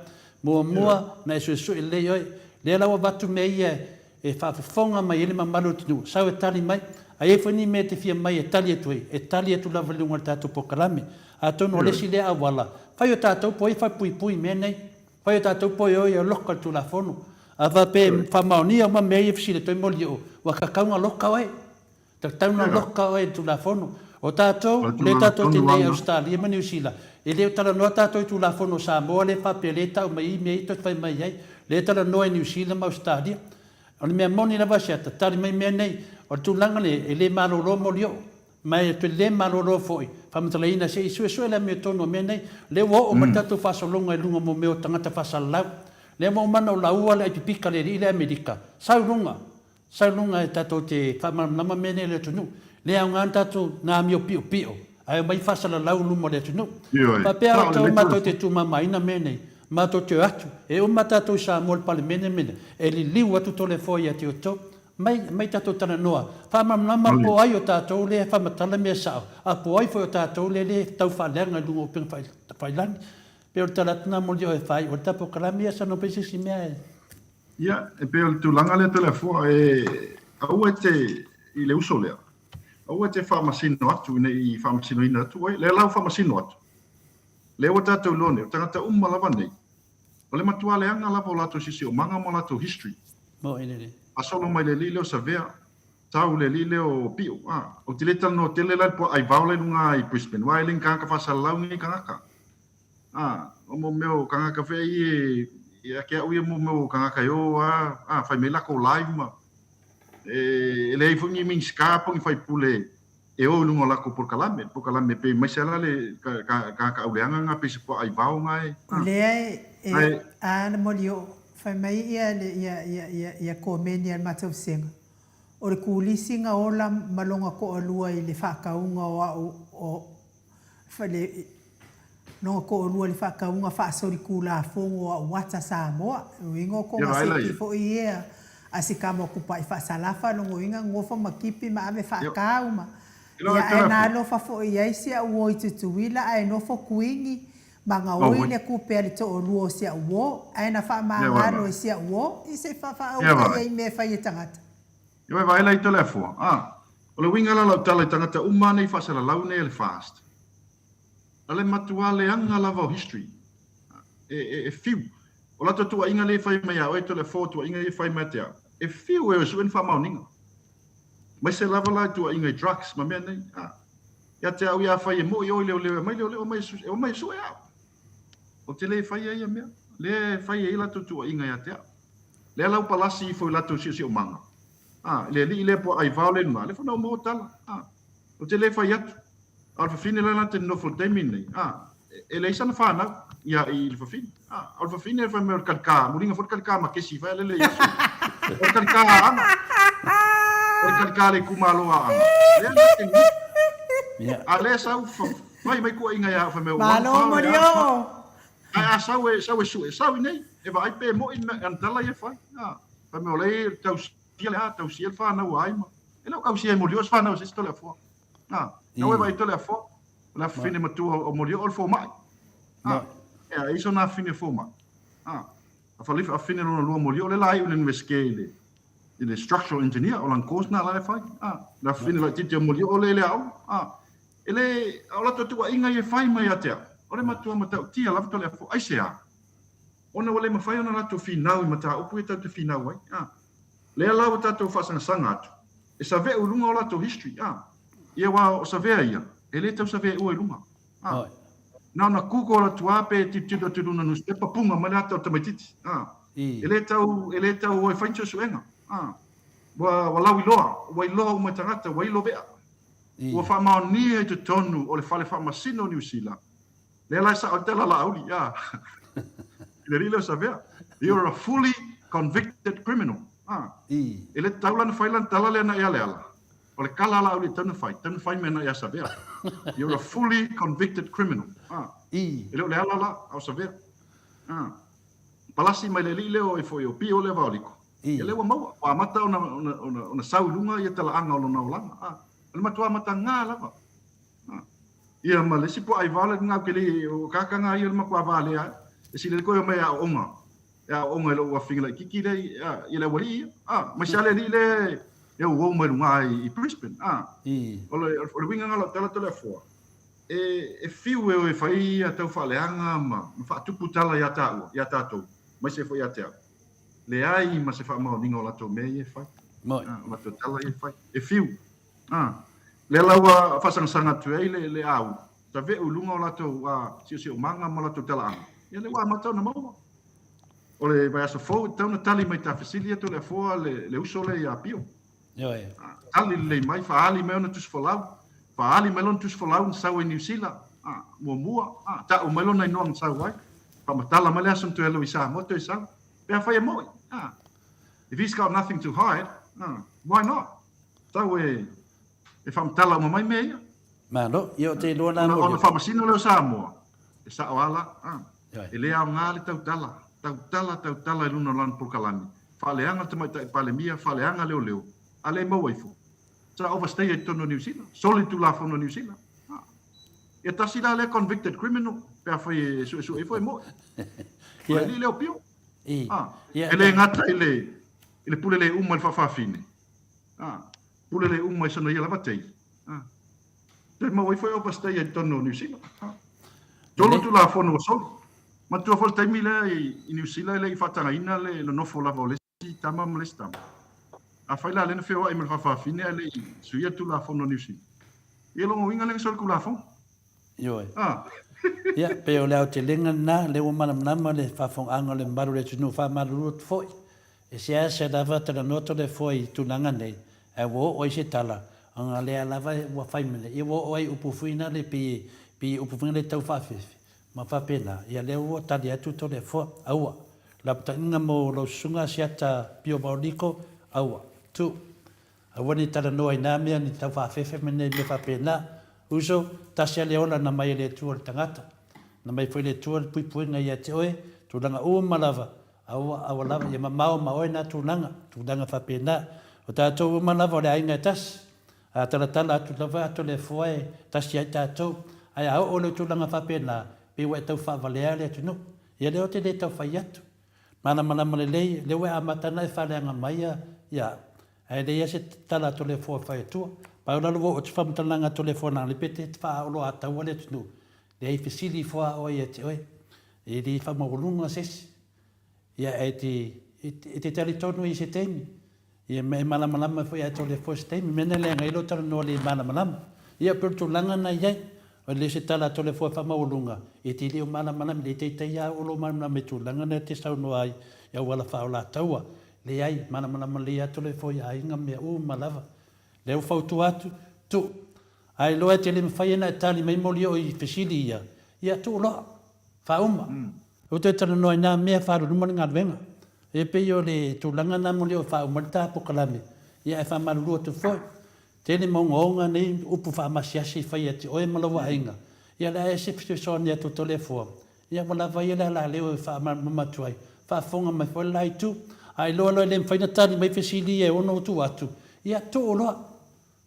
Muamua na e suesue lelei oe. Lea la ua avatu mea ia e faafofoga mai ai le mamalu o le atunuu, sau e tali mai. A i ai foi ni mea e te fia mai e tali atu ai, e tali atu lava i luga o le tatou polokalame. Atonu o le isi lea auala, fai o tatou po ai e faapuipui i mea nei. Fai o tatou po e o e loka le Tulafono. A faapea e faamaonia uma mea ia fesili atu ai Molioo, ua tatau ona loka oe. Tatau ona loka oe i le Tulafono. O tatou, o lea tatou te nei i Ausetalia ma Niu Sila, e le o talanoa tatou i Tulafono o Samoa lea faapea lea e tau mai i mea ia toe fai mai ai. Lea e talanoa i Niu Sila ma Ausetalia. O le mea moni lava Asiata, tali mai mea nei, o le tulaga lea, e le malolo Molioo. Ma e toe le malolo foi, faamatalaina se i suesue le amiotonu o mea nei. Lea ua oo mai le tatou faasologa i luga mo mea o tagata faasalalau. Lea ua uma ona laua le aipipika le alii le Amerika. Sau i luga! Sau i luga e tatou te faamalamalama mea nei i le atunuu. Le aoga na tatou na amio piopio ae omai faasalalau i luma o le atunuu. Faapea outou matou te tumamaina mea nei, matou te o atu, e uma tatou i Samoa i le Palemene mea nei, e liliu atu Toleafoa ia te outou. Mai, mai tatou talanoa. Faamalamalama po o ai o tatou lea e faamatala mea sao, a po o ai foi o tatou lea le tau faaleaga i luga o upega tafailagi. Pei o le tala atu lena mo le e fai o le ta polokalame ia sa no pei se isi mea e. Ia, e pei o le tulaga lea Toleafoa, e aua e te, i le uso lea, aua e te faamasino atu ina i faamasinoina atu oe. Lea la ua faamasino atu, lea ua tatou iloa nei, o tagata uma lava nei, O le matua leaga lava o latou siosiomaga ma latou history. Moi lele. A solo mai le alii lea o Savea, tau le alii lea o Pio. A, ou te le talanoa tele la i le puaa aivao la i luga i Brisbane, aua e le ni tagata faasalalau nei tagata. A, o mo mea o tagata fea ia e, ia te au ia mo mea o tagata e o a, a, fai mai latou live ma, e, e leai foi ni Minisita po o ni faipule e o i luga o latou polokalame, polokalame pei mai se ala le tagata auleaga na pei se puaa aivao na e. O lea e a le molioo, fai mai ia le ia ia ia ia komeni a le matou vasega, o le kulisi na ola ma lona toalua i le faatauga o au o le lona toalua i le faatauga faasolitulafono o au ata Samoa. Uiga o kona seki foi ia a si kama o Tupai faasalafa lona uiga nofo ma tipi ma ave faatau ma. Ia ae na alofa foi i ai si au uo i Tutuila ae nofo Kuini ma gaoi le kupe a le toolua o si au uo ae na faamagalo e si au uo i se faafaaauga ia i mea e fai e tagata. Ia wai vaai la i Toleafoa. A, o le uiga la lau tala i tagata uma nei faasalalau nei a le fast. A le matua leaga lava o history. E, e, e fiu. O latou tuuaiga lea e fai mai ia oe Toleafoa, tuuaiga ia e fai mai ia te au. E fiu e oe sue ni faamaoniga. Maise lava la i tuuaiga i drugs ma mea nei. A, ia te au ia afai e moi oe i leoleo e aumai leoleo omai e omai e sue au. Ou te le faia ia mea. Lea e fai ai latou tuuaiga ia te au. Lea la ua palasi ifo i latou siosiomaga. A, i le alii lea po aivao le luna, lea foi na uma o tala. A, ou te le fai atu. A o le fafine la na te nofo i le taimi lenei, a, e leai sana fanau ia i le fafine. A, o le fafine fai mai o le kalikā, muliga foi le kalikā makesi fai a lele i aso. O le kalikā a Aana. O le kalikā a le itumalo a Aana. Lea na te nofo. A lea sau fai mai tuuaiga ia au fai mai o ua Malo Molioo! Ae a sau e sau e sue, sau i nei, e vaai pe moi ana tala ia e fai. A, fai mai o lea e tausia le a, tausia le fanau a ai ma. E le o tausia e Molioo se fanau a se isi Toleafoa. A, na e vaai Toleafoa, o le afafine matua o Molioo o le fomai. A, e a iso na afafine fomai. A, a falifa afafine lona lua Molioo le la iu le Universite i le i le structural engineer o lana course na la e fai. A, le afafine laitiiti o Molioo le le aoga. A, E le, a o latou tuuaiga ia e fai mai ia te au, o le matua matautia lava Toleafoa, aisea? Ona ua le mafai ona latou finau i mataupu ia tatou te finau ai, a. Lea la ua tatou faasangasaga atu, e save'u i luga o latou history, a. Ia aua o savea ia, e le tau save'ua i luga, a. Na ona google atu lava pe tilotilo atu i luna newspaper, punga mai le ata o le tamaitiiti, a. E le tau, e le tau o e fai ni suesuega, a. Ua, ua lauiloa, ua iloa uma e tagata, ua ilo vea. Ua faamaonia i totonu o le Fale Faamasino o Niu Sila, lea la e sao ai le tala Laauli, a, i le alii lea o Savea, You're a fully convicted criminal. A, e le tatau la ona fai lana tala lea na i Aleala. O le kala a Laauli e tatau ona fai, tatau ona fai mea na ia Savea. You're a fully convicted criminal. A, e le o Leala la, a o Savea. A, palasi mai le alii lea o e foi o Pio lea Vaoliko. Ia lea ua maua, ua amata ona, ona, ona, ona sau i luga ia talaaga o lona olaga. A, o le matua matagā lava. A, ia ma le isi puaa i vale lena ou te le, o kakanga ia o le matua valea ai. E sili ai koe omai e aooga, e aooga i lou afafine laitiiti lea i, a, ia le aualii ia. A, ma se ale alii lea e ouou mai luga i, i Brisbane. A, o le, o le uiga lena o lau tala Toleafoa, e, e fiu e o e fai ia tau faaleaga ma, ma faatupu tala iā tāua, iā tātou, maise foi ia te au. Leai ma se faamaoniga o latou mea ia e fai. Moi. O latou tala ia e fai. E fiu. Ah. Lea la ua faasangasaga atu ai le, le au, tave'u i luga o latou siosiomaga ma latou talaaga. Ia lea ua amata ona maua. O le vaiaso fou e tatau ona tali mai ta fesili ia Toleafoa le, le uso lea ia Pio. Ioe. Tali lelei mai, faaali mai ona tusi folau, faaali mai lona tusi folau na sau ai Niu Sila, muamua, ta'u mai lona inoa na sau ai, faamatala mai le aso na toe alu i Samoa toe sau. Pe afai e mo'i, if he's got nothing to hide, why not? Tau e, e faamatala uma mai mea ia. Malo, ia o te iloa la mo. Ona faamasino lea o Samoa, e sa'o a la, e le aoga le tautala, tautala, tautala i luna o lana polokalame. Faaleaga le Tamaitai Palemia, faaleaga leoleo, a le maua ifo. Sa overstay ai i totonu o Niu Sila, soli le Tulafono a Niu Sila. Ia tasi la lea convicted criminal, pe afai e suesue ifo e mo'i. O le alii lea o Pio. E le gata i le, i le pule le uma i le faafafine, pule le uma i sona ia lava tei. Toe maua ifo e overstay ai i totonu o Niu Sila. Tolu Tulafono ua soli. Manatua foi le taimi lea i Niu Sila e le i faatagaina le nonofo lava o le isi tama ma le isi tama. Afai la lea na feoai ma le faafafine ae le i suia le Tulafono a Niu Sila, ia lona uiga lea na soli Tulafono. Ioe. Ah. Ia, pei o le aotelega lena, lea ua malamalama le faafofogaaga o le mamalu o le atunuu faamalulu atu foi. E seasea lava talanoa Toleafoa i tulaga nei, ae ua oo ai se tala, ona lea lava ua fai mai nei, ia ua oo ai i upu foi na le pei e upu foi na le tau faafefe, ma faapena, ia lea ua tali atu Toleafoa, aua. Lapataiga mo lau susuga Asiata Pio Vaoliko, aua. Tu. Aua ne i talanoa i na mea ni tau faafefe ma nei mea faapena. Uso, tasi a le ola na mai e le Atua le tagata. Na mai foi le Atua le puipuiga ia te oe, tulaga uma lava, aua, aua lava, ia mamao ma oe na tulaga, tulaga faapena. O tatou uma lava o le aiga e tasi. A talatala atu lava a Toleafoa e tasi ai tatou, ae a oo i lou tulaga faapena, pei ua e tau faavalea le atunuu. Ia lea ou te le tau fai atu. Malamalama lelei, lea ua e amata ona e faaleaga mai ia au, ae leai lava se tala a Toleafoa e fai atua. Pau la lua oo atu faamatalaga a Toleafoa na le pe te faaoloataua le atunuu, leai fesili ifo a oe ia te oe. E le faamaualuga se isi. Ia e te, e te talitonu i se taimi. Ia ma e malamalama foi ia te oe foi se taimi. Mea na leaga ai lou talanoa le malamalama. Ia pei o le tulaga na i ai. O le se tala a Toleafoa e faamaualuga, e te le o malamalama, le teitei lava o lou malamalama i tulaga na e te saunoa ai i auala faaolataua. Leai, malamalama lelei lava Toleafoa i aiga ma mea uma lava. Lea ua fautua atu, tuu. A iloa e te le mafai ona e tali mai moli oo i fesili ia, ia tuu loa. Faauma. Ou te talanoa i nā mea faaluluma le galuega. E pei o le tulaga lena moli o faauma le ta polokalame, ia ae faamalulu atu foi. Tele ma ogaoga nei upu faamasiasi e fai ia te oe ma lou aiga, ia le a e se fesoasoani atu Toleafoa, ia ua lava ia le alaleo e faamalamalama atu ai, faafofoga mai foi le la itu. A iloa loa e le mafai ona tali mai fesili ia e ono tuu atu, ia tuu loa.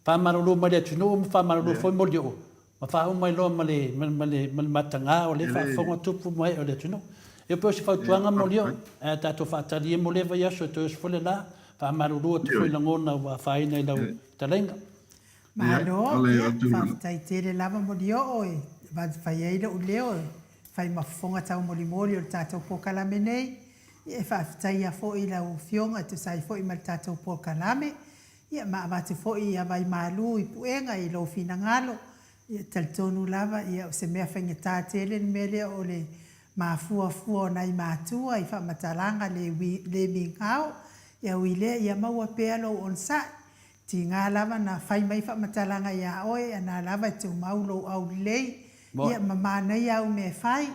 Faamalulu mai le atunuu ma faamalulu foi Molioo ma faauma ai loa ma le ma le ma le mataga o lea e faafofoga tupu ma ee o le atunuu. E pei o se fautuaga Molioo, ae a tatou faatali ia mo lea vaiaso e toe oso foi le la, faamalulu atu foi lagona ua afaina i lau fetalaiga. Malo, ia, faafetai tele lava Molioo e fai ai lou leo e fai ma fofoga taumolimoli o le tatou polokalame nei. Ia e faafetaia foi i lau Afioga e tusa ai foi ma le tatou polokalame. Ia, ma avatu foi ia vaimalu i puega i lou finagalo. Ia, talitonu lava, ia, o se mea faigata tele le mea lea o le mafuafua o nai matua i faamatalaga le le migao. Ia, ui lea, ia maua pea lou onosai. Tiga lava na fai mai faamatalaga iā oe, a na lava e tumau lou aulelei, ia, ma manaia au mea e fai.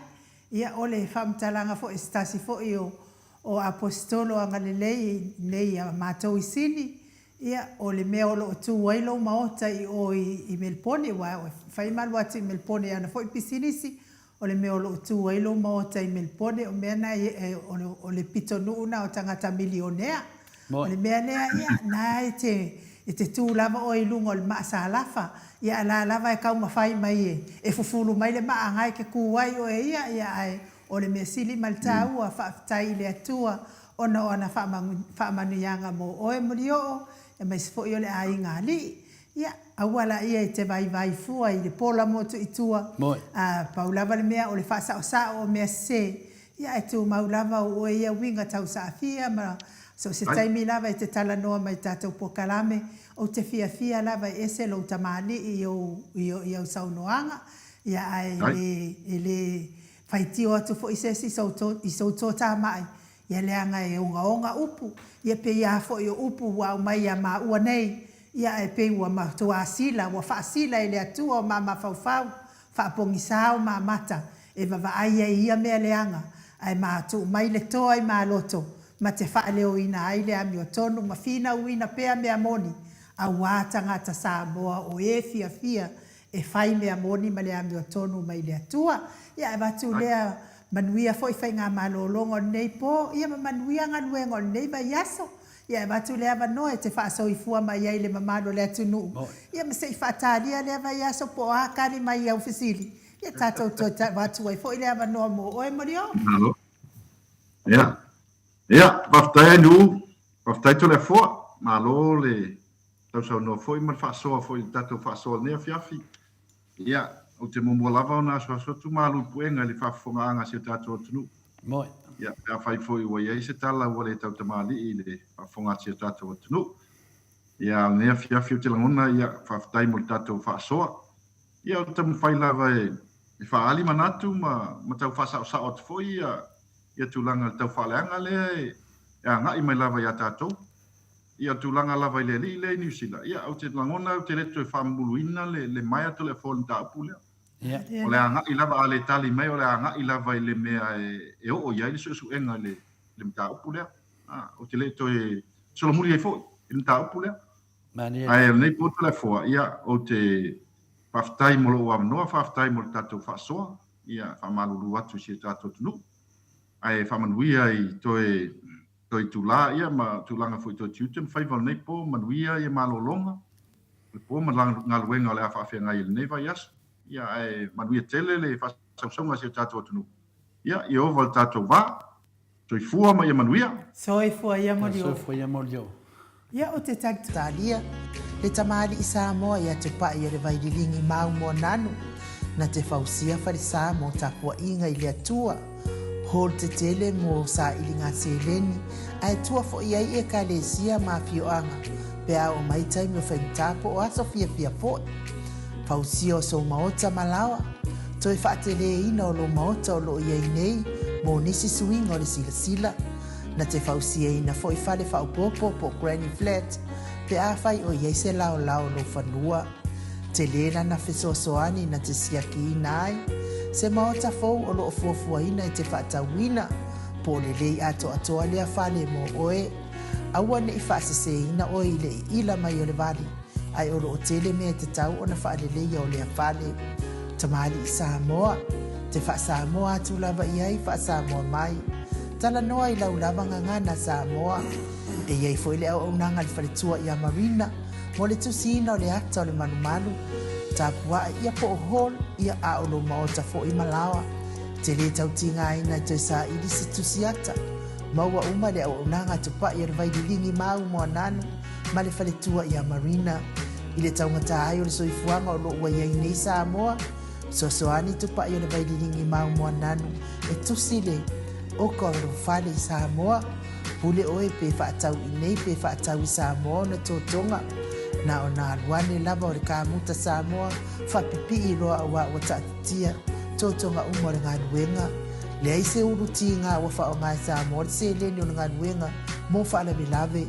Ia, o le faamatalaga foi e se tasi foi o O Aposetolo agalelei nei ia matou i Sini, ia, o le mea o lo o tu ai lou maota i o i Melipone, aua e fai ma alu atu i Melipone i ana foi pisinisi, o le mea o lo o tu ai lou maota i Melipone, o mea na o le pitonuu na o tagata milionea. O le mea lea, ia, na e te, e te tu lava oe i luga o le maa salafa, ia a la lava e taumafai mai e fufulu mai le maa na e te tu ai oe ia, ia, ae O le mea sili ma le taua, faafetai i le Atua ona o ana faamanuiaga mo oe Molioo, aemaise foi o le aiga alii. Ia, aua laia e te vaivai fua i le pola motu i tua, a pau lava le mea o le faasaosao o mea sese, ia ae tumau lava o oe ia uiga tausaafia ma so o se taimi lava e te talanoa mai i tatou polokalame, ou te fiafia lava e ese lou tamalii i ou i au saunoaga, ia ae le e le Faitio atu foi se isi i sou toatamai, ia leaga e ogaoga upu, ia pei a foi o upu ua aumai ia maua nei, ia ae pei ua matuā sila, ua faasila e le Atua o ma mafaufau, faapogisa o ma mata, e vavaai ai ia mea leaga, ae ma tuu mai le toa i ma loto, ma te faaleoina ai le amiotonu ma finauina pea mea moni, auā tagata Samoa o e fiafia e fai mea moni ma le amiotonu mai le Atua. Ia avatu lea manuia foi faigamalologa o lenei po, ia ma manuia galuega o lenei vaiaso. Ia avatu le avanoa e te faasoifua mai ai i le mamalu o le atunuu, ia ma se i faatalia lea vaiaso po o a tali mai i au fesili, ia tatou toe avatu ai foi le avanoa mo oe Molioo. Malo. Ia. Ia, faafetai Ainuu, faafetai Toleafoa. Malo le sausaunoa foi ma le faasoa foi i le tatou faasoa i lenei afiafi. Ia, ou te muamua lava ona asuasu atu malu i puega i le faafofogaaga a si o tatou atunuu. Moe. Ia, pe afai foi ua i ai se tala ua le tautamalii i le faafofoga a si o tatou atunuu. Ia, a o lenei afiafi ou te lagona, ia, faafetai mo le tatou faasoa. Ia, o le taumafai lava e, e faaali manatu ma, ma tau faasaosao atu foi ia, ia tulaga i le tau faaleaga lea e, e agai mai lava ia tatou. Ia, o le tulaga lava i le alii lea i Niu Sila, ia, ou te lagona ou te le toe faamamuluina le, le maea Toleafoa i le mataupu lea. Ia. O le agai lava, a le tali mai, o le agai lava i le mea e, e oo i ai le suesuega i le, le mataupu lea. A, ou te le toe solomuli ai foi i le mataupu lea. Malie. Ae o lenei po Toleafoa, ia, ou te faafetai mo lou avanoa, faafetai mo le tatou faasoa, ia, faamalulu atu i si o tatou atunuu. Ae faamanuia i toe Toe itulā ia ma tulaga foi toe tiute ma faiva o lenei po, manuia ia malologa. le po ma galuega o le a faafeagai i lenei vaiaso. Ia, ae manuia tele le faasausauga a si o tatou atunuu. Ia, ia ova le tatou va. Soifua ma ia manuia. Soifua ia Molioo. Soifua ia Molioo. Ia o te tali talia le tamalii Samoa ia Tupai o le Vaililigi mau moananu na te fausia falesa mo tapuaiga i le Atua hall tetele mo sailiga seleni ae tua foi ai Ekalesia ma afioaga pe a oo mai taimi o faigata po o aso fiafia foi. Fausia o sou maota ma laoa, toe faateleina o lou maota o lo o i ai nei mo nisi suiga o le silasila. Na te fausiaina foi fale faaopoopo po o granny flat pe afai o i ai se laolao o lou fanua. Tele lana fesoasoani na te siakiina ai se maota fou o lo o fuafuaina e te faatauina po o lelei atoatoa lea fale mo oe. Aua ne i faaseseina oe i le iila mai o le vali, ae o lo o tele mea e tatau ona faaleleia o lea fale. Tamalii Samoa, te faa-Samoa atu lava i ai faa-Samoa mai. Talanoa i lau lava gagana Samoa. E i ai foi le auaunaga a le faletua ia Marina mo le tusiina o le ata o le malumalu, tapuae ia po o hall ia a o lou maota foi ma laoa. Te lē tau tigaina e toe saili se tusi ata. Maua uma le auaunaga a Tupai o le Vaililigi mau Moananu ma le faletua ia Marina. I le taugata ai o le soifuaga o lo o ua i ai nei Samoa, fesoasoani Tupai o le Vaililigi mau Moananu e tusi le oka o lou fale i Samoa. Pule oe pe faatau i nei pe faatau i Samoa ona totoga. Na ona alu ane lava o le kamuta Samoa faapipii loa auā ua taatitia totoga uma o le galuega. Leai se ulu tiga ua faaaoga e Samoa le seleni o le galuega mo faalavelave.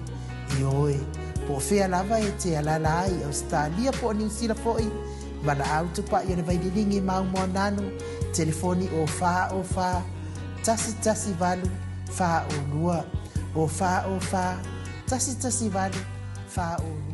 Ioe, po o fea lava e te alaala ai i Ausetalia po o Niu Sila foi, valaau tupai o le Vaililigi mau Moananu, telefoni o 4 o 4 1 1 8 o 2, o 4 o 4 1 1 8 o 2.